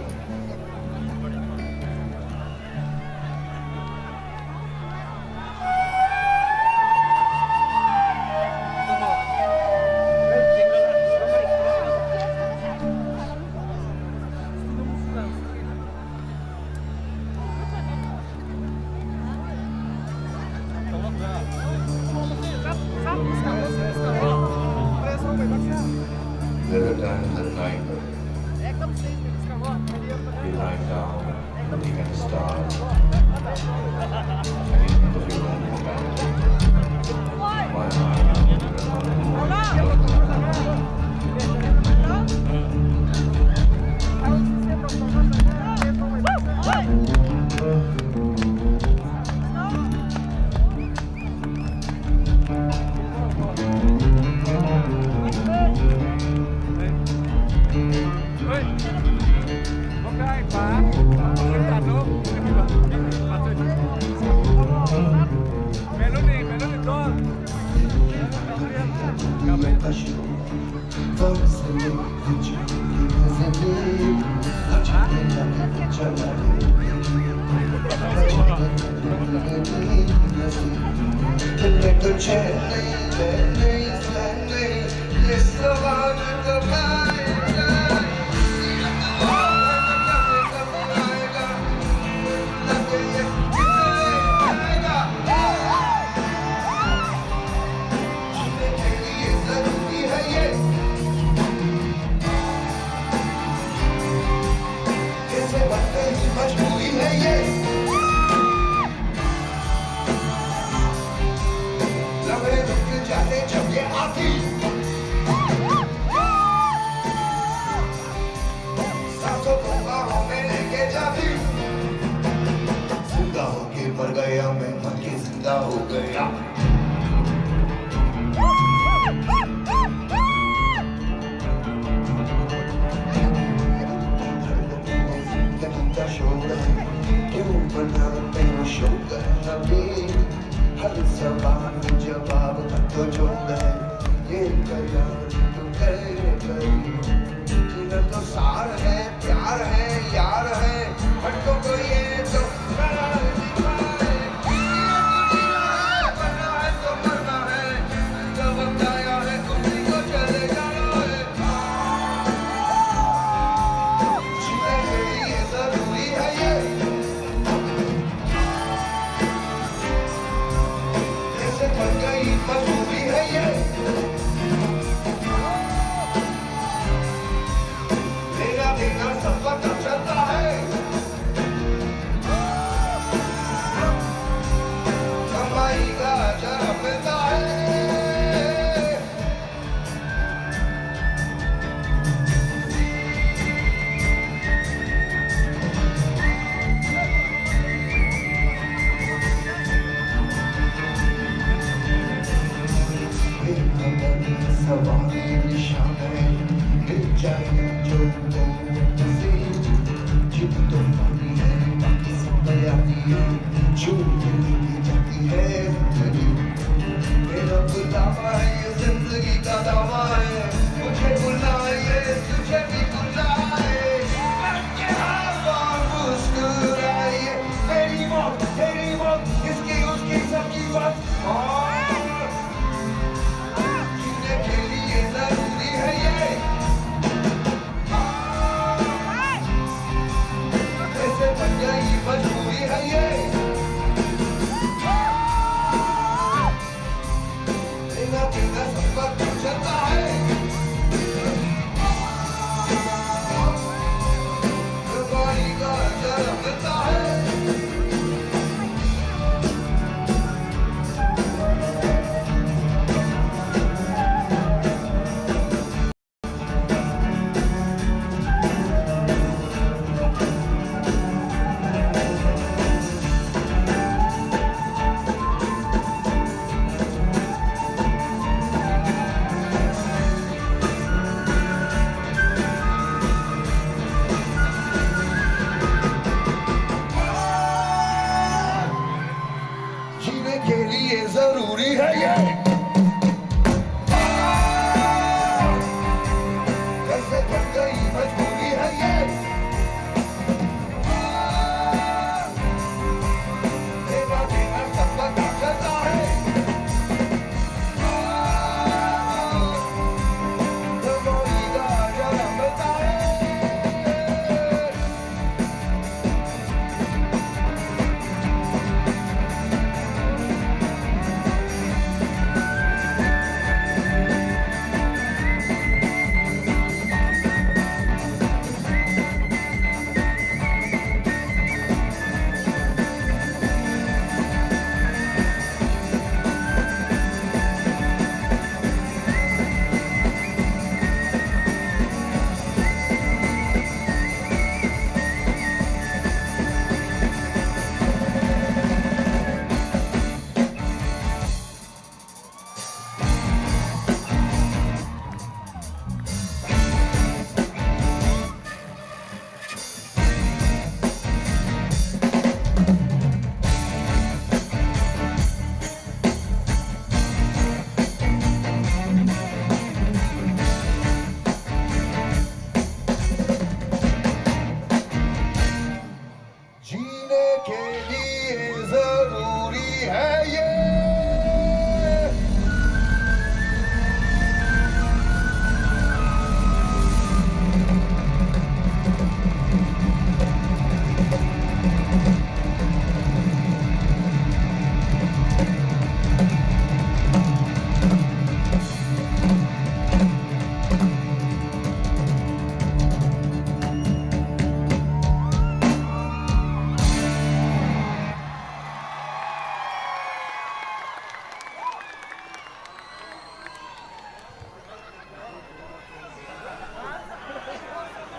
There are times at night we lie down, looking at the stars, and you think of your own mortality. My eyes are on the morning. जिंदा होके मर गया मैं, मर के जिंदा हो गया। क्यों बना तेरा शौक है अभी? हर सवाल जवाब तो जो है, ये कयामत तो गए करीब। जीना तो सार है, प्यार है, यार है, हटो कोई ये तो करार दिखाए। जीना तो जीना है, मरना है तो मरना है, जब तक आया है उसी को चले जाना है। जीने के लिए जरूरी है ये। जैसे बन गई मजबूरी है ये। लेना देना सबका तो चलता है। कमाई का अजर मिलता है। सवाल निशान है, मिल जाए जो तो नसीब। जीत तो पानी है, बाकी सब बयानी है। झूठ नहीं जाती है जिंदगी। मेरा तो दावा है, ये जिंदगी का दावा है। मुझे बुलाइए, तुझे भी बुलाए। करके हर बार मुस्कुराइए। मेरी मौत, तेरी मौत, इसकी उसकी सबकी बात। और जीने के लिए जरूरी है ये। ऐसे बन गई मजबूरी है ये। बिना, बिना सब कुछ चलता है।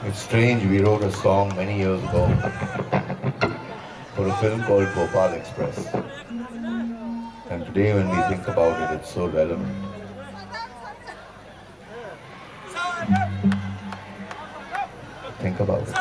It's strange, we wrote a song many years ago for a film called Bhopal Express. And today, when we think about it, it's so relevant. Think about it.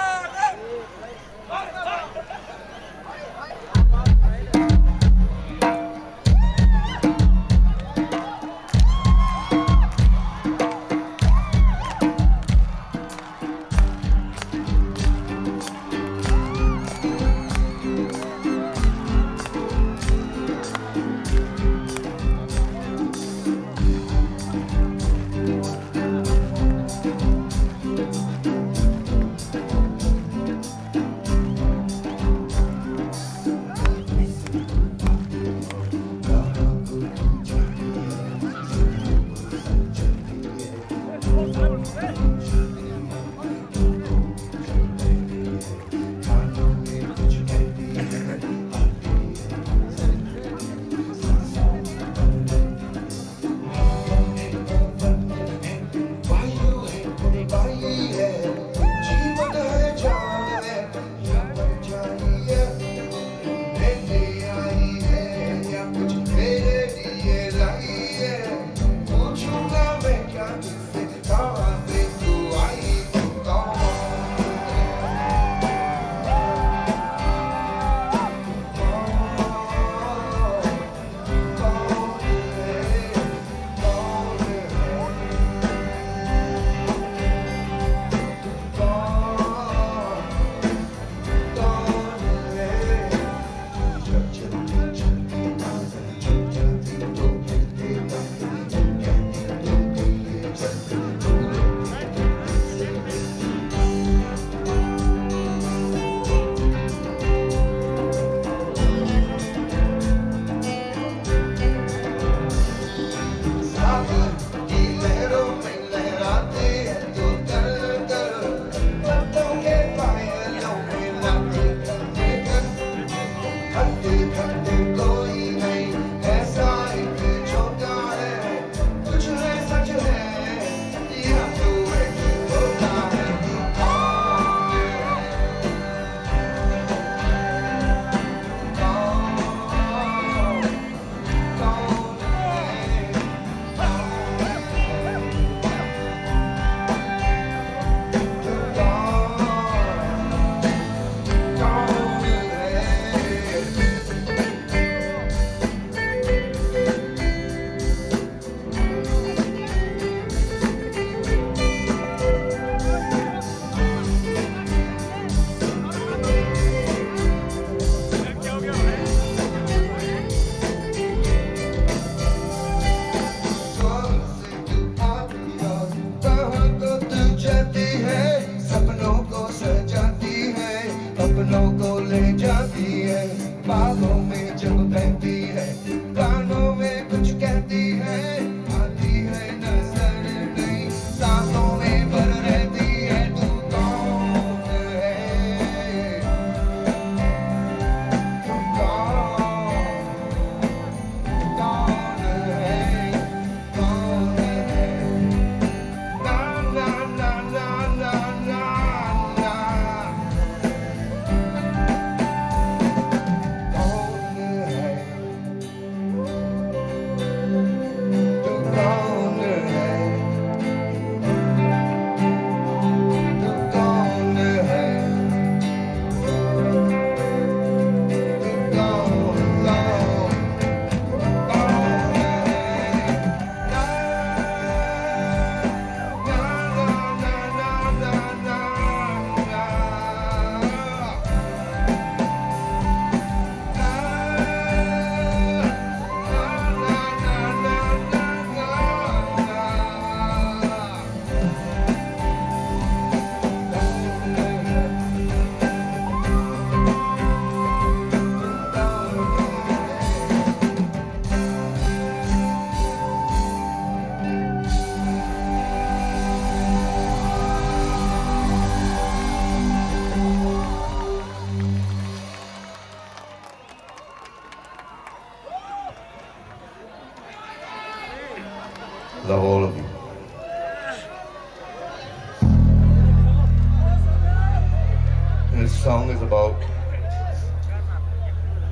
About,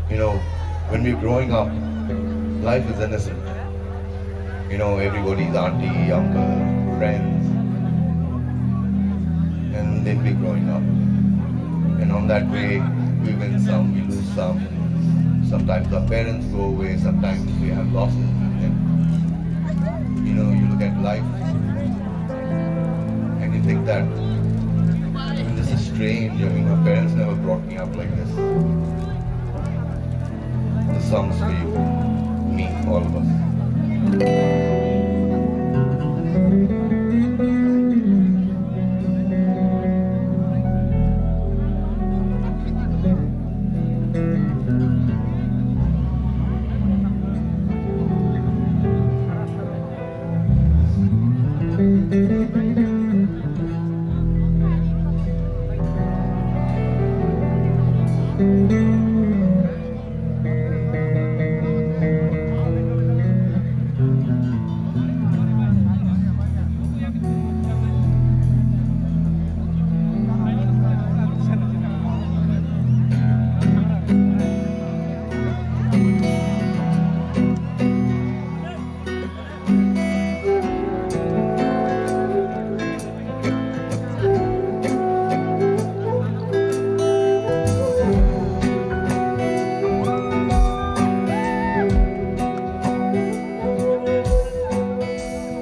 you know, when we're growing up, life is innocent. You know, everybody's auntie, uncle, friends, and then we're growing up. And on that way, we win some, we lose some. Sometimes our parents go away, sometimes we have losses, and then, you know, you look at life and you think that, I mean, this is strange. I mean, my parents never brought me up like this. The song's for you, me, all of us.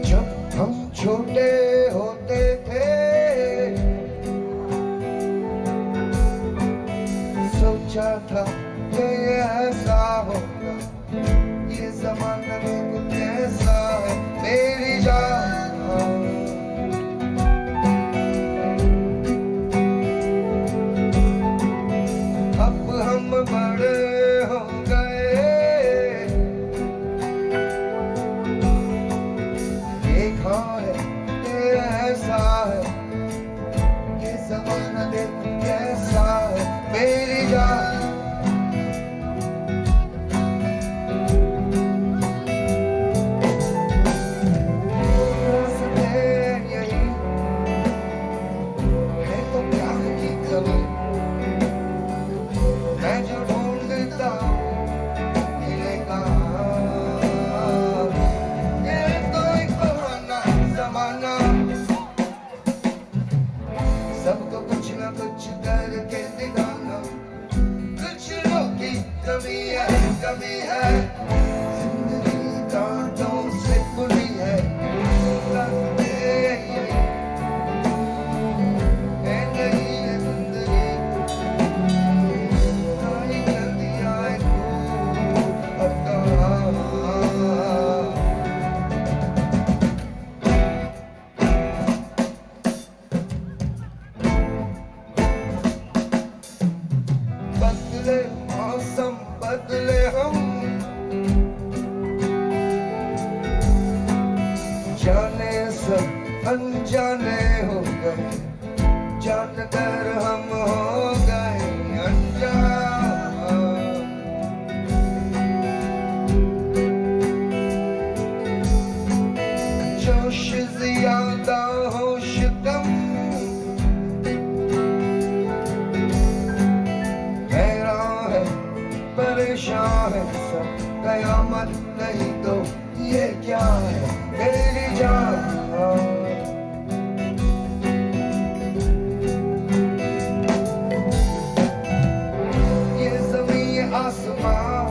जब हम छोटे होते थे, सोचा था कि ऐसा होगा। ये जमाना देखो कैसा है, मेरी जान। अब हम बड़े हो गए, देखा है कि ऐसा है, ये जमाना देखो कैसा है, मेरी जान। रास्ते यही है तो प्यार की कमी, मैं जो ढूंढता हूँ, मिलेगा। ये तो एक बहाना है, जमाना। सबको कुछ ना कुछ करके दिखाना, कुछ लोगों की कमी है, कमी है। जिंदगी कांटों से भरी है, रास्ते ये है नहीं है जिंदगी, ना ही जल्दी आए तो अब कहाँ। बदले मौसम, बदले हम, जाने सब अनजाने हो गए, जानकर हम हो गए अनजान। जोश ज्यादा, होश कम। हैरान है, परेशान है सब, कयामत नहीं तो ये क्या है मेरी जान। ये जमीन, ये आसमां,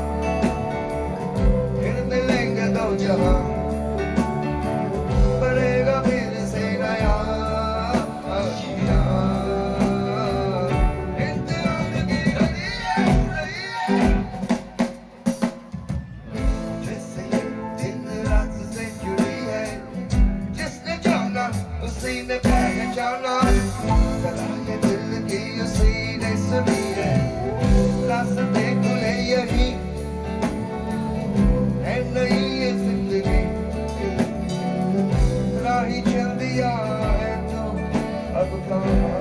फिर मिलेंगे दो जहां, बनेगा फिर से नया आशियां। इंतजार की घड़ी ये उड़ रही है। जिससे ये दिन रात से जुड़ी है, जिसने जाना उसी ने पहचाना, सदा ये दिल की उसी ने सुनी है। रास्ते खुले यही है, नहीं ये जिंदगी, राही चल दिया है तो अब कहाँ।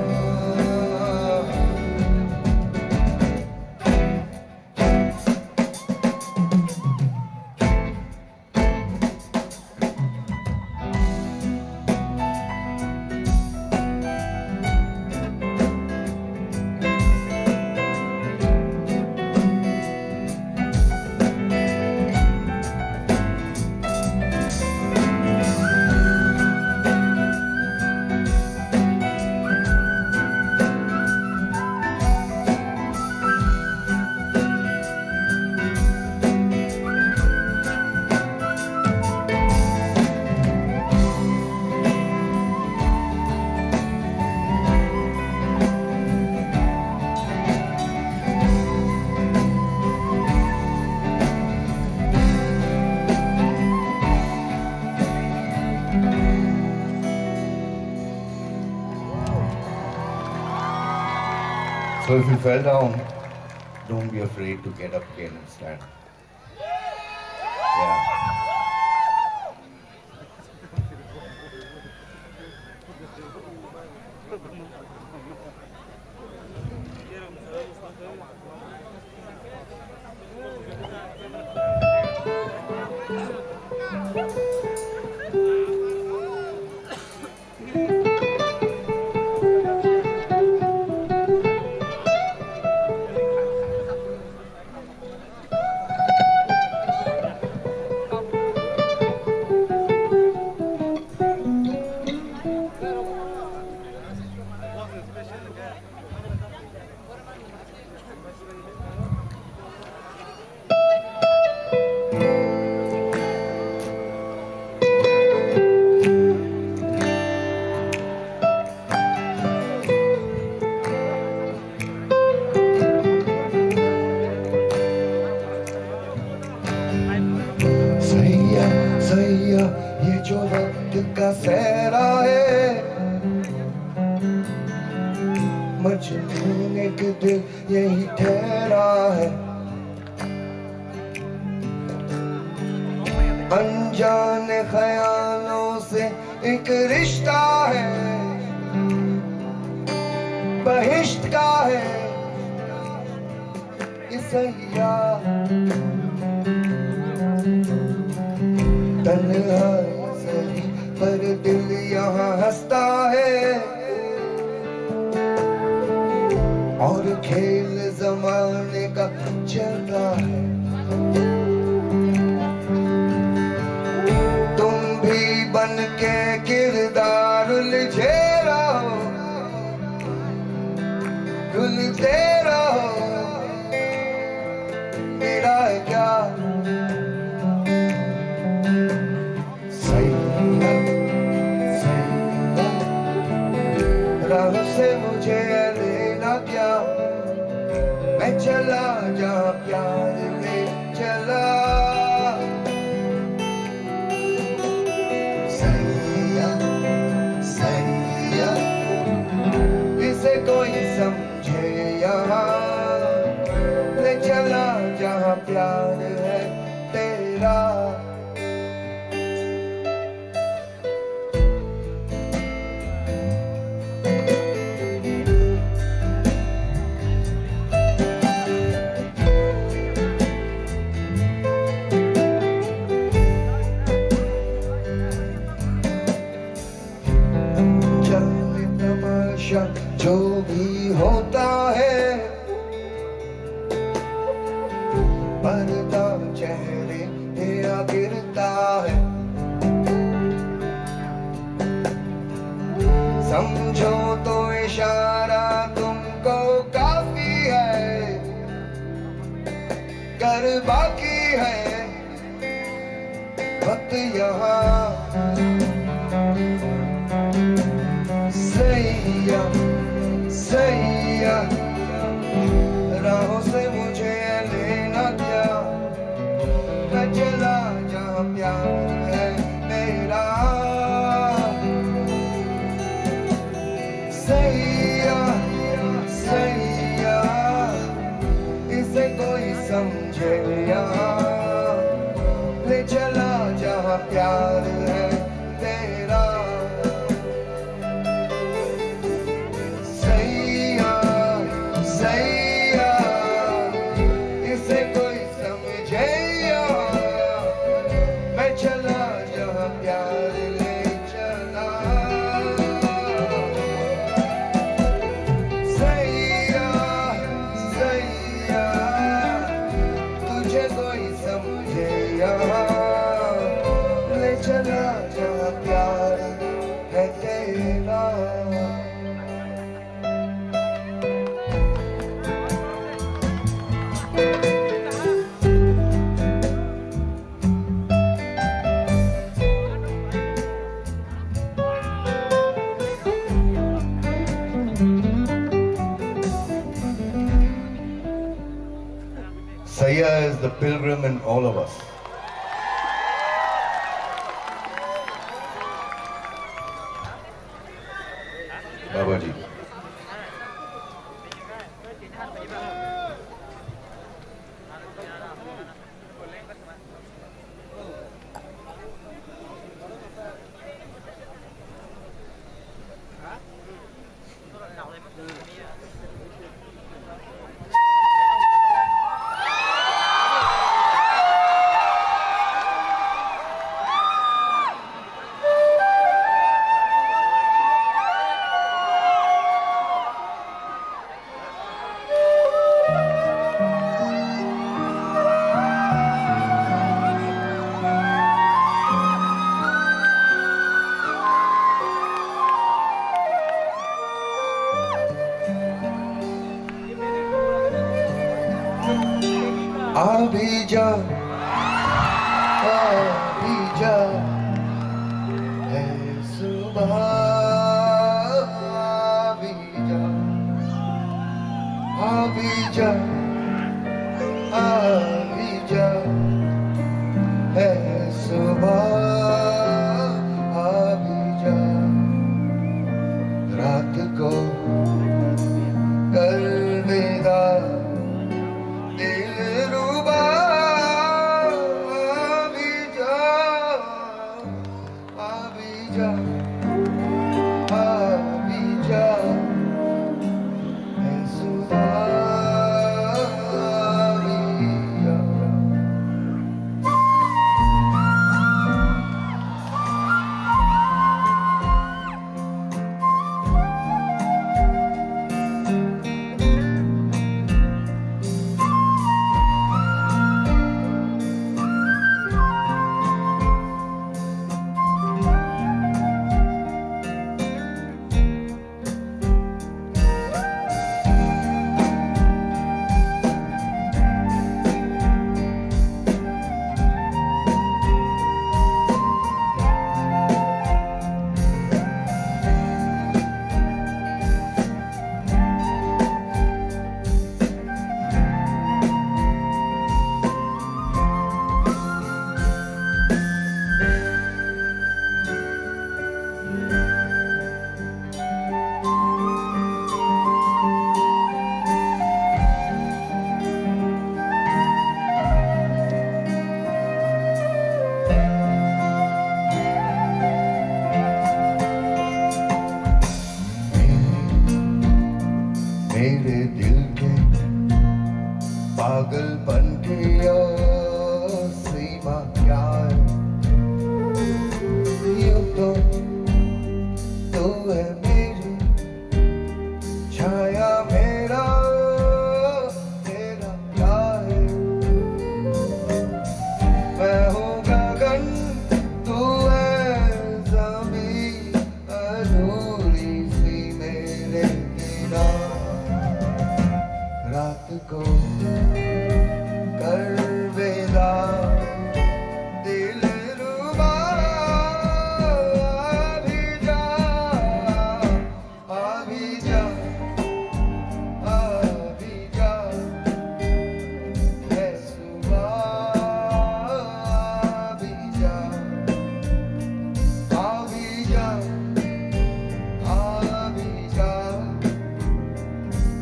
So if you fell down, don't be afraid to get up again and stand. Yeah. सैया, सैया, ये जो वक्त का सहरा है, मजनून एक दिल यही ठहरा है। अनजाने ख्यालों से एक रिश्ता है, बहिश्त का है ये सैया। तन्हा सही पर दिल यहाँ हंसता है। और खेल जमाने का चलता है। तुम भी बन के किरदार उलझे रहो, घुलते रहो, मेरा क्या सैया, सैया, राह से मुझे लेना क्या, मैं चला जहाँ प्यार ले चला। सैया, सैया, इसे कोई समझे यहाँ, ले चला जहाँ प्यार है तेरा। जाने तमाशा जो भी होता है, पर्दा चेहरे पे आ गिरता है। समझो तो इशारा तुमको काफी है, कर बाकी है वक्त यहाँ। सैया, सैया, राहों से मुझे लेना क्या, मैं चला जहाँ प्यार है मेरा। सैया, सैया, इसे कोई समझे यहाँ, ले चला जहाँ प्यार है तेरा। सैया, सैया, इसे कोई समझे यहाँ, मैं चला जहाँ प्यार ले चला। सैया, सैया, तुझे कोई समझे यहाँ, ले चला जहाँ प्यार है तेरा। Saiya is the pilgrim in all of us. Babaji. Abija, Abija, hai subha Abija, Abija, Abija, hai subha Abija, raat ko kal veda. Dilruba, abija, abija, abija, hai subha abija. मेरे दिल के पागलपन की और सीमा क्या है? यूं तो तू है मेरी छाया, मेरा तेरा क्या है? मैं हूँ गगन, तू है ज़मीं, अधूरी सी मेरे बिना। रात को कर विदा, दिलरुबा, अभी जा, अभी जा, अभी जा, है सुबह, अभी जा, अभी जा, अभी जा,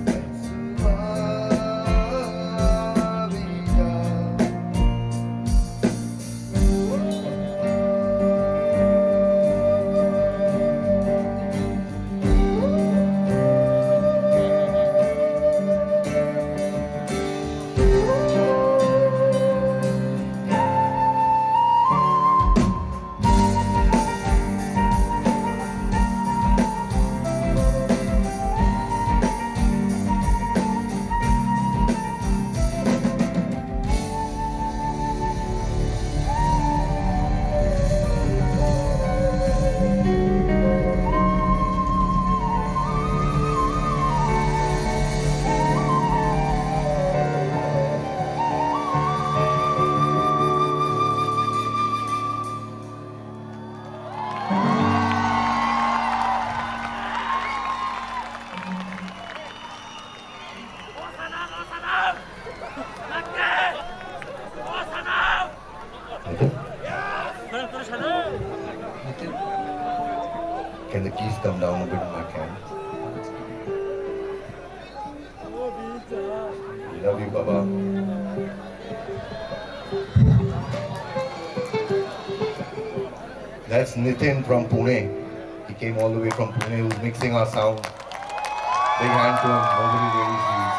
है सुबह, अभी जा। Can the keys come down a bit, my friend? Love you, Baba. That's Nitin from Pune. He came all the way from Pune, who's mixing our sound. Big hand to him. Nobody really sees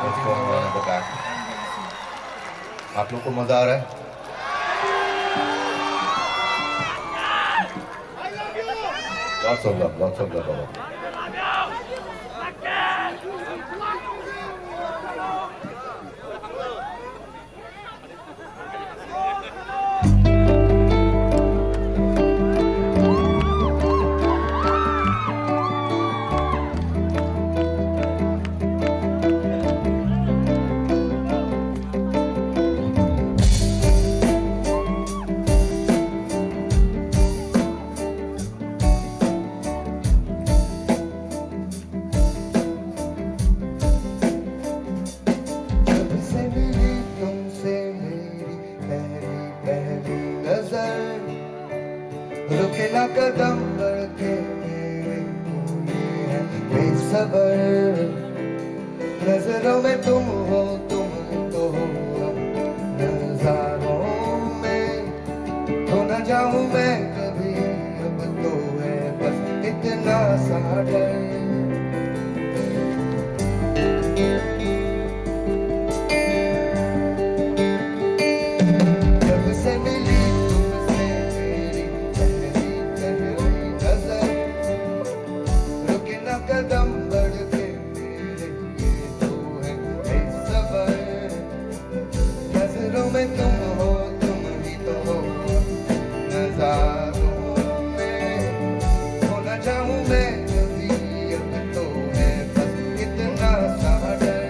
what's going on at the back. आप लोग को मजा आ रहा है? Lots of love, lots of love, Baba. कदम बढ़ के मेरे को ये है बेसबर। नजरों में तुम हो, तुम ही तो हो अब नजारों में। खो ना जाऊं मैं कभी, अब तो है बस इतना सा डर। जब से मिली तुमसे मेरी पहली, पहली नजर, रुके ना कदम बढ़ के मेरे, ये तो है बेसबर। नजरों में तुम हो, तुम ही तो हो नजारों में। खो ना जाऊं मैं कभी, अब तो है बस इतना सा डर।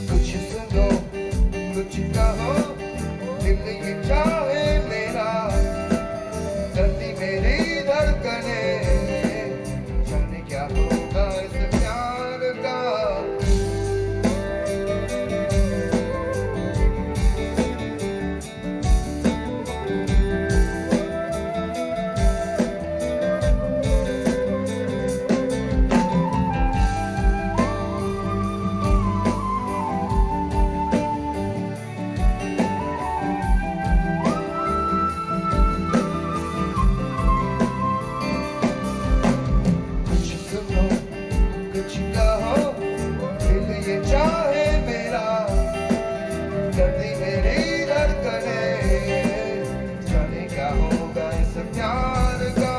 कुछ सुनो, कुछ कहो, दिल ये चाहे मेरा, धरती मेरी धड़कने, जाने क्या होगा इस प्यार का। कुछ सुनो, कुछ कहो, दिल ये चाहे मेरा, धरती मेरी धड़कने, जाने क्या होगा इस प्यार का।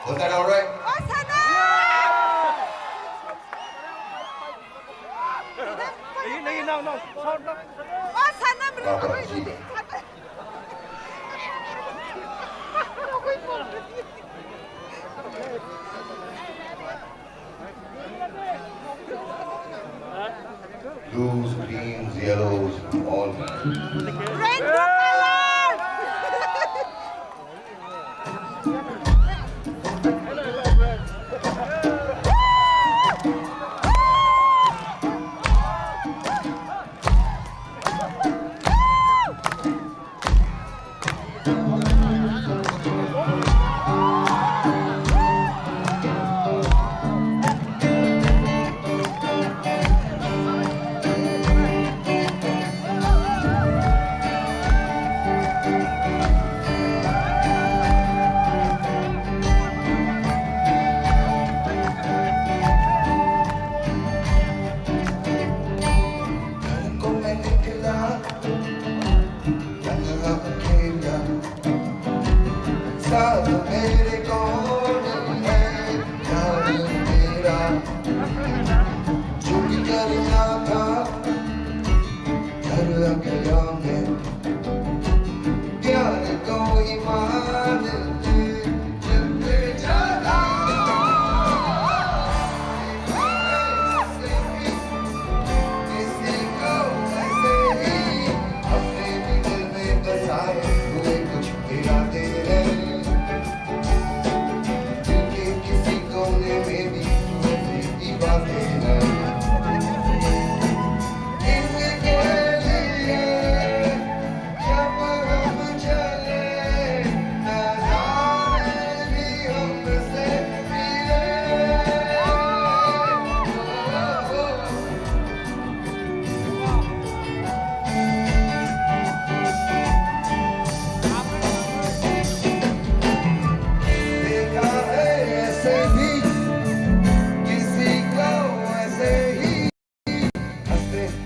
Was that all right? Blues, greens, yellows, all kinds. Rainbow colors!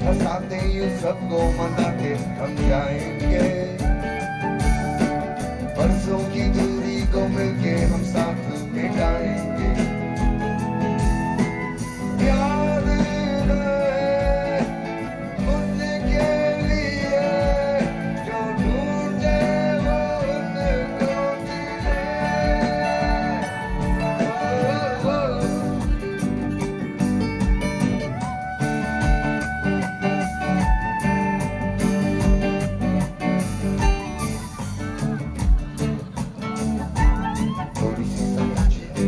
हंसाते यूं सबको मनाते हम जाएंगे। बरसों की दूरी को मिलके हम साथ मिटाएंगे। प्यार रहे उनके लिए जो ढूंढे वो उनको मिले। ओ, ओ, ओ। थोड़ी सी समझ है।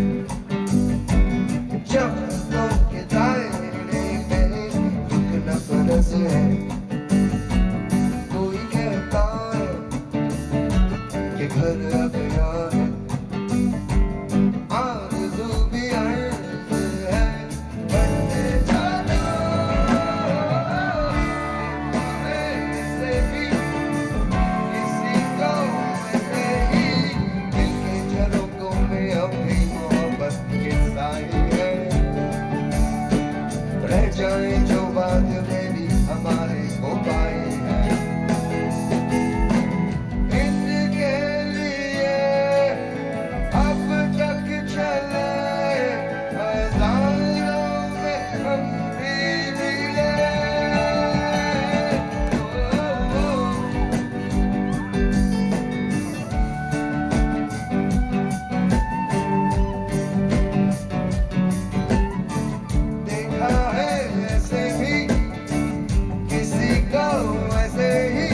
जब लोग के दायरे में रुकना फर्ज है। कोई कहता है कि घर आ गया है। आरज़ू भी अर्ज़ है। रह जाए जो बाद में भी हमारे वो पाए हैं। इनके लिए अब तक चले हजारों में हम भी मिले। देखा है ऐसे भी किसी को ऐसे ही।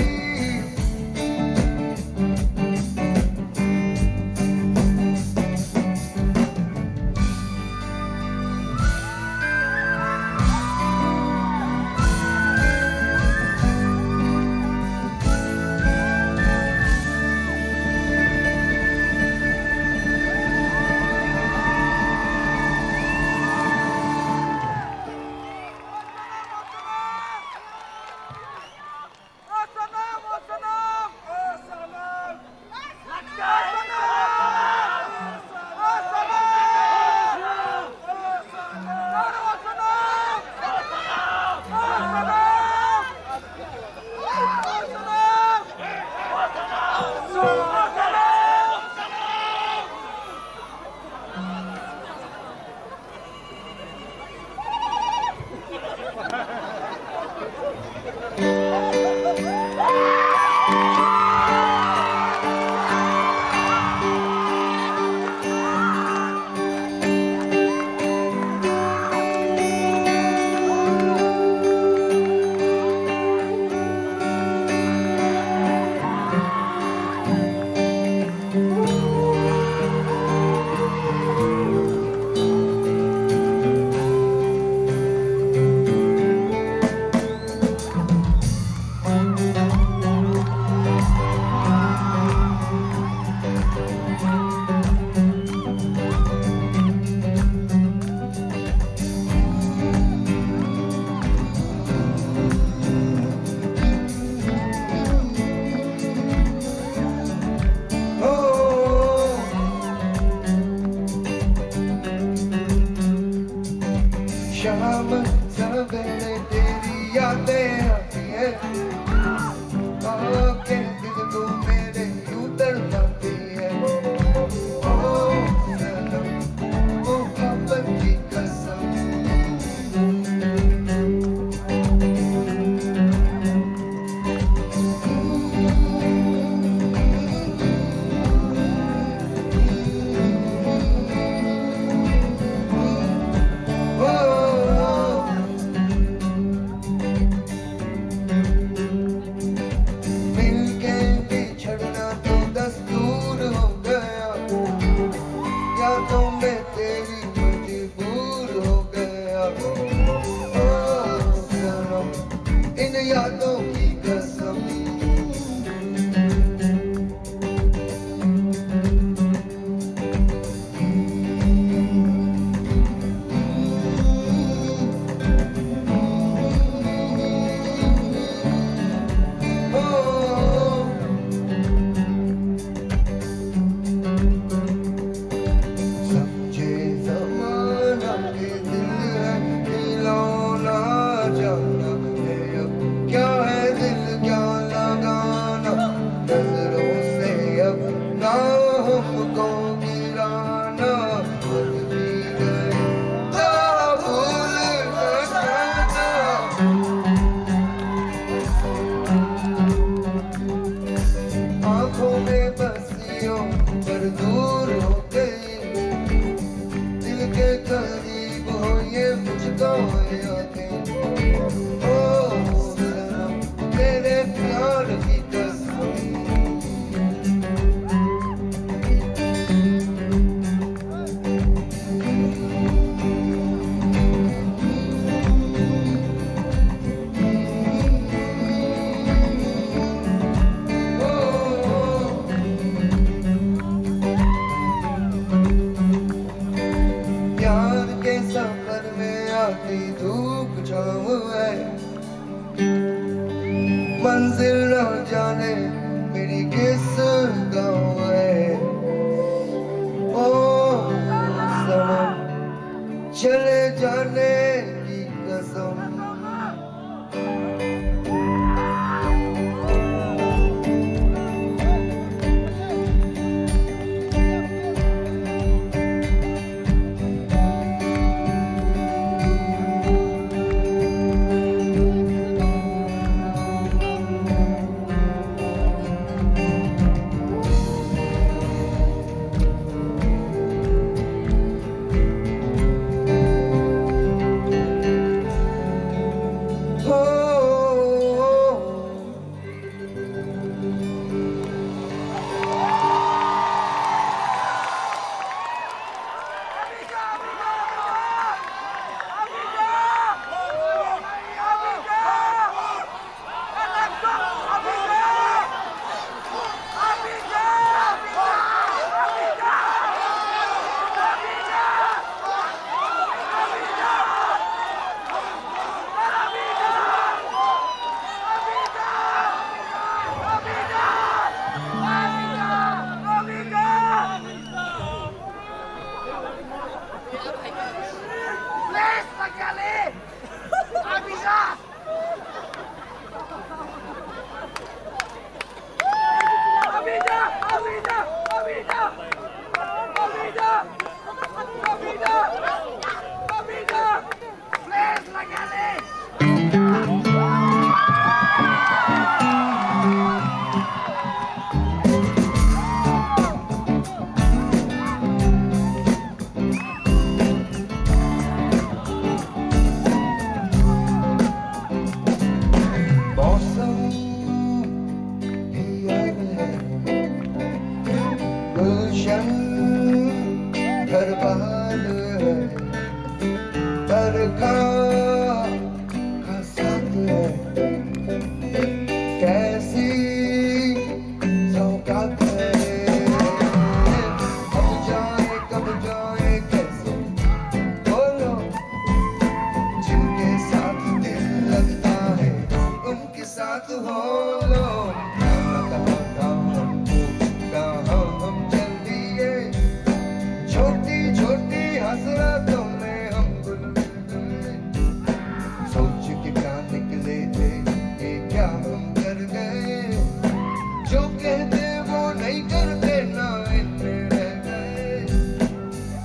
शाम सवेरे तेरी यादें आती हैं, आके दिल को मेरे यूं तड़पाती है। ओ सनम, मोहब्बत की कसम। मिलके बिछड़ना तो दस्तूर हो गया, यादों में तेरी मजबूर हो गया। ओ सनम, इन यादों की कसम। समझे जमाना के दिल है खिलौना, जाना है मंजिल ना जाने मेरी किस गाँव है। ओ सनम, चले जाने की कसम। मौसम भी यार है, गुलशन घर बहार है, बरखा का साथ है, कैसी सौगात है। अब जाए कब जाए कैसे, बोलो, जिनके साथ दिल लगता है, उनके साथ हो लो। कहाँ हम चल दिए, छोटी छोटी हसरतों में हम घुल मिल गए। सोच के क्या निकले थे, ये क्या हम कर गए? जो कहते वो नहीं करते, ना इनमें रह गए।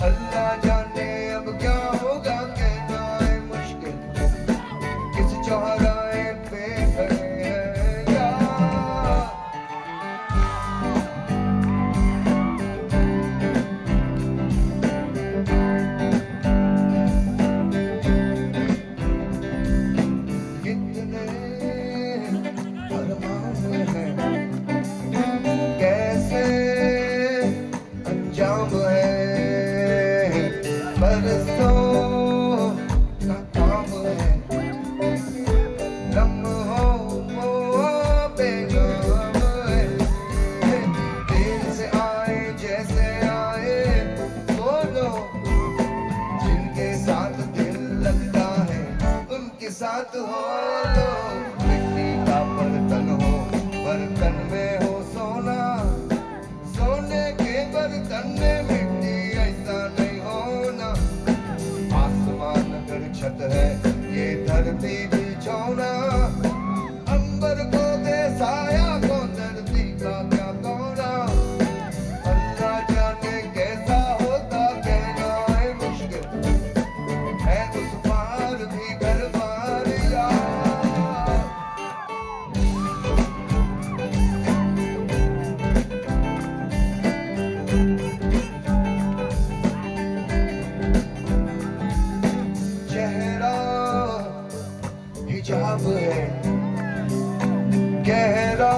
अल्लाह जाने अब क्या होगा, कहना है मुश्किल। किस चौराहे पे खड़े हैं यार? कितने अरमान हैं, कैसे अंजाम है, बरसों का काम है, लम्हों वो बेनाम है। देर से आए जैसे आए, बोलो, जिनके साथ दिल लगता है, उनके साथ हो लो। मिट्टी का बर्तन हो, बर्तन में हो सोना, सोने के बर्तन में मिट्टी, ऐसा नहीं होना। आसमान अगर छत है, ये धरती बिछौना। अंबर को दे साया, को धरती का क्या कोना। अल्लाह जाने कैसा होता, कहना है मुश्किल। है उस पार भी घर बार यार। चेहरा हिजाब है, गहरा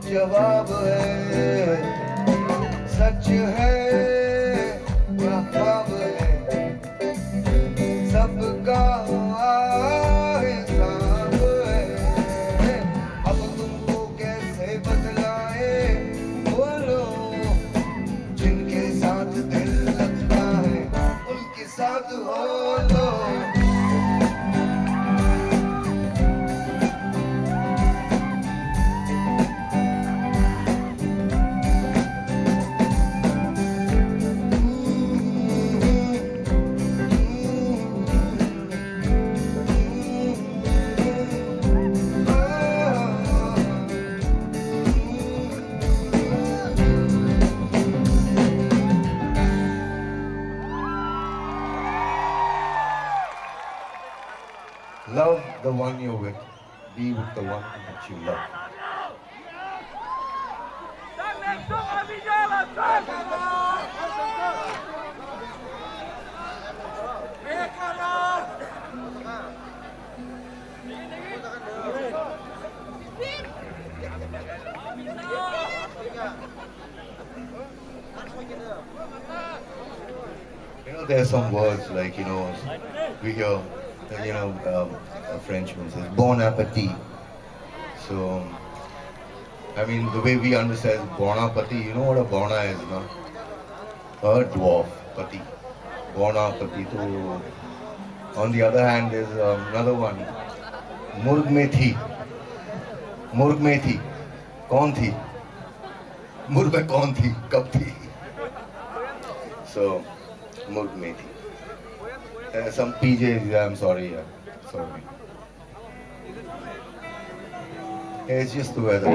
जवाब है, सच है या ख्वाब है, सबका हिसाब है। अब तुमको कैसे बतलाए, बोलो, जिनके साथ दिल लगता है, उनके साथ हो लो। One you're with, be with the one that you love. You know, there are some words like, you know, we hear, you know, um, a Frenchman says, "Bon appetit." So, I mean, the way we understand Bon appetit, you know what a Bona is, no? A dwarf, pati. Bon appetit. So, on the other hand, is um, another one. Murg mein thi. Murg mein thi. Kaun thi? Murg mein kaun thi? Kab thi? So, murg mein thi. Uh, some P Js, yeah, I'm sorry, yeah. Sorry. It's just the weather.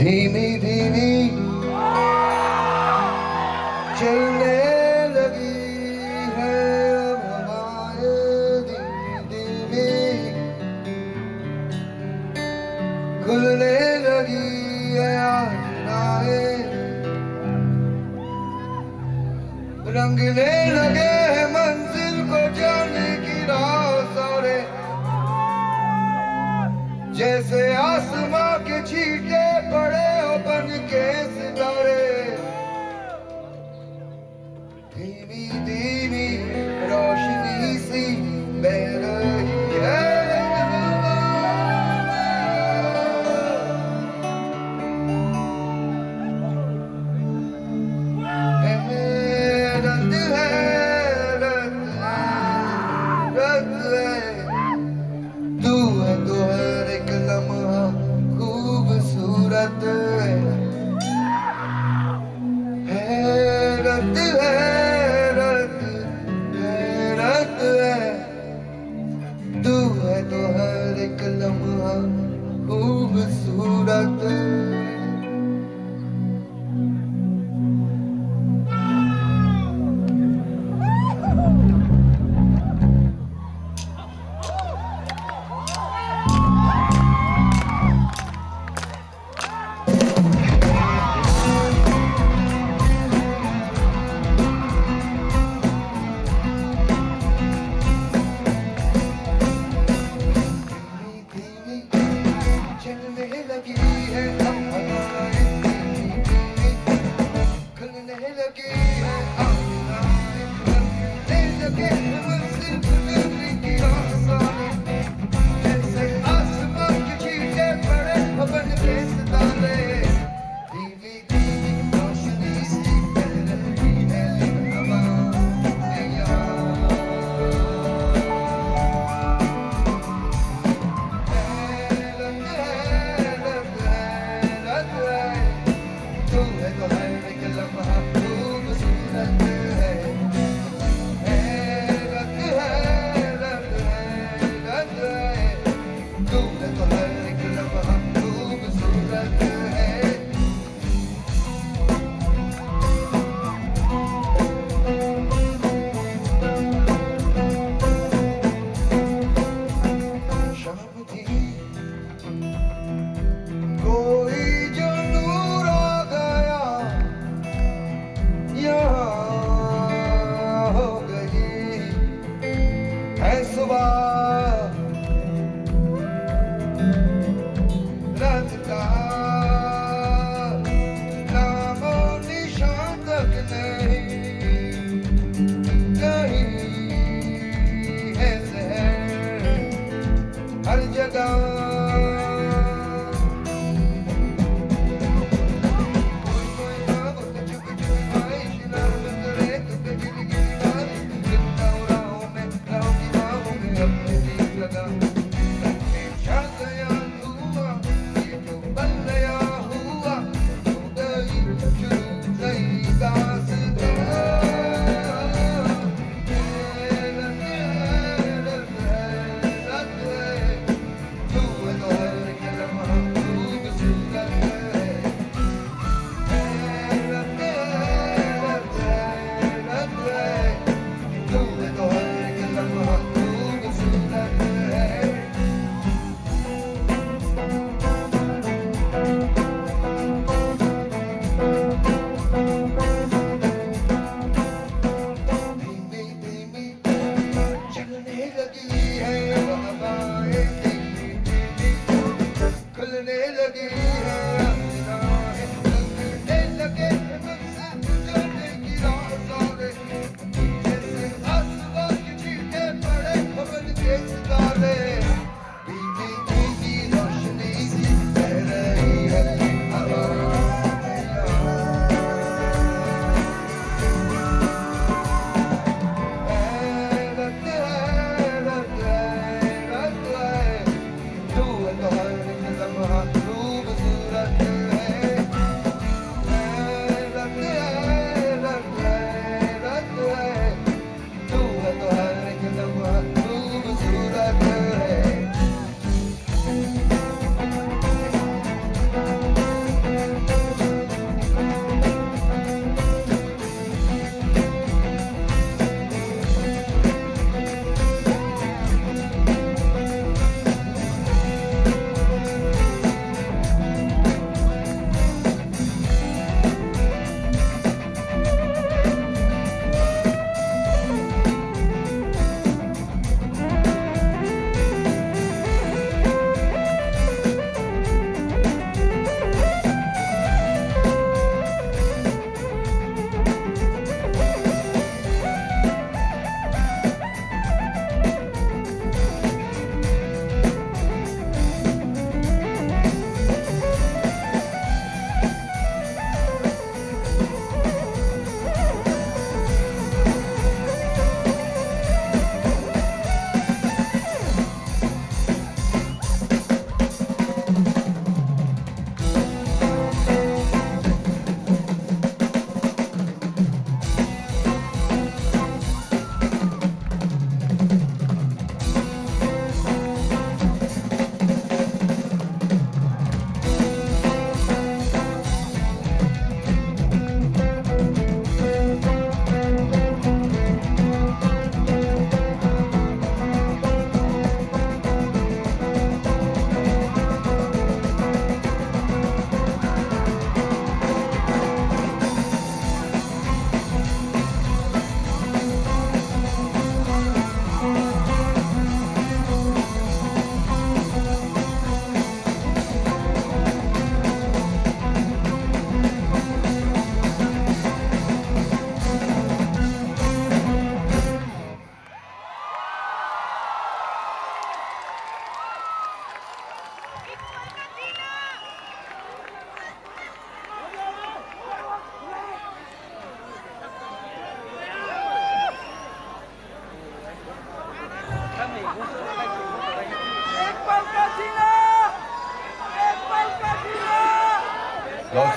धीमी धीमी चलने लगी है अब हवाएं, धीमी धीमी खुलने लगी है आज राहें। रंगने लगे हैं मंजिल को जाने की राह सारे, जैसे आसमां के छींटे पड़े हो बन के सितारे। धीमी धीमी रोशनी सी बह रही है। है मेरा दिल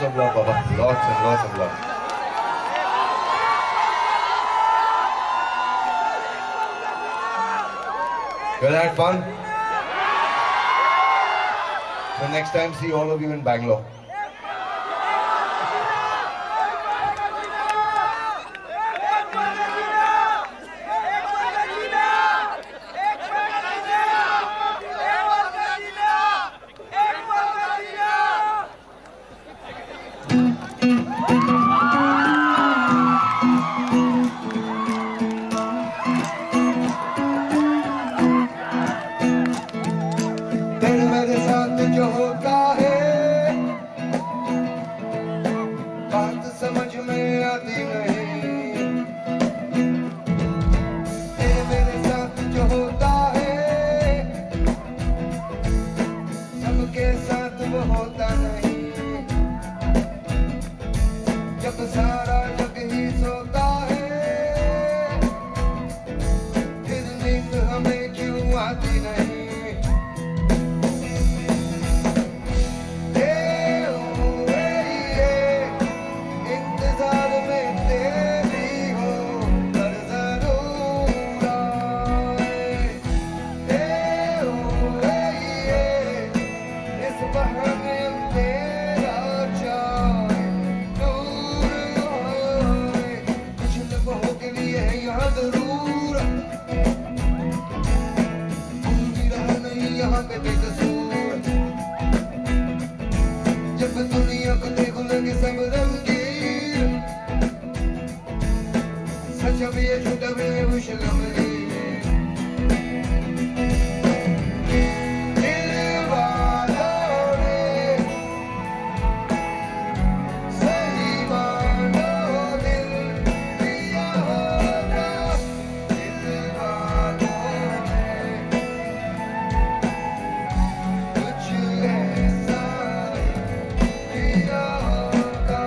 Of love, Baba. Lots and lots of love. Well, had fun? So next time, see all of you in Bangalore. तेरे मेरे साथ जो होता है, बात समझ में आती नहीं। तेरे मेरे साथ जो होता है, सबके साथ वो होता नहीं। जब सारा जग ही सोता है, फिर नींद हमें क्यों आती नहीं? ए ओ ए ए, इंतजार में तेरी हो हर जरूर आए। ए ओ ए ए, इस बहाने तेरा चांद दूर आए। कुछ लम्हों के लिए है यहाँ जरूर, कोई भी रहा नहीं यहाँ पे बेकसूर। जब दुनिया को देख लेंगे सब रंगीन, सच भी ये झूठ भी ये खुशखबरी। दिल वालों ने सही मानो दिल दिया होगा, दिल वालों ने कुछ ऐसा दिया होगा।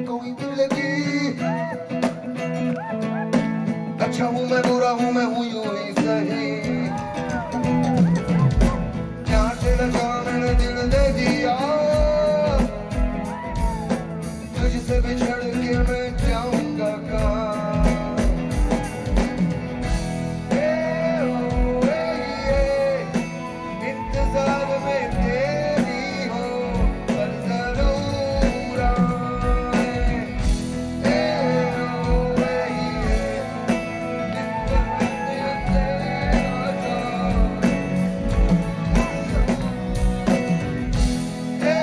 कोई भी लगी। अच्छा हूँ मैं, बुरा हूँ मैं, हूँ यूं ही सही। क्या तेरा क्या मैंने दिल दे दिया, तुझसे बिछड़ के मैं जाऊंगा कहाँ? ए ओ ए ए, इंतजार में तेरी हो हर जरूर आए। ए ओ ए ए, इंतजार में तेरा चांद। ए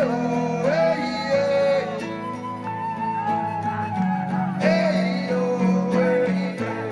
ओ ए ए, ए ओ ए ए।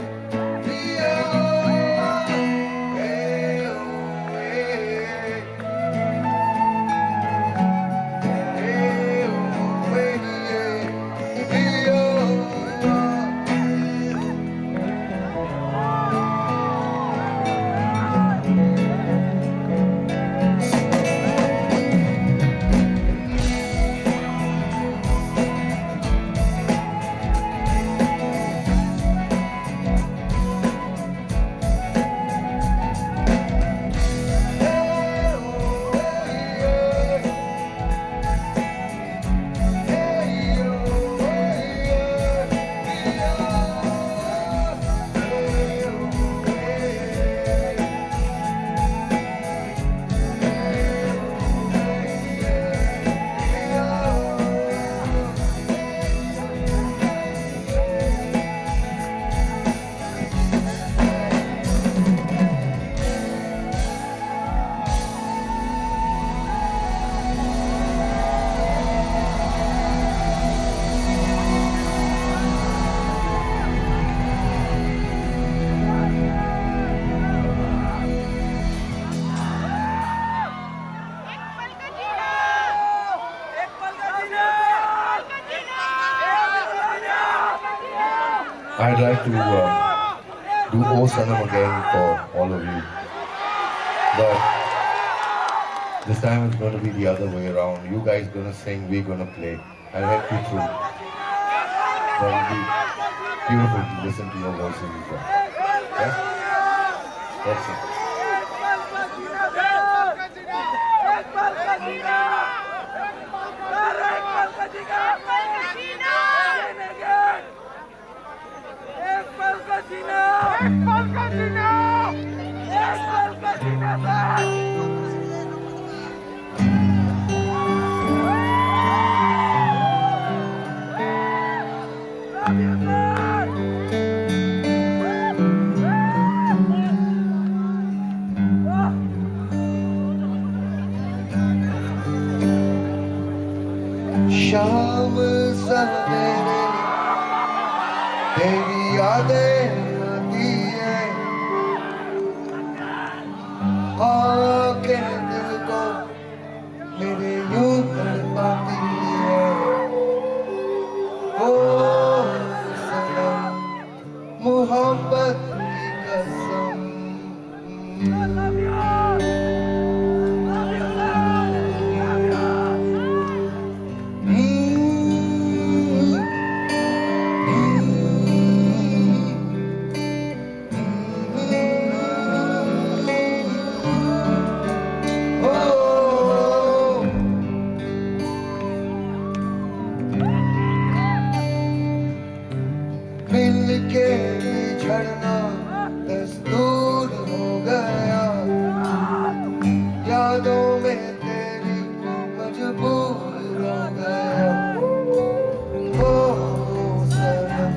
I'd like to, uh, Do Oh Sanam again for all of you. But this time it's going to be the other way around. You guys gonna sing, we're gonna play. I'll help you through. But it'll be beautiful to listen to your voices as well. Yeah? That's it. शाम सवेरे तेरी यादें आती है, आके दिल को मेरे यूं तड़पाती है। ओ सनम, मोहब्बत की कसम। मिलके भी झड़ना दस्तूर हो गया, यादों में तेरी मजबूर हो गया। ओ सनम,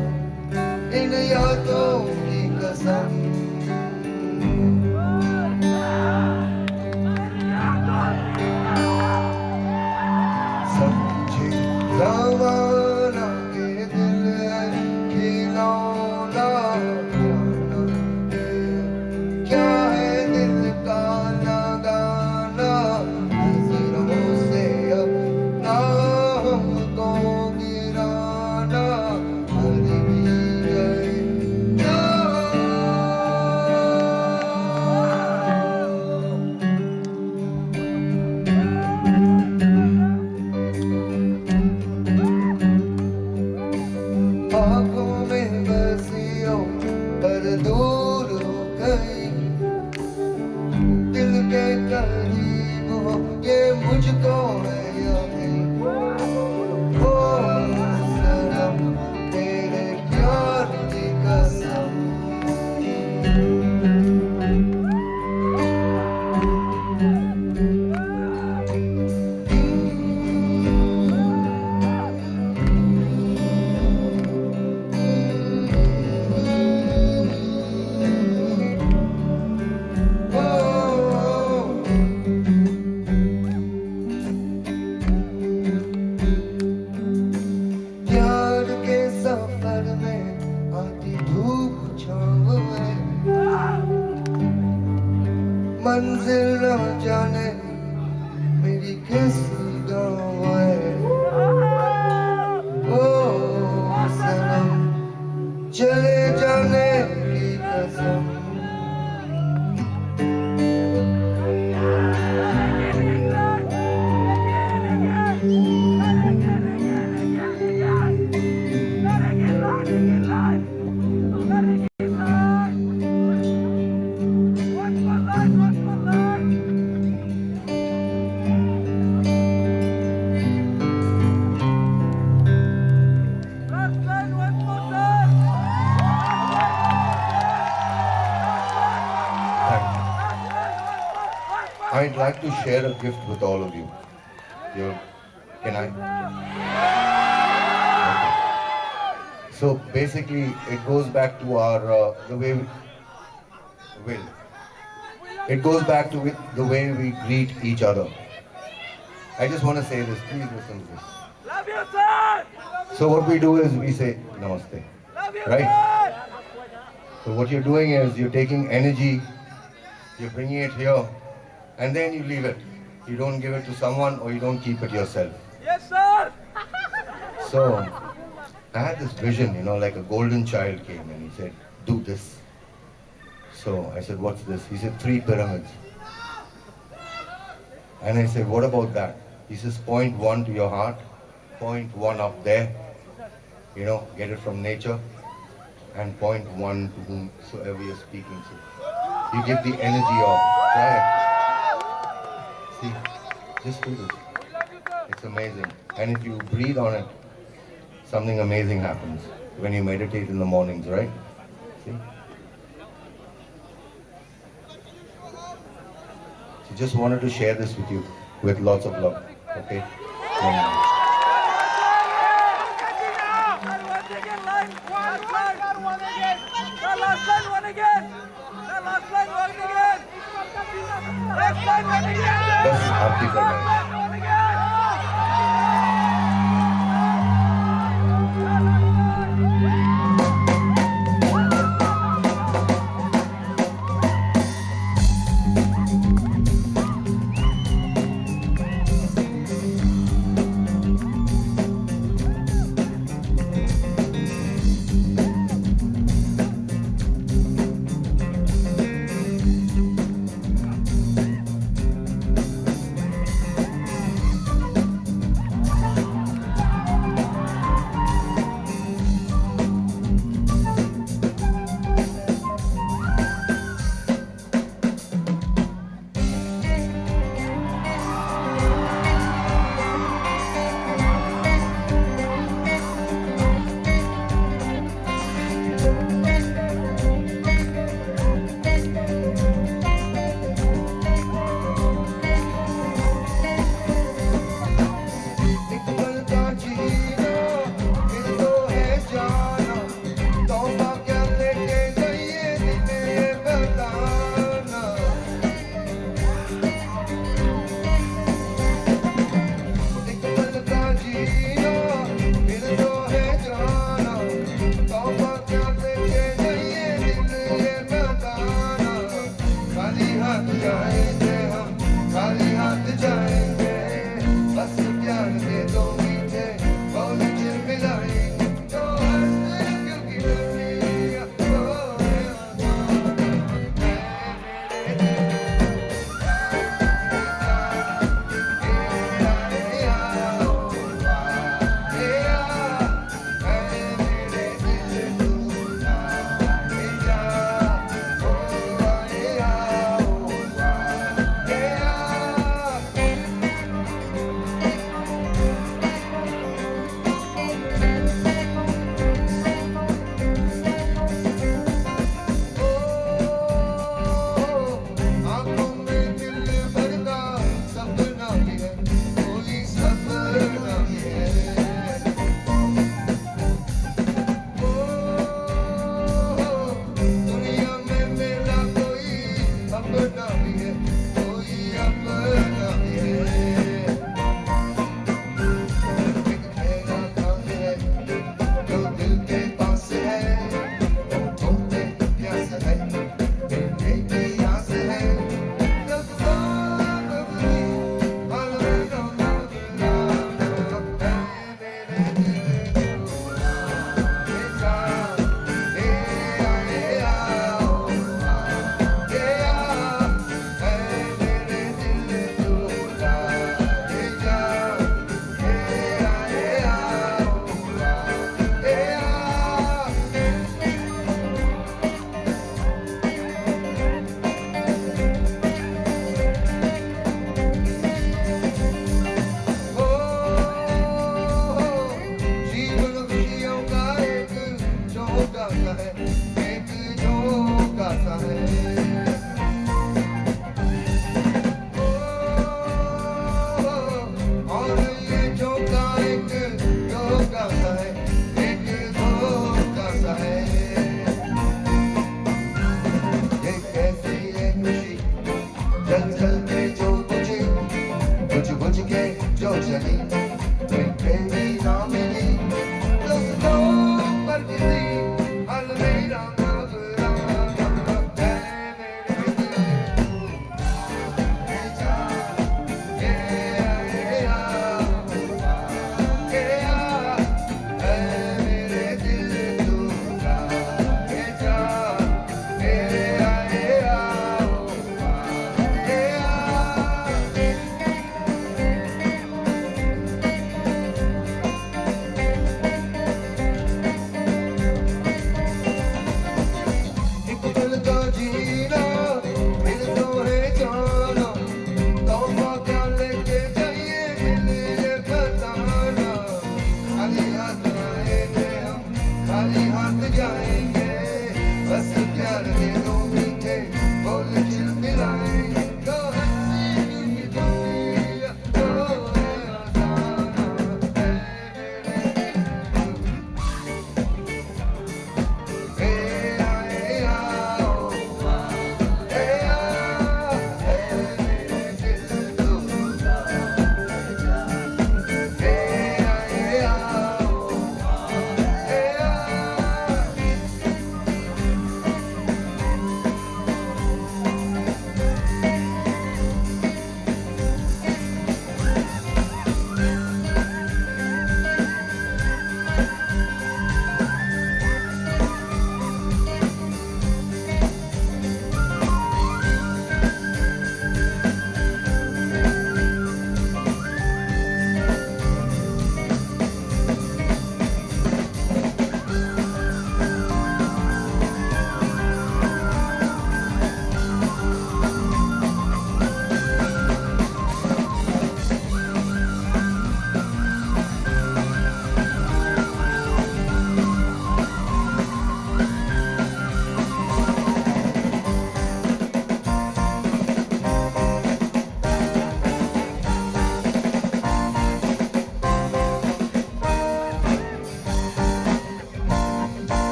इन यादों की कसम। समझे जमाना के दिल खिलौना, क्या है दिल का लगाना, नजरों से अब ना हमको गिराना। आंखों में बसी हो पर दूर हो गई, दिल के करीब हो ये मुझको है यकीन। ओ सनम, तेरे प्यार की कसम। प्यार के सफर में आती धूप छाँव है, मंजिल न जाने मेरी किस गाँव है। ओ सनम, चले जाने की कसम। I'd like to share a gift with all of you. You're, can I? Okay. So basically, it goes back to our, uh, the way we, Will. It goes back to with the way we greet each other. I just want to say this, please listen to this. Love you, sir. So what we do is we say, "Namaste." Love you, right? Sir. So what you're doing is you're taking energy, you're bringing it here, and then you leave it. You don't give it to someone or you don't keep it yourself. Yes, sir. So I had this vision, you know, like a golden child came and he said, "Do this." So I said, "What's this?" He said, "Three pyramids." And I said, "What about that?" He says, "Point one to your heart, point one up there, you know, get it from nature, and point one to whomsoever you're speaking to." You give the energy off. Try it. See, just do this. It's amazing. And if you breathe on it, something amazing happens when you meditate in the mornings, right? See? So just wanted to share this with you with lots of love. Okay? Um, Bas, aap bhi karwaiye. खाली हाथ जाएंगे हम, खाली हाथ जाएंगे। बस प्यार के दो मीठे बोल झिलमिलाएंगे। तो हंसते क्योंकि दुनिया को